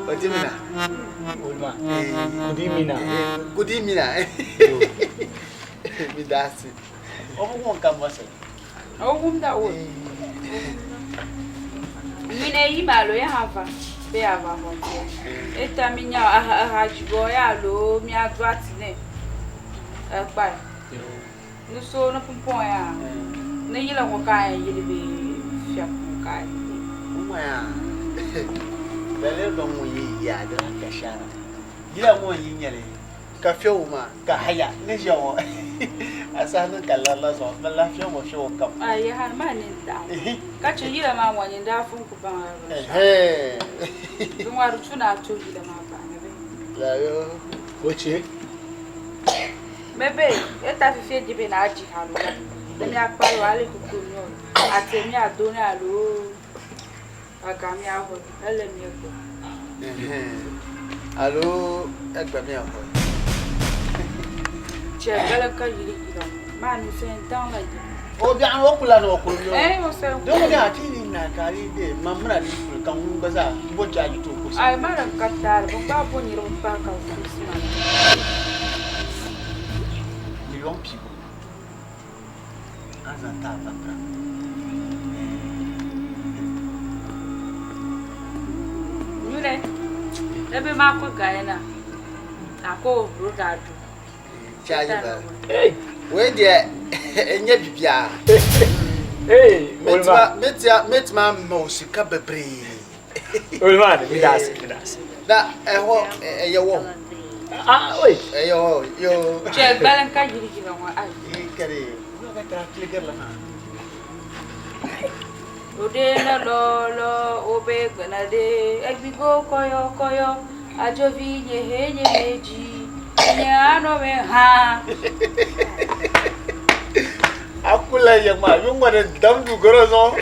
Odimina. Olma. Kudimina. Kudimina. Mi dasi. Omo won kam wasa. O wumda o. Mine yi ma lo ya hava. Be ya va ho. Eta mi nya aha jigo ya lo mi adwati ne. E pa. Nu so no pumpon ya. Ne yila ko ka ya yili be fia ko ka. Mo ya. Bele ba mo yi ya da ka shara. Yila mo yi nyale. Ka fiyo ma ka haya ne jawo. Asa no kala la so ma la fiyo mo fiyo kam. Ai ya har ma ne da. Ka ce yila ma wani da fun ku ban. Eh. Dun waru tuna to yila ma ba ne be. La yo. Oche. Bebe, eta fifi jibe na aji halu. Emi akpa yo ale kuku mi o. Ati mi ado ni alo. Aga mi aho, ele mi eko. Alo, egba mi aho. Che bele ka yiri yira. Ma ni se ntan la ji. O bi an o kula no ko yo. Eh, o se. Do mo ga ti ni na ka ri de mamra ni ful kan un baza bo jaji to ko. Ai ma ra ka tar, bo ba bo ni ro pa ka ko sima. Million people. Azan ta ba pra. Yule. Ebe ma ko ga na. Ako bro ga do. Charge ba. Hey, we there enye bibia. Hey, Olma. Metia metima ma osika bebre. Olma, mi das, mi das. Na eho eye wo. Ah, oi. Eye wo yo. Che belen ka yiri yiri wa ai. E kare. Wo ka tra kliger la. Ode na lo lo obe gbana de egbigo koyo koyo ajovi nyehe nyehe ji nye ano me ha. Akula yama yungwa de damdu gorozo.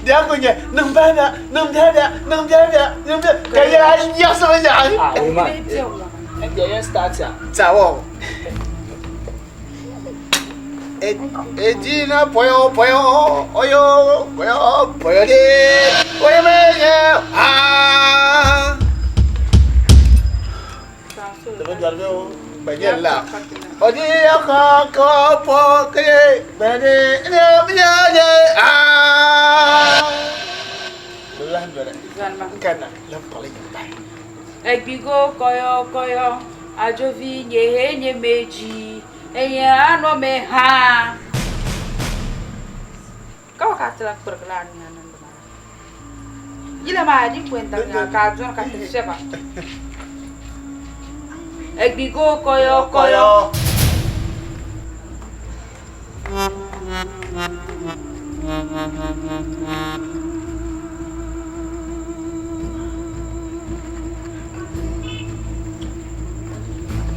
Dia punya nang bada nang bada nang bada nang bada kaya ya sama ya. Ah, Olma. Dia yang start ya. Zawo. Edina poyo poyo oyo poyo poyo de oyo me ah. Dapat jual banyak lah. Odi ka ko po ke bade ne ne ah. Belah juara. Kana lam paling baik. Egbigo koyo koyo ajovi nyehe nyemeji. Enye ano me ha. Kau kata lah perkelan ni anak mana. Gila mah di kuentang ya kajuan kata siapa? Egbigo koyo koyo.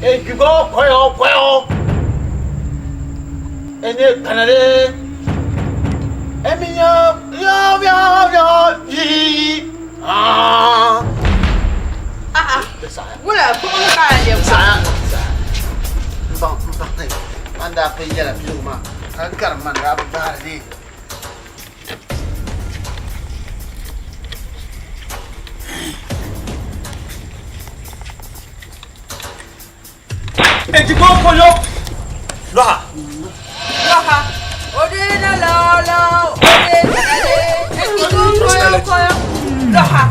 Egbigo koyo koyo. Ene kanale. Emiya ya ya ya yi. Ah. Ah. Wala ko ko ka je. Sa. Bang bang. Anda pe yala piluma. Kan kar man ra ba ni. Ejigo koyo. Loha. Loha. Ode na lo lo. Ode na le. Ejigo koyo koyo. Loha.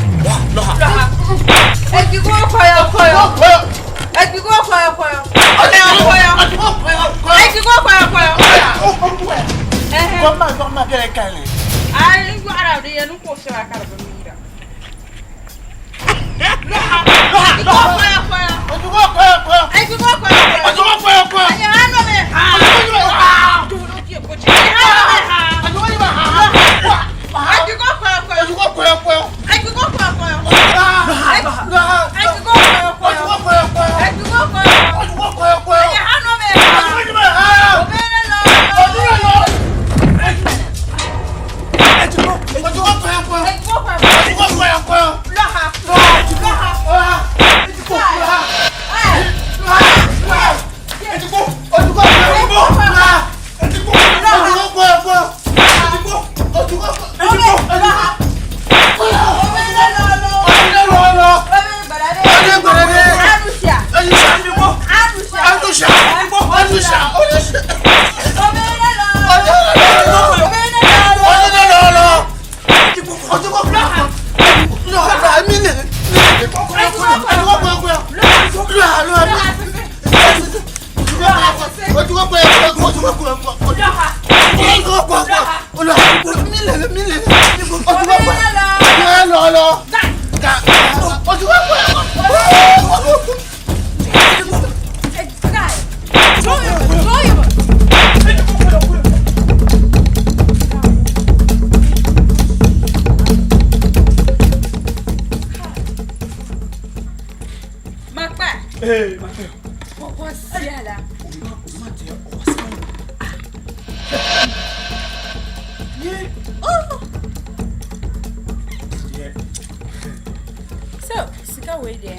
Loha. Loha. Ejigo koyo koyo. Ejigo koyo koyo. Koyo koyo. Ejigo koyo koyo. Koma koma kele kale. Ai ngu ara de yanu ko shara kar ba mira. Loha. Loha. Koyo koyo. Ejigo koyo koyo. Ejigo koyo koyo. Ejigo koyo koyo. Anya ano me ha. Ejigo koyo koyo. Ejigo koyo koyo. Ejigo koyo koyo. Ejigo koyo koyo. Ejigo koyo koyo. Ejigo koyo. Ejigo koyo koyo. Anya ano me ha. Ejigo me ha. Obere lo. Obere lo. Ejigo. Ejigo koyo koyo. Ejigo koyo koyo. Ejigo koyo koyo. Loha. Loha. Loha. Loha. Ejigo. Loha. Loha. Loha. So, sika wei deɛ.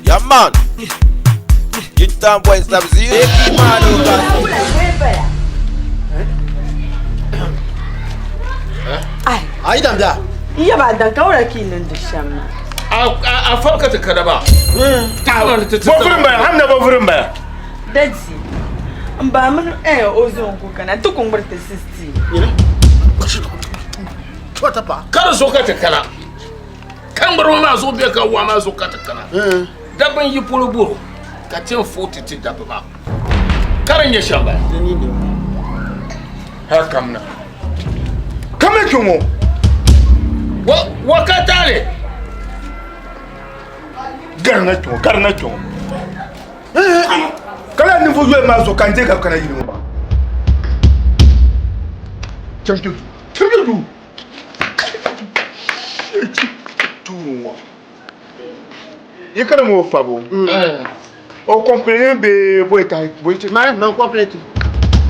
Yeah, man. Get down, boy, stop. A yi damda. Iya ba dan kawra ki nan da sham na. A farka ta kada ba. Bofurin baya, hamna bofurin baya. Daddy, mba mun eh ozon ku kana tukun barta 60. Tota pa. Kada so ka ta kana. Kan bar ma zo be ka wa ma zo ka ta kana. Dabban yi polo buru. Ka tin foti ti dabba ba. Karan ya shan ba. Ha kamna. Kame kinwo. Wa wa ka tale. Garna kinwo, garna kinwo. Kala ninvuɣ yoli maa zuɣu ka n je ka kana yili ŋɔ maa. Chaŋ ti tirigi duu. Tuuri ŋɔ. Yi kana ŋɔ fabu. O complain bee bɔyi tahi bɔyi ti. Mani man complain ti.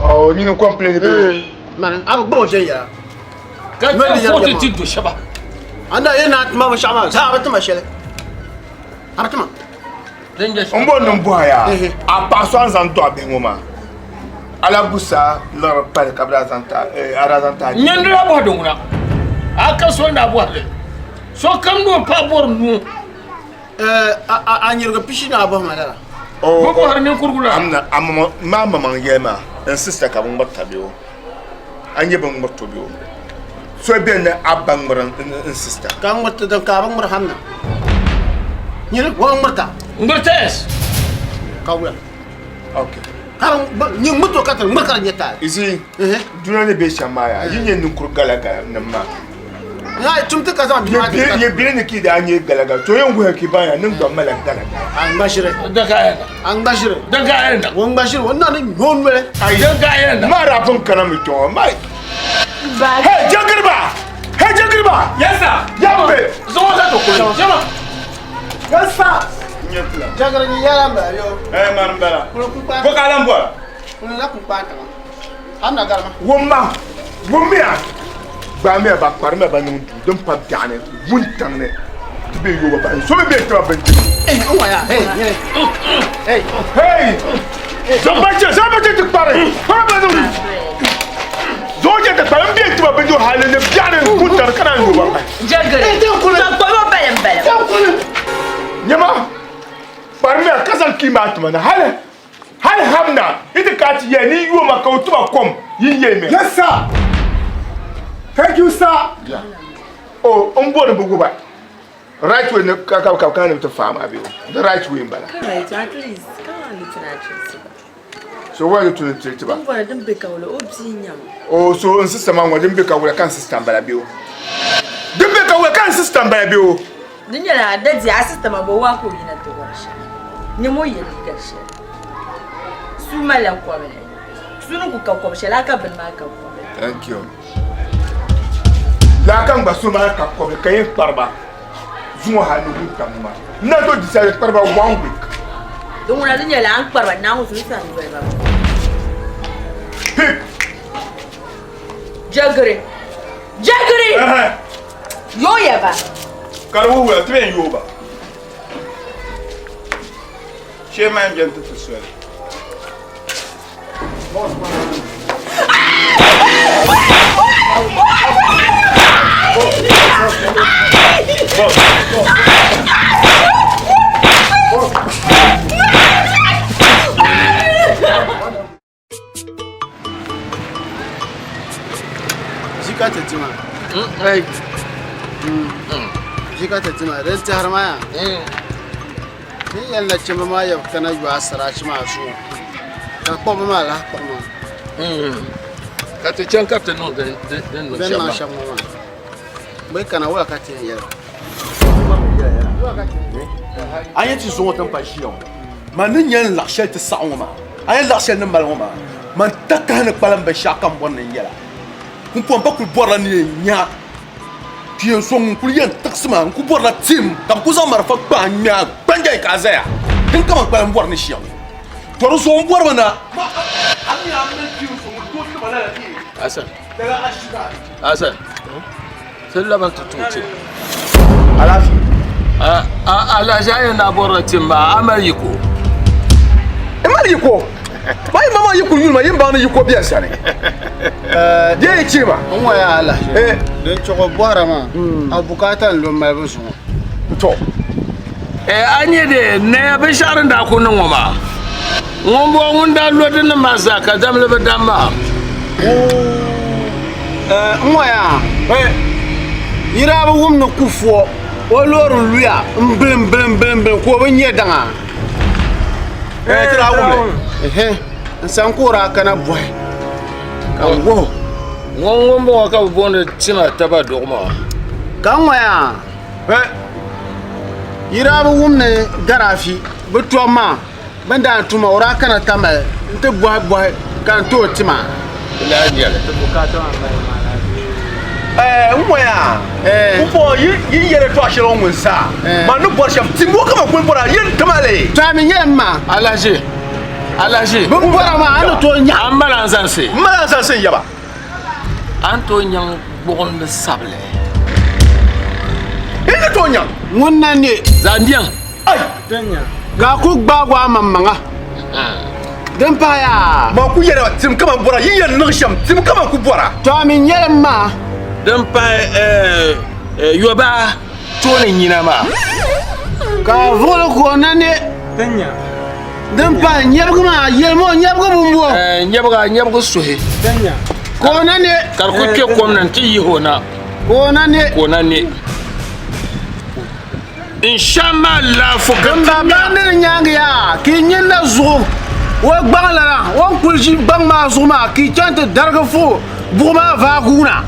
Oh, nyini complain bee. Mani a bi gbubi shɛli yɛla. Ka ti foti ti do shɛba. Anda ye na tuma binshɛɣu maa zaa a bi tima shɛli. A bi tima. N bo ni bɔhi ya a paɣa so a ni zaŋ dɔɣi bihi ŋɔ maa alabusa liɣiri pali ka bi daa zaŋ ti a daa zaŋ ti a Nyɛ nira bɔhi di ŋuna. A ka so na bɔhili. So kam ni o paɣa bɔri nuu. A nyirigi pishi ni a bɔhi ma lala. Bɛ bɔhiri ninkurigu la. Amina a mama maa mamaŋ yɛli maa n sista ka bi ŋmiri tabi o a nyɛ bi ŋmiri tobi o so bɛni ni a ba ŋmiri n sista. Ka ŋmiri ti din ka a bi ŋmiri hamna. Nyini wa ŋmirita. Ŋmirita yes. Ka wula. Okay. Ka nyɛ ŋmiriti o ka ti ŋmiri ka di nyɛ taali. You see, dunia ni bɛ shɛm maa yaa yi nyɛ ninkuri gala gala nim maa. Ŋa tum ti ka zaŋ bihi maa ti Nyɛ bili ni ki daa nyɛ gala gala to yɛn wuhi ki ban ya niŋ gba mala gala gala. A ŋmashiri. Daga ayanda. A ŋmashiri. Daga ayanda. O ŋmashiri o na ni nyɔ noli. Ayi. Daga ayanda. Maa daa pun kana mi kpɛ ŋɔ maa. Hey jagiriba! Hey jagiriba! Yes sir. Yambe. Zuŋɔ ka to kuli. Jama. Yes sir. Nyɛ fila. Jagiri ni yɛla n bala yo. Eh man bala. Kuli kpukpa. Ko ka lan bɔra. Kuli la kpukpa tiŋa. Amina garima. Wumma wummiya gbaamiya ba kparimiya ba niŋ duu din pa biɛɣuni wuntaŋ ni ti be yooba bahi so mi be tiba bindirigu. Eh, n waya. Hey, nyini. Hey. Hey! Zɔba che zɔba che ti kpari kpari ba niŋ zuɣu che ti kpari n be tiba bindirigu hali ni biɛɣuni wuntaŋ ni ka naan yooba bahi. Jagiri. Ka kpɔbi balim balim. Nyama kparimiya ka zaŋ kii maa tima na hali hali hamna yi ti ka ti yɛ ni yooma ka o tiba kom yi yɛ mi. Yes, sir. Thank you, sir. Yeah. Oh, n bori bi guba. Right way ni ka ka ka ka ni ti faama bi o. The right way n bala. Correct, at least come on little actress. So wa ni tuni ti ba. N bɔra din be ka wula o bia nyama. Oh, so n sister ma ŋɔ din be ka wula ka n sister n bala bi o. Din be ka wula ka n sister n bala bi o. Di nyɛla daddy a sister ma bo waa ka o yina ti wari shɛli. Nyama o yɛ liiga shɛli. Suu malila kɔbili. Suu ni ku ka kɔbi shɛli a ka bini maa ka kɔbili. Thank you. Laa ka n gba so maa ka kɔbili ka yɛn kpariba zuŋɔ hali ni wuntaŋ maa. N na to decide kpariba one week. Di ŋuna di nyɛla a ni kpariba Naawuni zuɣusaa ni doli ba. Pick. Jagiri. Jagiri! Yooya ba. Ka di wuhiya ti bɛn yooi ba. Shee maa n-beni ti ti soli. Ʒi ka ti dima. Ʒi ka ti dima. Din tɛhiri maa yaa. Ti ni yɛli nachimba maa yɛbu kana yo asiraachi maa zuɣu ka kpuɣibu maa lahi kpuɣi maa. Ka ti chaŋ ka ti niŋ din niŋ Din shɛm niŋ maa. shɛm ŋɔ maa. Bɛ kana wula ka ti yɛn yɛli? A yɛn ti zuŋɔ ti ni pa ʒiya ŋɔ man ni nya n laɣ shɛli ti saɣi ŋɔ maa a yɛn laɣ shɛli ni mali ŋɔ maa man takahi ni kpalim binshɛɣu kam bɔri ni n yɛla pumpɔŋ m pa kuli bɔrila ni yɛn nya kpeen so ŋun kuli yɛn tiɣisi ma n kuli bɔrila tim ka bɛ kuli zaŋ marafa kpaai n ŋme a gbanjai ka a zaya din ka man kpalim bɔri ni shɛm to di zuɣu m bɔrimi na Asan Asan ti labi ti tuui tim. Alaafee. Alahaji a yɛn daa bɔrila tim maa a mali yiko. N mali yiko. Ma yi mama yi kuli yuli ma yi baŋ ni yiko bɛ n sani. Di yi chɛ ma. N ŋɔ yaa alahaji. Din chuɣu bɔhira maa a bukaata n lo malibu zuɣu. To. A nyɛ de naya binshɛɣu din daa kuli niŋ ŋɔ maa ŋun bɔŋɔ ŋun daa lo di nim maa zaa ka damli bi dam maa. N ŋɔ yaa yi daa bi wum ni kufuɔ o loori luya n bilim bilim bilim bilim ka o bi nyɛ daŋa. Ti daa wum li. N san ka o daa kana bɔhi ka n wuhi o. Ŋun ŋun bɔŋɔ ka bi booni tima taba duɣu maa. Ka n ŋɔ yaa yi daa bi wum ni Gaddafi bi tɔbu maa bɛ ni daa tuma o daa kana Tamale nti bɔhi bɔhi ka n ti o tima. N ŋɔya pumpɔŋɔ yi yɛli yɛltɔɣa shɛli ŋɔ ŋun sa man ni bɔri shɛm tim ŋɔ ka man kuli bɔra yin tima li. To a mi nyɛla m ma. Alahaji Alahaji. Bin bɔra maa a ni tooi nyaŋ. A mali anzalisi. M mali anzalisi n yaba. A ni tooi nyaŋ gbuɣinli sabili. N ni tooi nyaŋ. Ŋun na ne. Zaŋ nyaŋ. Ai! Ka a ku gbaagi a maŋmaŋa. Din pahi yaa. Man ku yɛli tim ka man bɔra, yi yɛn niŋ shɛm, tim ka man ku bɔra. To a mi nyɛli m ma. Din pahi yɔbaa tooni nyina maa. Ka a vuɣili ka o na ne. Din pahi nyɛbigi maa, yɛlimi o nyɛbigi bumbo. Nyɛbiga, nyɛbigi suhi. Ka o na ne. Ka di ku kpe kom ni nti yihi o na. Ka o na ne. Ka o na ne. N shɛm maa laafo ka ti nya. N ba ni nyaangi yaa ka yi nyin na zuɣu o gbaŋ lana o ni kuli ʒi gbaŋ maa zuɣu maa ka yi chaŋ ti darigi fu buɣu maa vaaguuna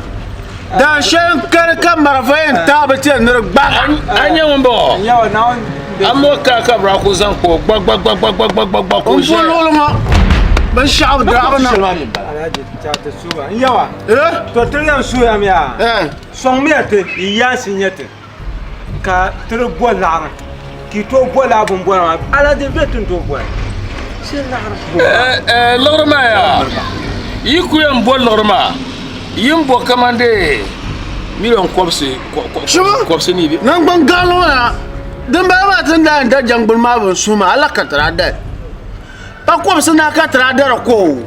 daan shɛli n kani ka marafa yɛn taai bi tiɛli ni di gbaagi a. A nyɛ ŋun bɔŋɔ a mo ka ka bɛ ku zaŋ kpa o gbagbagbagbagbagba ka o N pu ʒɛya. luɣuli ŋɔ binshɛɣu bi daabi na. N yawa to ti lan suhuyam yaa sɔŋmiya ti yi yaansi nyɛ ti. Ka ti di bo laɣiri ka yi tooi bo laa bin bɔra maa ala di bɛ ti ni tooi boli shee laɣiri Liɣiri maa yaa yi ku yɛn bo liɣiri maa yi ni bo kamandee miliɔn kɔbisi kɔbisi ni bi. Naŋgban gaɣili ŋɔ na din bala maa ti ni daa yɛn da jɛŋgbuni maa bin suhi maa ala ka ti daa dali pa kɔbisi naa ka ti daa dari ko o.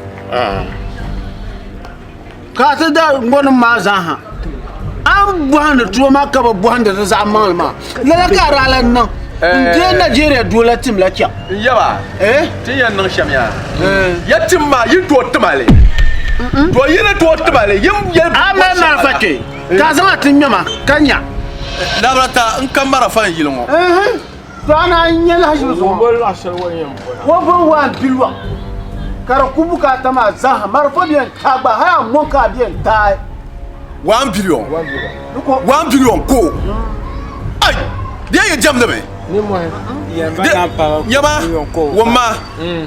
Ka a ti da ŋɔnim maa zaa ha, a ni bɔhindi tuo maa ka bi bɔhindi di zaɣ maŋli maa, lala ka a daa lan niŋ n-deei Nigeria doo la tim la chaŋ. N yaba, ti ni yɛn niŋ shɛm yaa, ya tim maa yi tooi tima li, to yi ni tooi tima li, yi ni yɛli A mali marafa kpe, ka a zaŋ a ti ŋmɛ ma ka nya. Labrata, n ka marafa n yili ŋɔ. To a naan nya lahiʒibu zuɣu o bin waan bilɔŋ ka di ku bukaata maa zaaha marafa bɛn taai gba hali a mɔŋ ka a bɛn taai. 1 billion 1 billion ko ai di yɛn jɛmdi mi nyɛma wumma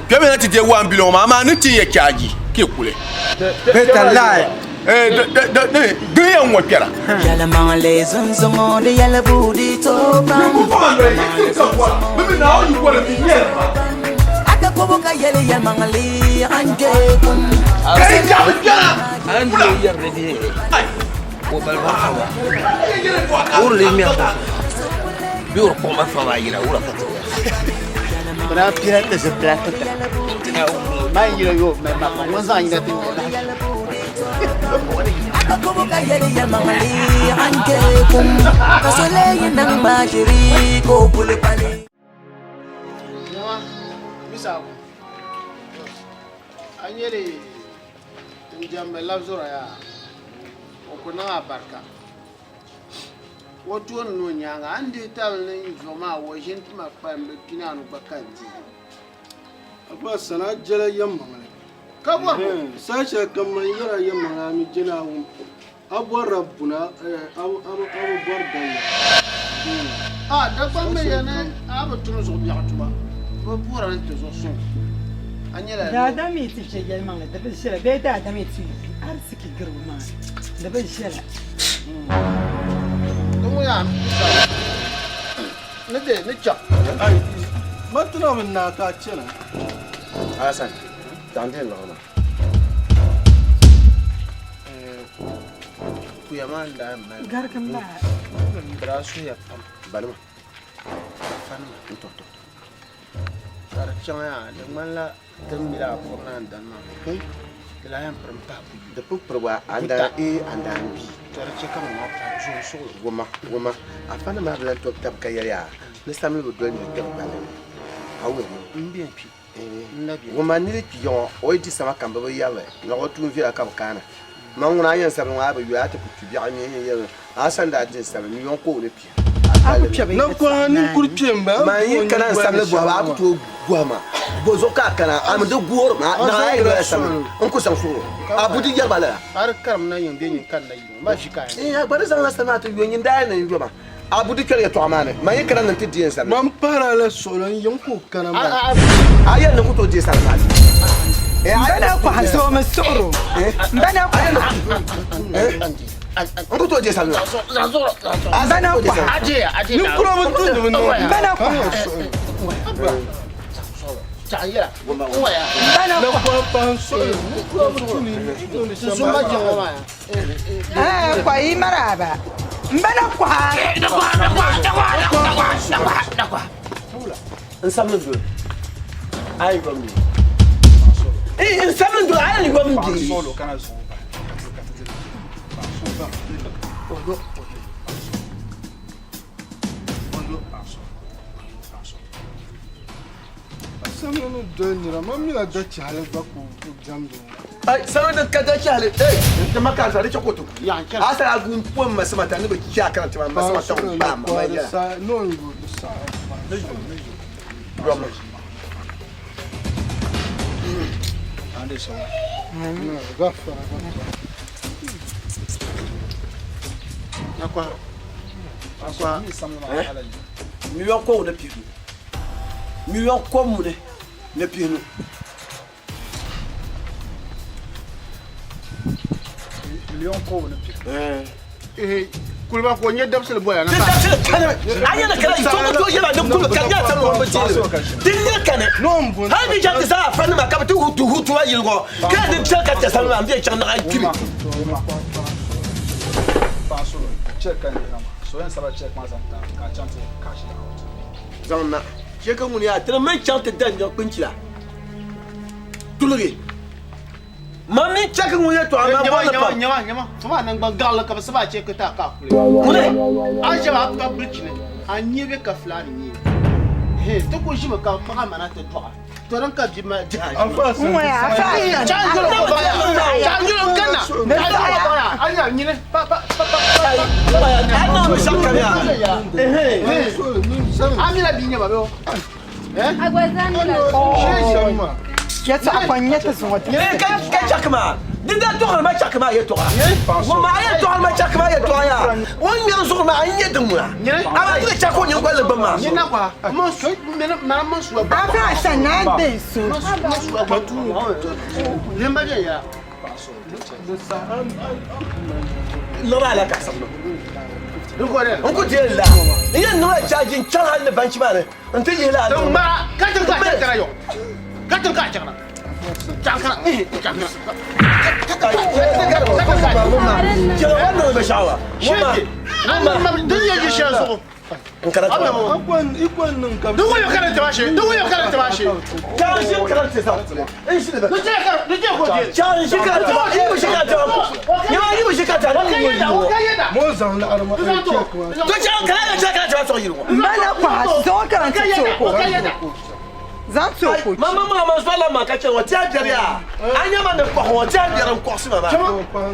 kpɛmi na ti deei 1 billion maa amaa ni ti yɛ chaaji ka yi kuli Better lie. Din yɛn ŋɔ kpɛra. Yɛlimaŋli zunzuŋɔ di yɛlibu di tooi pam. A ka kobo ka yɛli yɛlimaŋli a ni kpe kum. Bɛ daa pila ti zipila ti tira. Man yila yo mɛ ma ka ŋun zaŋ yina ti nyɛ lahi. A nyɛ li n jɛmbi labzura yaa o O ku niŋ a barika. O tooni ni o nyaaŋa, a ni dihi tabili ni n zuɣu maa o ʒini ti ma kpalim bɛ pinaanu gba ka n di. Afa sani a jɛla yɛlimaŋli. Ka bɔri bɔ? Saha shɛli kam man yɛri a yɛlimaŋli a mi je Naawuni. A bɔrila buni, a bi bɔri dalia. A Dagbaŋ mi ya ni a bi tum zuɣu biɛɣu tuma, bɛ bɔra ni ti zuɣu suŋ. A nyɛla. Daadam yi ti ʒe yɛlimaŋli di bi ʒiɛla bee daadam yi ti yu ariziki giribu maa di bi ʒiɛla. Di ŋun a ni de ni chaŋ. Ma ti na bi naai ka a chana. Alhassan, zaŋ di liɣiri maa. Kuya maa n-daa mali. Garigi m-bala. Bɛ daa suhiya pam. Balima. Fanima. N-tɔ tɔ. Ka di chaŋ yaa di ŋmanila ti ni mi laa puri ni andani maa di lahi yɛn piri m-pahi buyi. Di pun piri gba andani ee andani bii. To di chɛ ka ŋɔ maa pahi zuɣu suɣulo. Wumma wumma afa nim maa bi lahi tobi tab ka yɛli yaa ni samli bi doli niri kpɛri gballi ni ka wuhi ni. M beni kpi n na beni. Wumma niri kpi ya ŋɔ o yi di sama kam bi bi yɛrili naɣ o tuun viɛla ka bi kaana man ŋuna a yɛn sabili ŋɔ a bi yuli a ti ku kpi biɛɣu mi n yɛli a sani daa di n sabili miliyɔn ka o ni kpi. Man yi kana n sabili bɔhibu a ku tooi bɔhi ma bɔ zuɣu ka a kana a mi di goori ma naɣ a yi doya sabili n ku zaŋ suɣiri a bu di yɛri ba lala. A di karim na yiŋ bee nyin kani na yiŋ ma ʒi ka a yɛn. A gba di zaŋla sabili maa ti yo nyin daa ni yo ma a bu di kpɛri yɛtɔɣa maa ni man yi kana ni n ti deei n sabili. Man pahiri a la suɣili n yiŋ ka o kana maa. A yɛli ni n ku tooi deei sabili maa. M ba na kɔhi zoomi suɣiri o. M ba na kɔhi. N ku tooi deei sabili maa. M ba na kɔhi. Ninkura bi tumdi bi niŋ. M ba na kɔhi. M ba na kɔhi. Ɛɛ kɔhi yi maraaba. M ba na kɔhi. N sabili doli a yi yom bee? N sabili doli a yi yom bee? Samli ni doli nira, man mila dachahili gba ka o diɛmdi o. Ai, samli din ka dachahili, ei, n ti ma ka di chɛ ka o ti ku. A sala gu n pom ma sima ta ni bi chɛ a kana ti ma ma sima ta ku kpaa ma ma yɛla. Yom. Miliyɔn kɔbu ni pihinu. Miliyɔn kɔbu ni pihinu. Miliyɔn kɔbu ni pihinu. Kuliba ka o nyɛ dabisili boya na. Ti dabisili kani a yɛli kana yi tooi tooi yɛla ni kuli ka nyɛ sani ŋun bi deeli din nyɛ kani hali ni chaŋ ti zaa afa nima ka bi ti hutu hutu a yili ŋɔ ka ni chɛli ka chɛ sani maa n bɛ chaŋ naɣa kpimi. Zaŋ na chɛ ka ŋuni yaa tiri mini chaŋ ti da n kpinchila tuligi. Man mi chɛki ŋun yɛtɔɣa maa bɔri pam. Nyama, nyama, fama nangban gaɣili ka bɛ saba a chɛki ti a ka a kuli. Ŋuni? A ʒɛba a pa bilichini, a nyee be ka fulaani nyee. Hee, ti ku ʒimi ka kpaɣa mana ti dɔɣa. To din ka bia mali dihi a ʒimi. Chanjolo ko baya. Chanjolo n kanna. Chanjolo ko baya. A nya nyini pa pa pa pa. A niŋ mi shɛm kam yaa. A mi la bia nyɛba bɛ o. Yɛtɔɣa kɔŋ nyɛ ti zuŋɔ ti. Ka chɛki maa di daa tɔɣiri ma chɛki maa yɛtɔɣa ŋun maa yɛn tɔɣiri ma chɛki maa yɛtɔɣa yaa o ni ŋmɛri zuɣuri maa n nyɛ din ŋuna a bi tiri chɛki o nyingoli gbuni maa. Afa san naa bɛ so. Lɔba ala ka sabino n ku deei la n yɛn niŋla chaaji n chaŋ hali ni banchi maa ni n ti yihi la Din ŋmaa ka tin ka chɛra yo ka tin ka chɛra chaŋ kana chaŋ kana din yɛ yi shɛli zuɣu Mana kɔha zuɣu ka n ti tooi ko. Zaŋ ti o ka o Ma ma ma ma zɔla ma ka chɛ ŋɔ ti a biɛri yaa. A nya ma ni kɔhi ŋɔ ti a biɛri n kɔɣisi ma maa.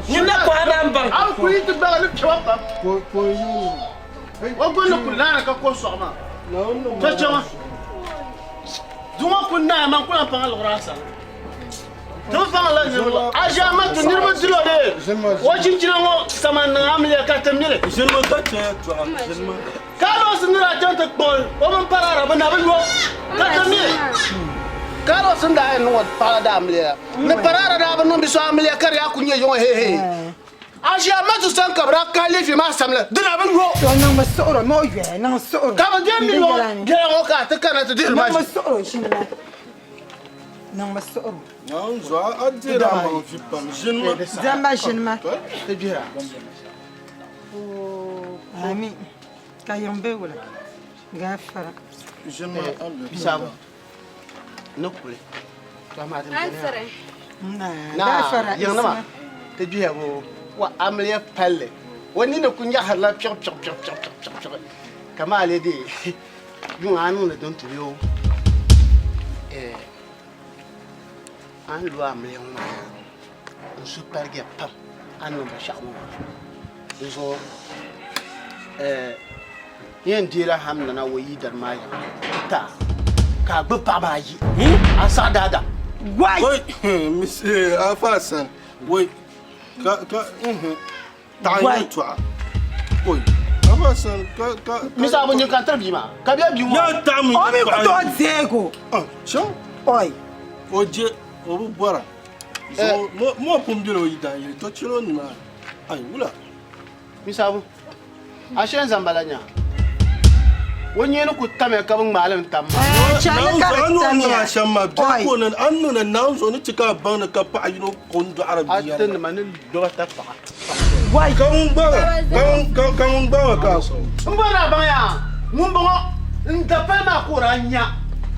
Nyin na kɔhi na n baŋ. A bi kuli yi ti gbaagi ni kpɛma pam. O gbunni kuli naani ka ko sɔɣi maa. To chɛma. Di ŋɔ kuli naai man kuli paŋ liɣiri a sani. Ti bi paŋ la niriba la. A ʒi a ma tu niriba dilo de. O chinchina ŋɔ sama niŋ amiliya ka ti mili. Ʒinimi ka chɛ yɛltɔɣa. Ʒinimi. Carlos ni daa chaŋ ti kpuɣi o mini Parara bɛ na bi yo ka ti mi. Carlos ni daa yɛn niŋ o paɣa la daa amiliya ni Parara daa bi niŋ bi so amiliya ka di yaa kuli nyɛ yiŋɔ heihei. Aʒia Matu sani ka bɛ daa kahi liifi maa samli di na bi yo. To niŋmi suɣuro ni o yoya niŋ suɣuro. Ka bɛ dee mi o biɛla ŋɔ ka a ti kana ti dihiri ma Niŋmi ʒi. suɣuro ʒini ma. Niŋmi suɣuro. Naawuni zuɣu a deeri a maŋ vi pam ʒini ma. Diɛmba ʒini ma. Ti gbihira. Ami. Ka yiŋ be wula? Gaafara. Bisabu ni kuli. Ansere. Naa yiŋnima ti gbihiya bo wa amiliya palli o nini ku nyaɣisirila piɣ piɣ piɣ piɣ piɣ piɣ piɣ ka maa lee dee yuŋ a niŋdi din tuhi o a ni lo amiliya ŋɔ maa n suhu paligiya pam a ni niŋ binshɛɣu ŋɔ maa dinzuɣu n yɛn deela hamdana o yidana maa yiŋa ti a ka a gbubi paɣaba ayi a saɣi daadam. Wai! Afa Hassan, wai ka ka taɣi yɛltɔɣa oi Afa Hassan ka ka. Misa abu nyin ka n tiri bia maa ka bia bia ŋɔ. Ya taɣimi O mi ku tooi deeg o. Chaŋ. Oi. O je o bi bɔra. Zuɣu mo pun bela o yidan yili to chɛl o nimaani. Ai wula. Misabu, a shee n-zaŋ ba la nya. O nyee ni ku tamya ka bɛ ŋmaai li n-tam ma. Naawuni zuɣu a ni o niŋ a shɛm maa, biɛri ka o niŋ a ni niŋdi Naawuni zuɣu ni chɛ ka a baŋ ni ka paɣa yino ko n-dɔɣiri bia. A ti nima ni loba tab paɣa. Ka ŋun gbaŋ ka ŋun gbaŋ ka a sɔŋ. M bɔri ni a baŋ yaa, ŋumbɔŋɔ n dapali maa ka o daa nya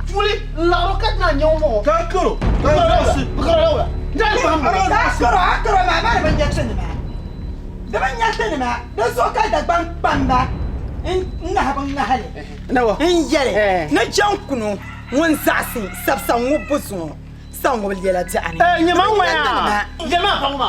tuuli n-laɣiri o ka ti naan nya ŋumbɔŋɔ. Ka a karo, ka a zaɣisi. Bɛ karo la wula? N daa yi kpahim Ka a karo, a karo maa, maa di bi nya tinima. Di bi nya tinima, di zuɣu ka Dagbaŋ kpamba n-ŋahi bɛ ŋahili n-yɛli ni Jaŋkuno ŋun zaɣisi sabisa ŋubbu zuɣu sa ŋubi lɛla biɛɣu ni. Di bi nya tinima.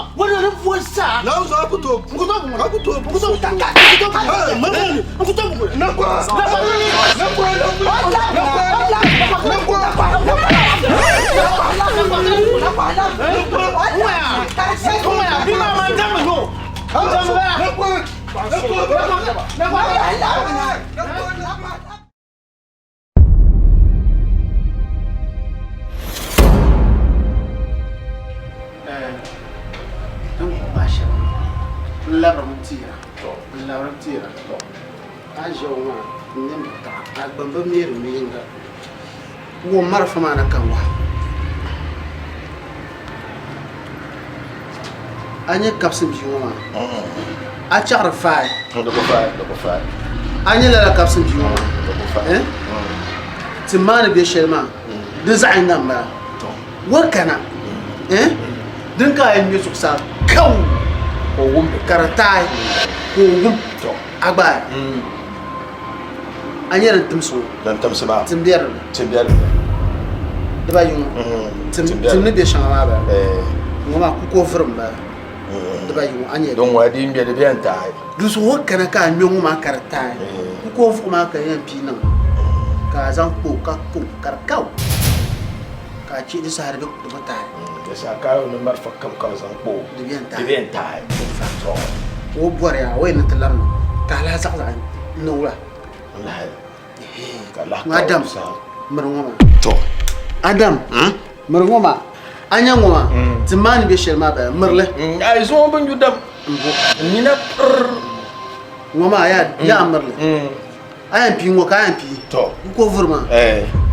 N labirimi tira n labirimi tira a ni ʒiya ŋɔ maa n nini bi taɣi a gba bi meeri mi yinga wuhi marafa maa na ka n wahi a nyɛ kabisi bia ŋɔ maa a chaɣiri faai a nyɛ lala kabisi bia ŋɔ maa ti maa ni bɛ shɛli maa di zaɣ yinga n bala wo kana din ka a yɛn ŋmɛ zuɣusaa kaw ka di taai ka o wum a gba a nyɛ din timsi ŋɔ din timsi maa tim bɛ dinni tim bɛ dinni dibayi ŋɔ tim ni bɛ shɛŋa maa bala ŋɔ maa kuko vuri n bala dibayi ŋɔ a nyɛ din ŋɔ din bɛ di bɛ n taai di zuɣu o kana ka a ŋmɛ ŋɔ maa ka di taai kuko vuɣu maa ka yɛn pii niŋ ka a zaŋ kpo ka ko ka di kaw ka a chɛ di saha di bi taai di saha ka ni marafa kam ka bi zaŋ kpo di bɛ n taai di bɛ n taai o bɔri yaa o yɛn ni ti labina ka a lahi zaɣ zaɣ n niŋ wula n lahi ka lahi Adam miri ŋɔ maa to Adam miri ŋɔ maa a nya ŋɔ maa ti maa ni bɛ shɛli maa bala mirili ai zuŋɔ bin yu dam n bo n nina pir ŋɔ maa yaa mirili a yɛn pii ŋɔ ka a yɛn pii to n ko vuri maa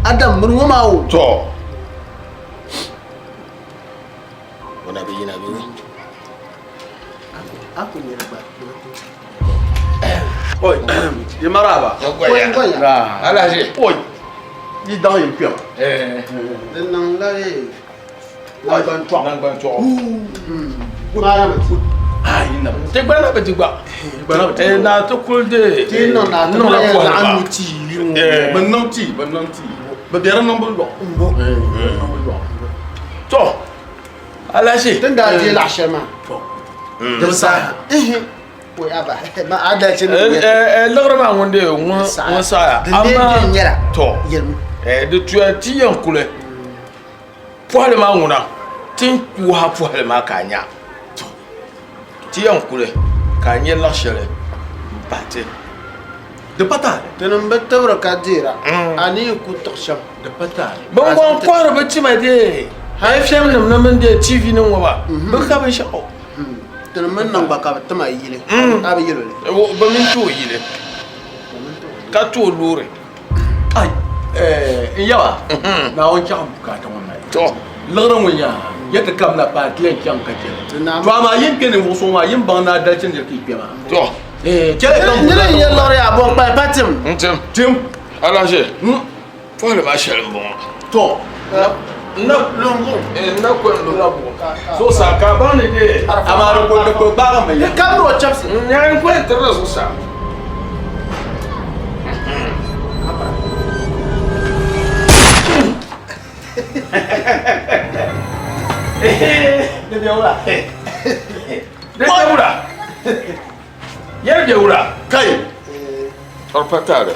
Adam miri ŋɔ maa o to o na bi yina bi a ku nyɛla gba Oi, yi maraba. Alaji. Oi, yi daŋ yim kpɛma. Di niŋ la nangban tɔɣu. Nangban tɔɣu. Maara bi ti. Ti gba na bi ti gba. Eh, na ti kuli de. Ti niŋ na ti niŋ la laɣim kɔhiri nu tii. Bi niŋ tii, bi niŋ tii. Bɛ be di niŋbu lɔɣu. Mbo. To, alashi. Tin daa deei laɣ shɛli maa. Di saha. Wai aba, ma a daa chɛ ni Liɣiri maa ŋun deei ŋun saɣaya. Din deei deei nyɛla. To, di tuya ti yɛn kuli pɔhili maa ŋuna ti ni wahi pɔhili maa ka a nya. Ti yɛn kuli ka a nya laɣ shɛli m-pahi ti. Di pa taali. Tinim bi tibiri ka deera, a ni yi ku tiɣi shɛm. Di pa taali. Biŋgɔŋ kɔhiri bi tima dee, FM nim ni mini dee TV ni ŋɔ maa, bɛ ka binshɛɣu. Tinim mini niŋ gba ka bɛ tima yili, a bi yɛl o li. Bɛ mini ti o yili, ka ti o loori. Ai, n yaba, Naawuni chaɣ m bukaata ŋɔ mali. To. Liɣiri ŋɔ nya, ya ti kamina paai ti yɛn chaŋ ka chɛ li. To amaa yi ni kpe ninvuɣ so maa, yi ni baŋ ni a dalichi nir ka yi kpe maa. To. Chɛli ka m Nira n-nyɛ liɣiri yaa, bɔ n-kpali pa tim. N tim. Tim. Alahiʒe, pɔhili maa shɛli m-bɔŋɔ. To. N na n na ko n lo zuɣusaa ka a baŋ ni dee. Amaa di ko di ko gbaagi mi ya. Di kabiri o chɛbisi. N nya n ko yɛn tirila zuɣusaa. Di bɛ wula. Di bɛ wula. Yɛli bɛ wula. Kai. Ɔri pa taali.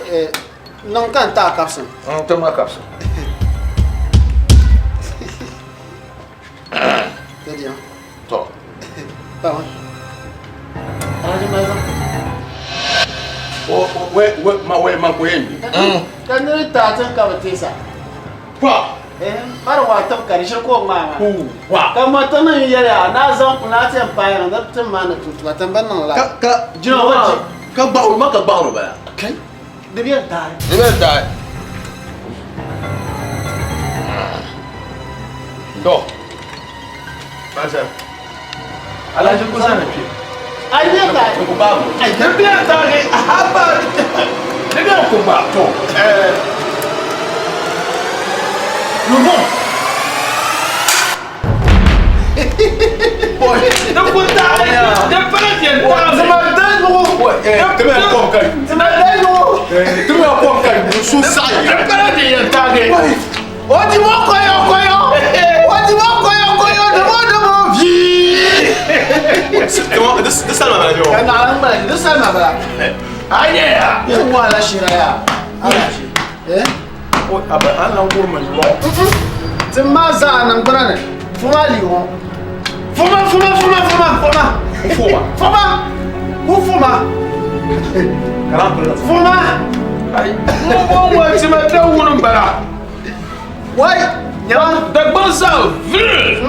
Niŋ ka n taai kabisi. N ti ma kabisi. To. We we ma we ma ko yen. Ka niri taai ti ka bi teesa. Pa. Bari waa tib ka di shiri ka o ŋmaai maa. Wa. Ka mɔti niŋ yɛli a ni a zaŋ kuli a ti yɛn paai ni di tim maa ni tumtuma ti bi niŋ la. Ka ka jina o ji. Ka gbaɣu ma ka gbaɣu bala. Kai. Di bɛ taai. Di bɛ taai. To. Basa. Alhaji kusa na kpe. Ai bɛ taai. Ku baabu. Ai di bɛ taai. Haba. Di bɛ ku gba. To. Lumo. Boy. Di ku taai. Di pala tiɛn taai. Zama dai nugu. Tɛmɛ kom kai. Zama dai nugu. Tɛmɛ kom kai. Su saɣi. Di pala tiɛn taai. O di mo koyo koyo. O di mo koyo koyo. Di mo di mo vi. Di salima bala jɔ. Ka naɣila bala di salima bala. Ayi ya. Yi wa la shira ya. Ala shi. Eh? O a bɛ an lan wurimi lɔ. Ti ma zaa niŋgbuna ni. Fuma li ŋɔ. Fuma fuma fuma fuma fuma. Fuma. Fuma. Ku fuma. Fuma. Ayi. Ŋun bɔŋɔ ti ma da wuni bala. Wai. Nyɛla. Dagbaŋ zaa vili.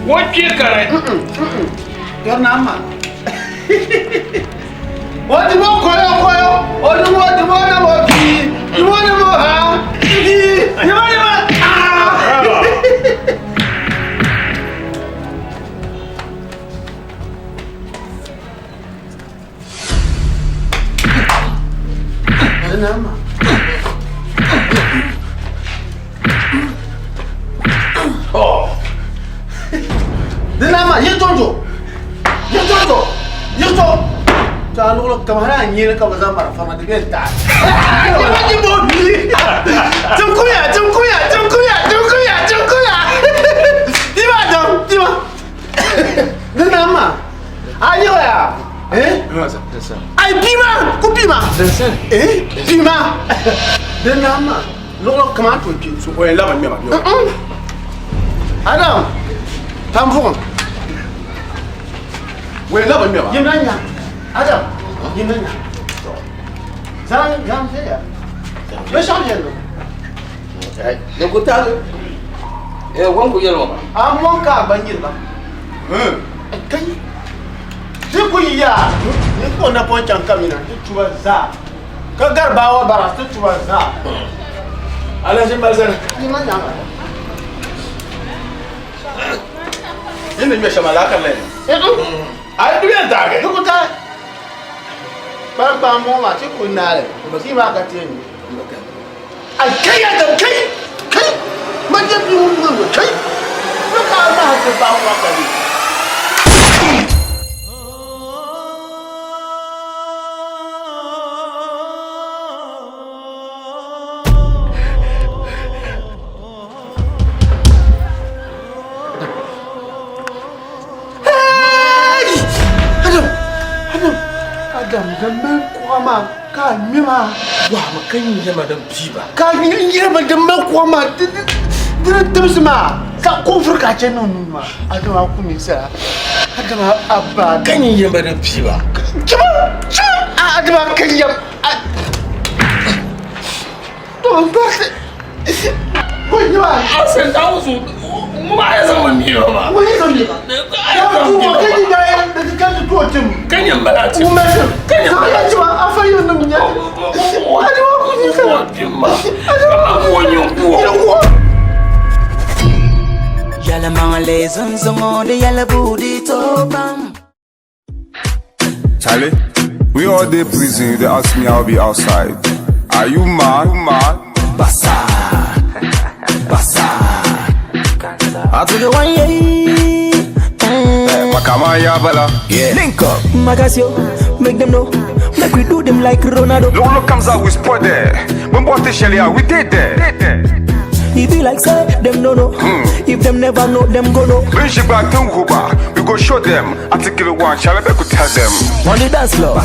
O kpee kari. Dɔri na ama. O di mo koyo koyo. O di mo di mo na mo bi. Di mo di mo ha. Bi. Di mo di mo. Ah. Nama. Oh. Dinama, yi tonto. Yi tonto. Yi to. Ta luɣuli kam hali a nyini ka bi zaŋ marafa ma di bɛ taai. Di bo bi. Tim kumya, tim kumya, tim kumya, tim kumya, tim kumya. Di ma dam, di ma. Dinama. A yi ya. Eh? Ai bi ma, ku bi ma. Eh? Bi ma. Dinama. Luɣuli kam a to kpe. So o yɛn labi ŋmɛma bɛ. Adam, tam buɣum. O yɛn labi ŋmɛma. Yimna nya. Adam, yimna nya. Zaŋ zaŋ ya. Binshɛɣu yɛn niŋ. Di ku taagi. Ŋun ku yɛli ŋɔ maa. A mɔŋ ka a gba nyiri ba. Kai. Ti ku yi yaa. Ni ko napɔŋ chaŋ kamina ti tuba zaa. Ka gari baawa bara ti tuba zaa. Alhaji Mazani. Yimna nya. Yin ni ŋmɛ shɛm alaaka lɛn. Ayi di bɛ taagi. Di ku taagi. Kpankpan mɔŋ maa ti ku naali. Ti maa ka ti yɛn nyɛ. Ai kai ya da kai kai ma je bi ŋun ŋun kai. Ka ka ma ha ti ba wa ka ni. Adam, Adam, din mali kuɣa maa ka a ŋme maa. Wahimi ka n yɛma din pii ba. Ka a yɛma din mali kuɣa maa di di timsi maa ka kunfuri ka a chɛ niŋ nuu maa. Adam a ku ninsala. Adam a ba. Ka n yɛma din pii ba. Chima, chima, Adam a ka yɛm. Yɛlimaŋli zunzuŋɔ di yɛli buudi to pam. Charlie, we all day prison, they ask me I'll be outside. Are you mad? You mad? Basa. Basa. I took it one year. Makama ya bala. Yeah. Link up. Magasio, make them know. Make we do them like Ronaldo. Look, look comes out, we spot there. When bought the Shelly, we did there. If you like say, them no know. If them never know, them go know. When she back to Huba, we go show them. I take it one, shall I be could tell them. On the dance floor.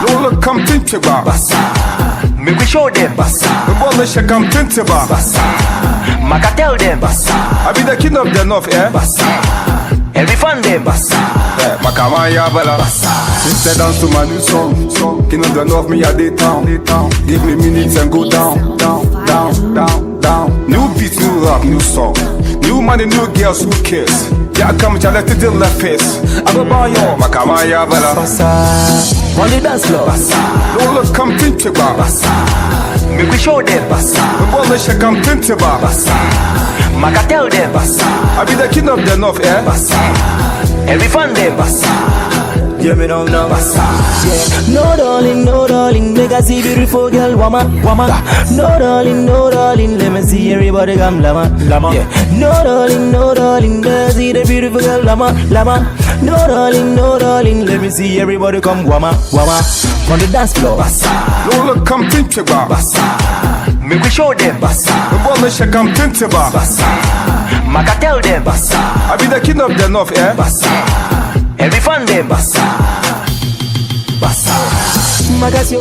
Look, look, come think about. Make we show them. The ball is come think about. Maka tell them. I be the king of the north, eh? Every fan them. Eh, Makama ya bala. Sister dance to my new song. Song. King of the north, me a day town. Give me minutes and go down, down, down, down, down. New beat, new rap, new song. New money, new girls, who cares? Yeah, come challenge to the left face. I'm a boy, yo, Makama ya bala. On the dance floor. Look, look, come think about. Make we show them. The ball is come think about. Maka tell them. I be the king of the north, eh? Every fan them. Yeah, me don't know. Yeah. No darling, no darling, make I see beautiful girl, woman, woman. No darling, no darling, let me see everybody come lama, lama. Yeah. No darling, no darling, let me see the beautiful girl, lama, lama. No darling, no darling, let me see everybody come wama, wama. On the dance floor. Look, look, come think about. Make we show them. The ball is come think about. Maka tell them. I be the king of the north, eh? Every fan them. Basa. Magasio.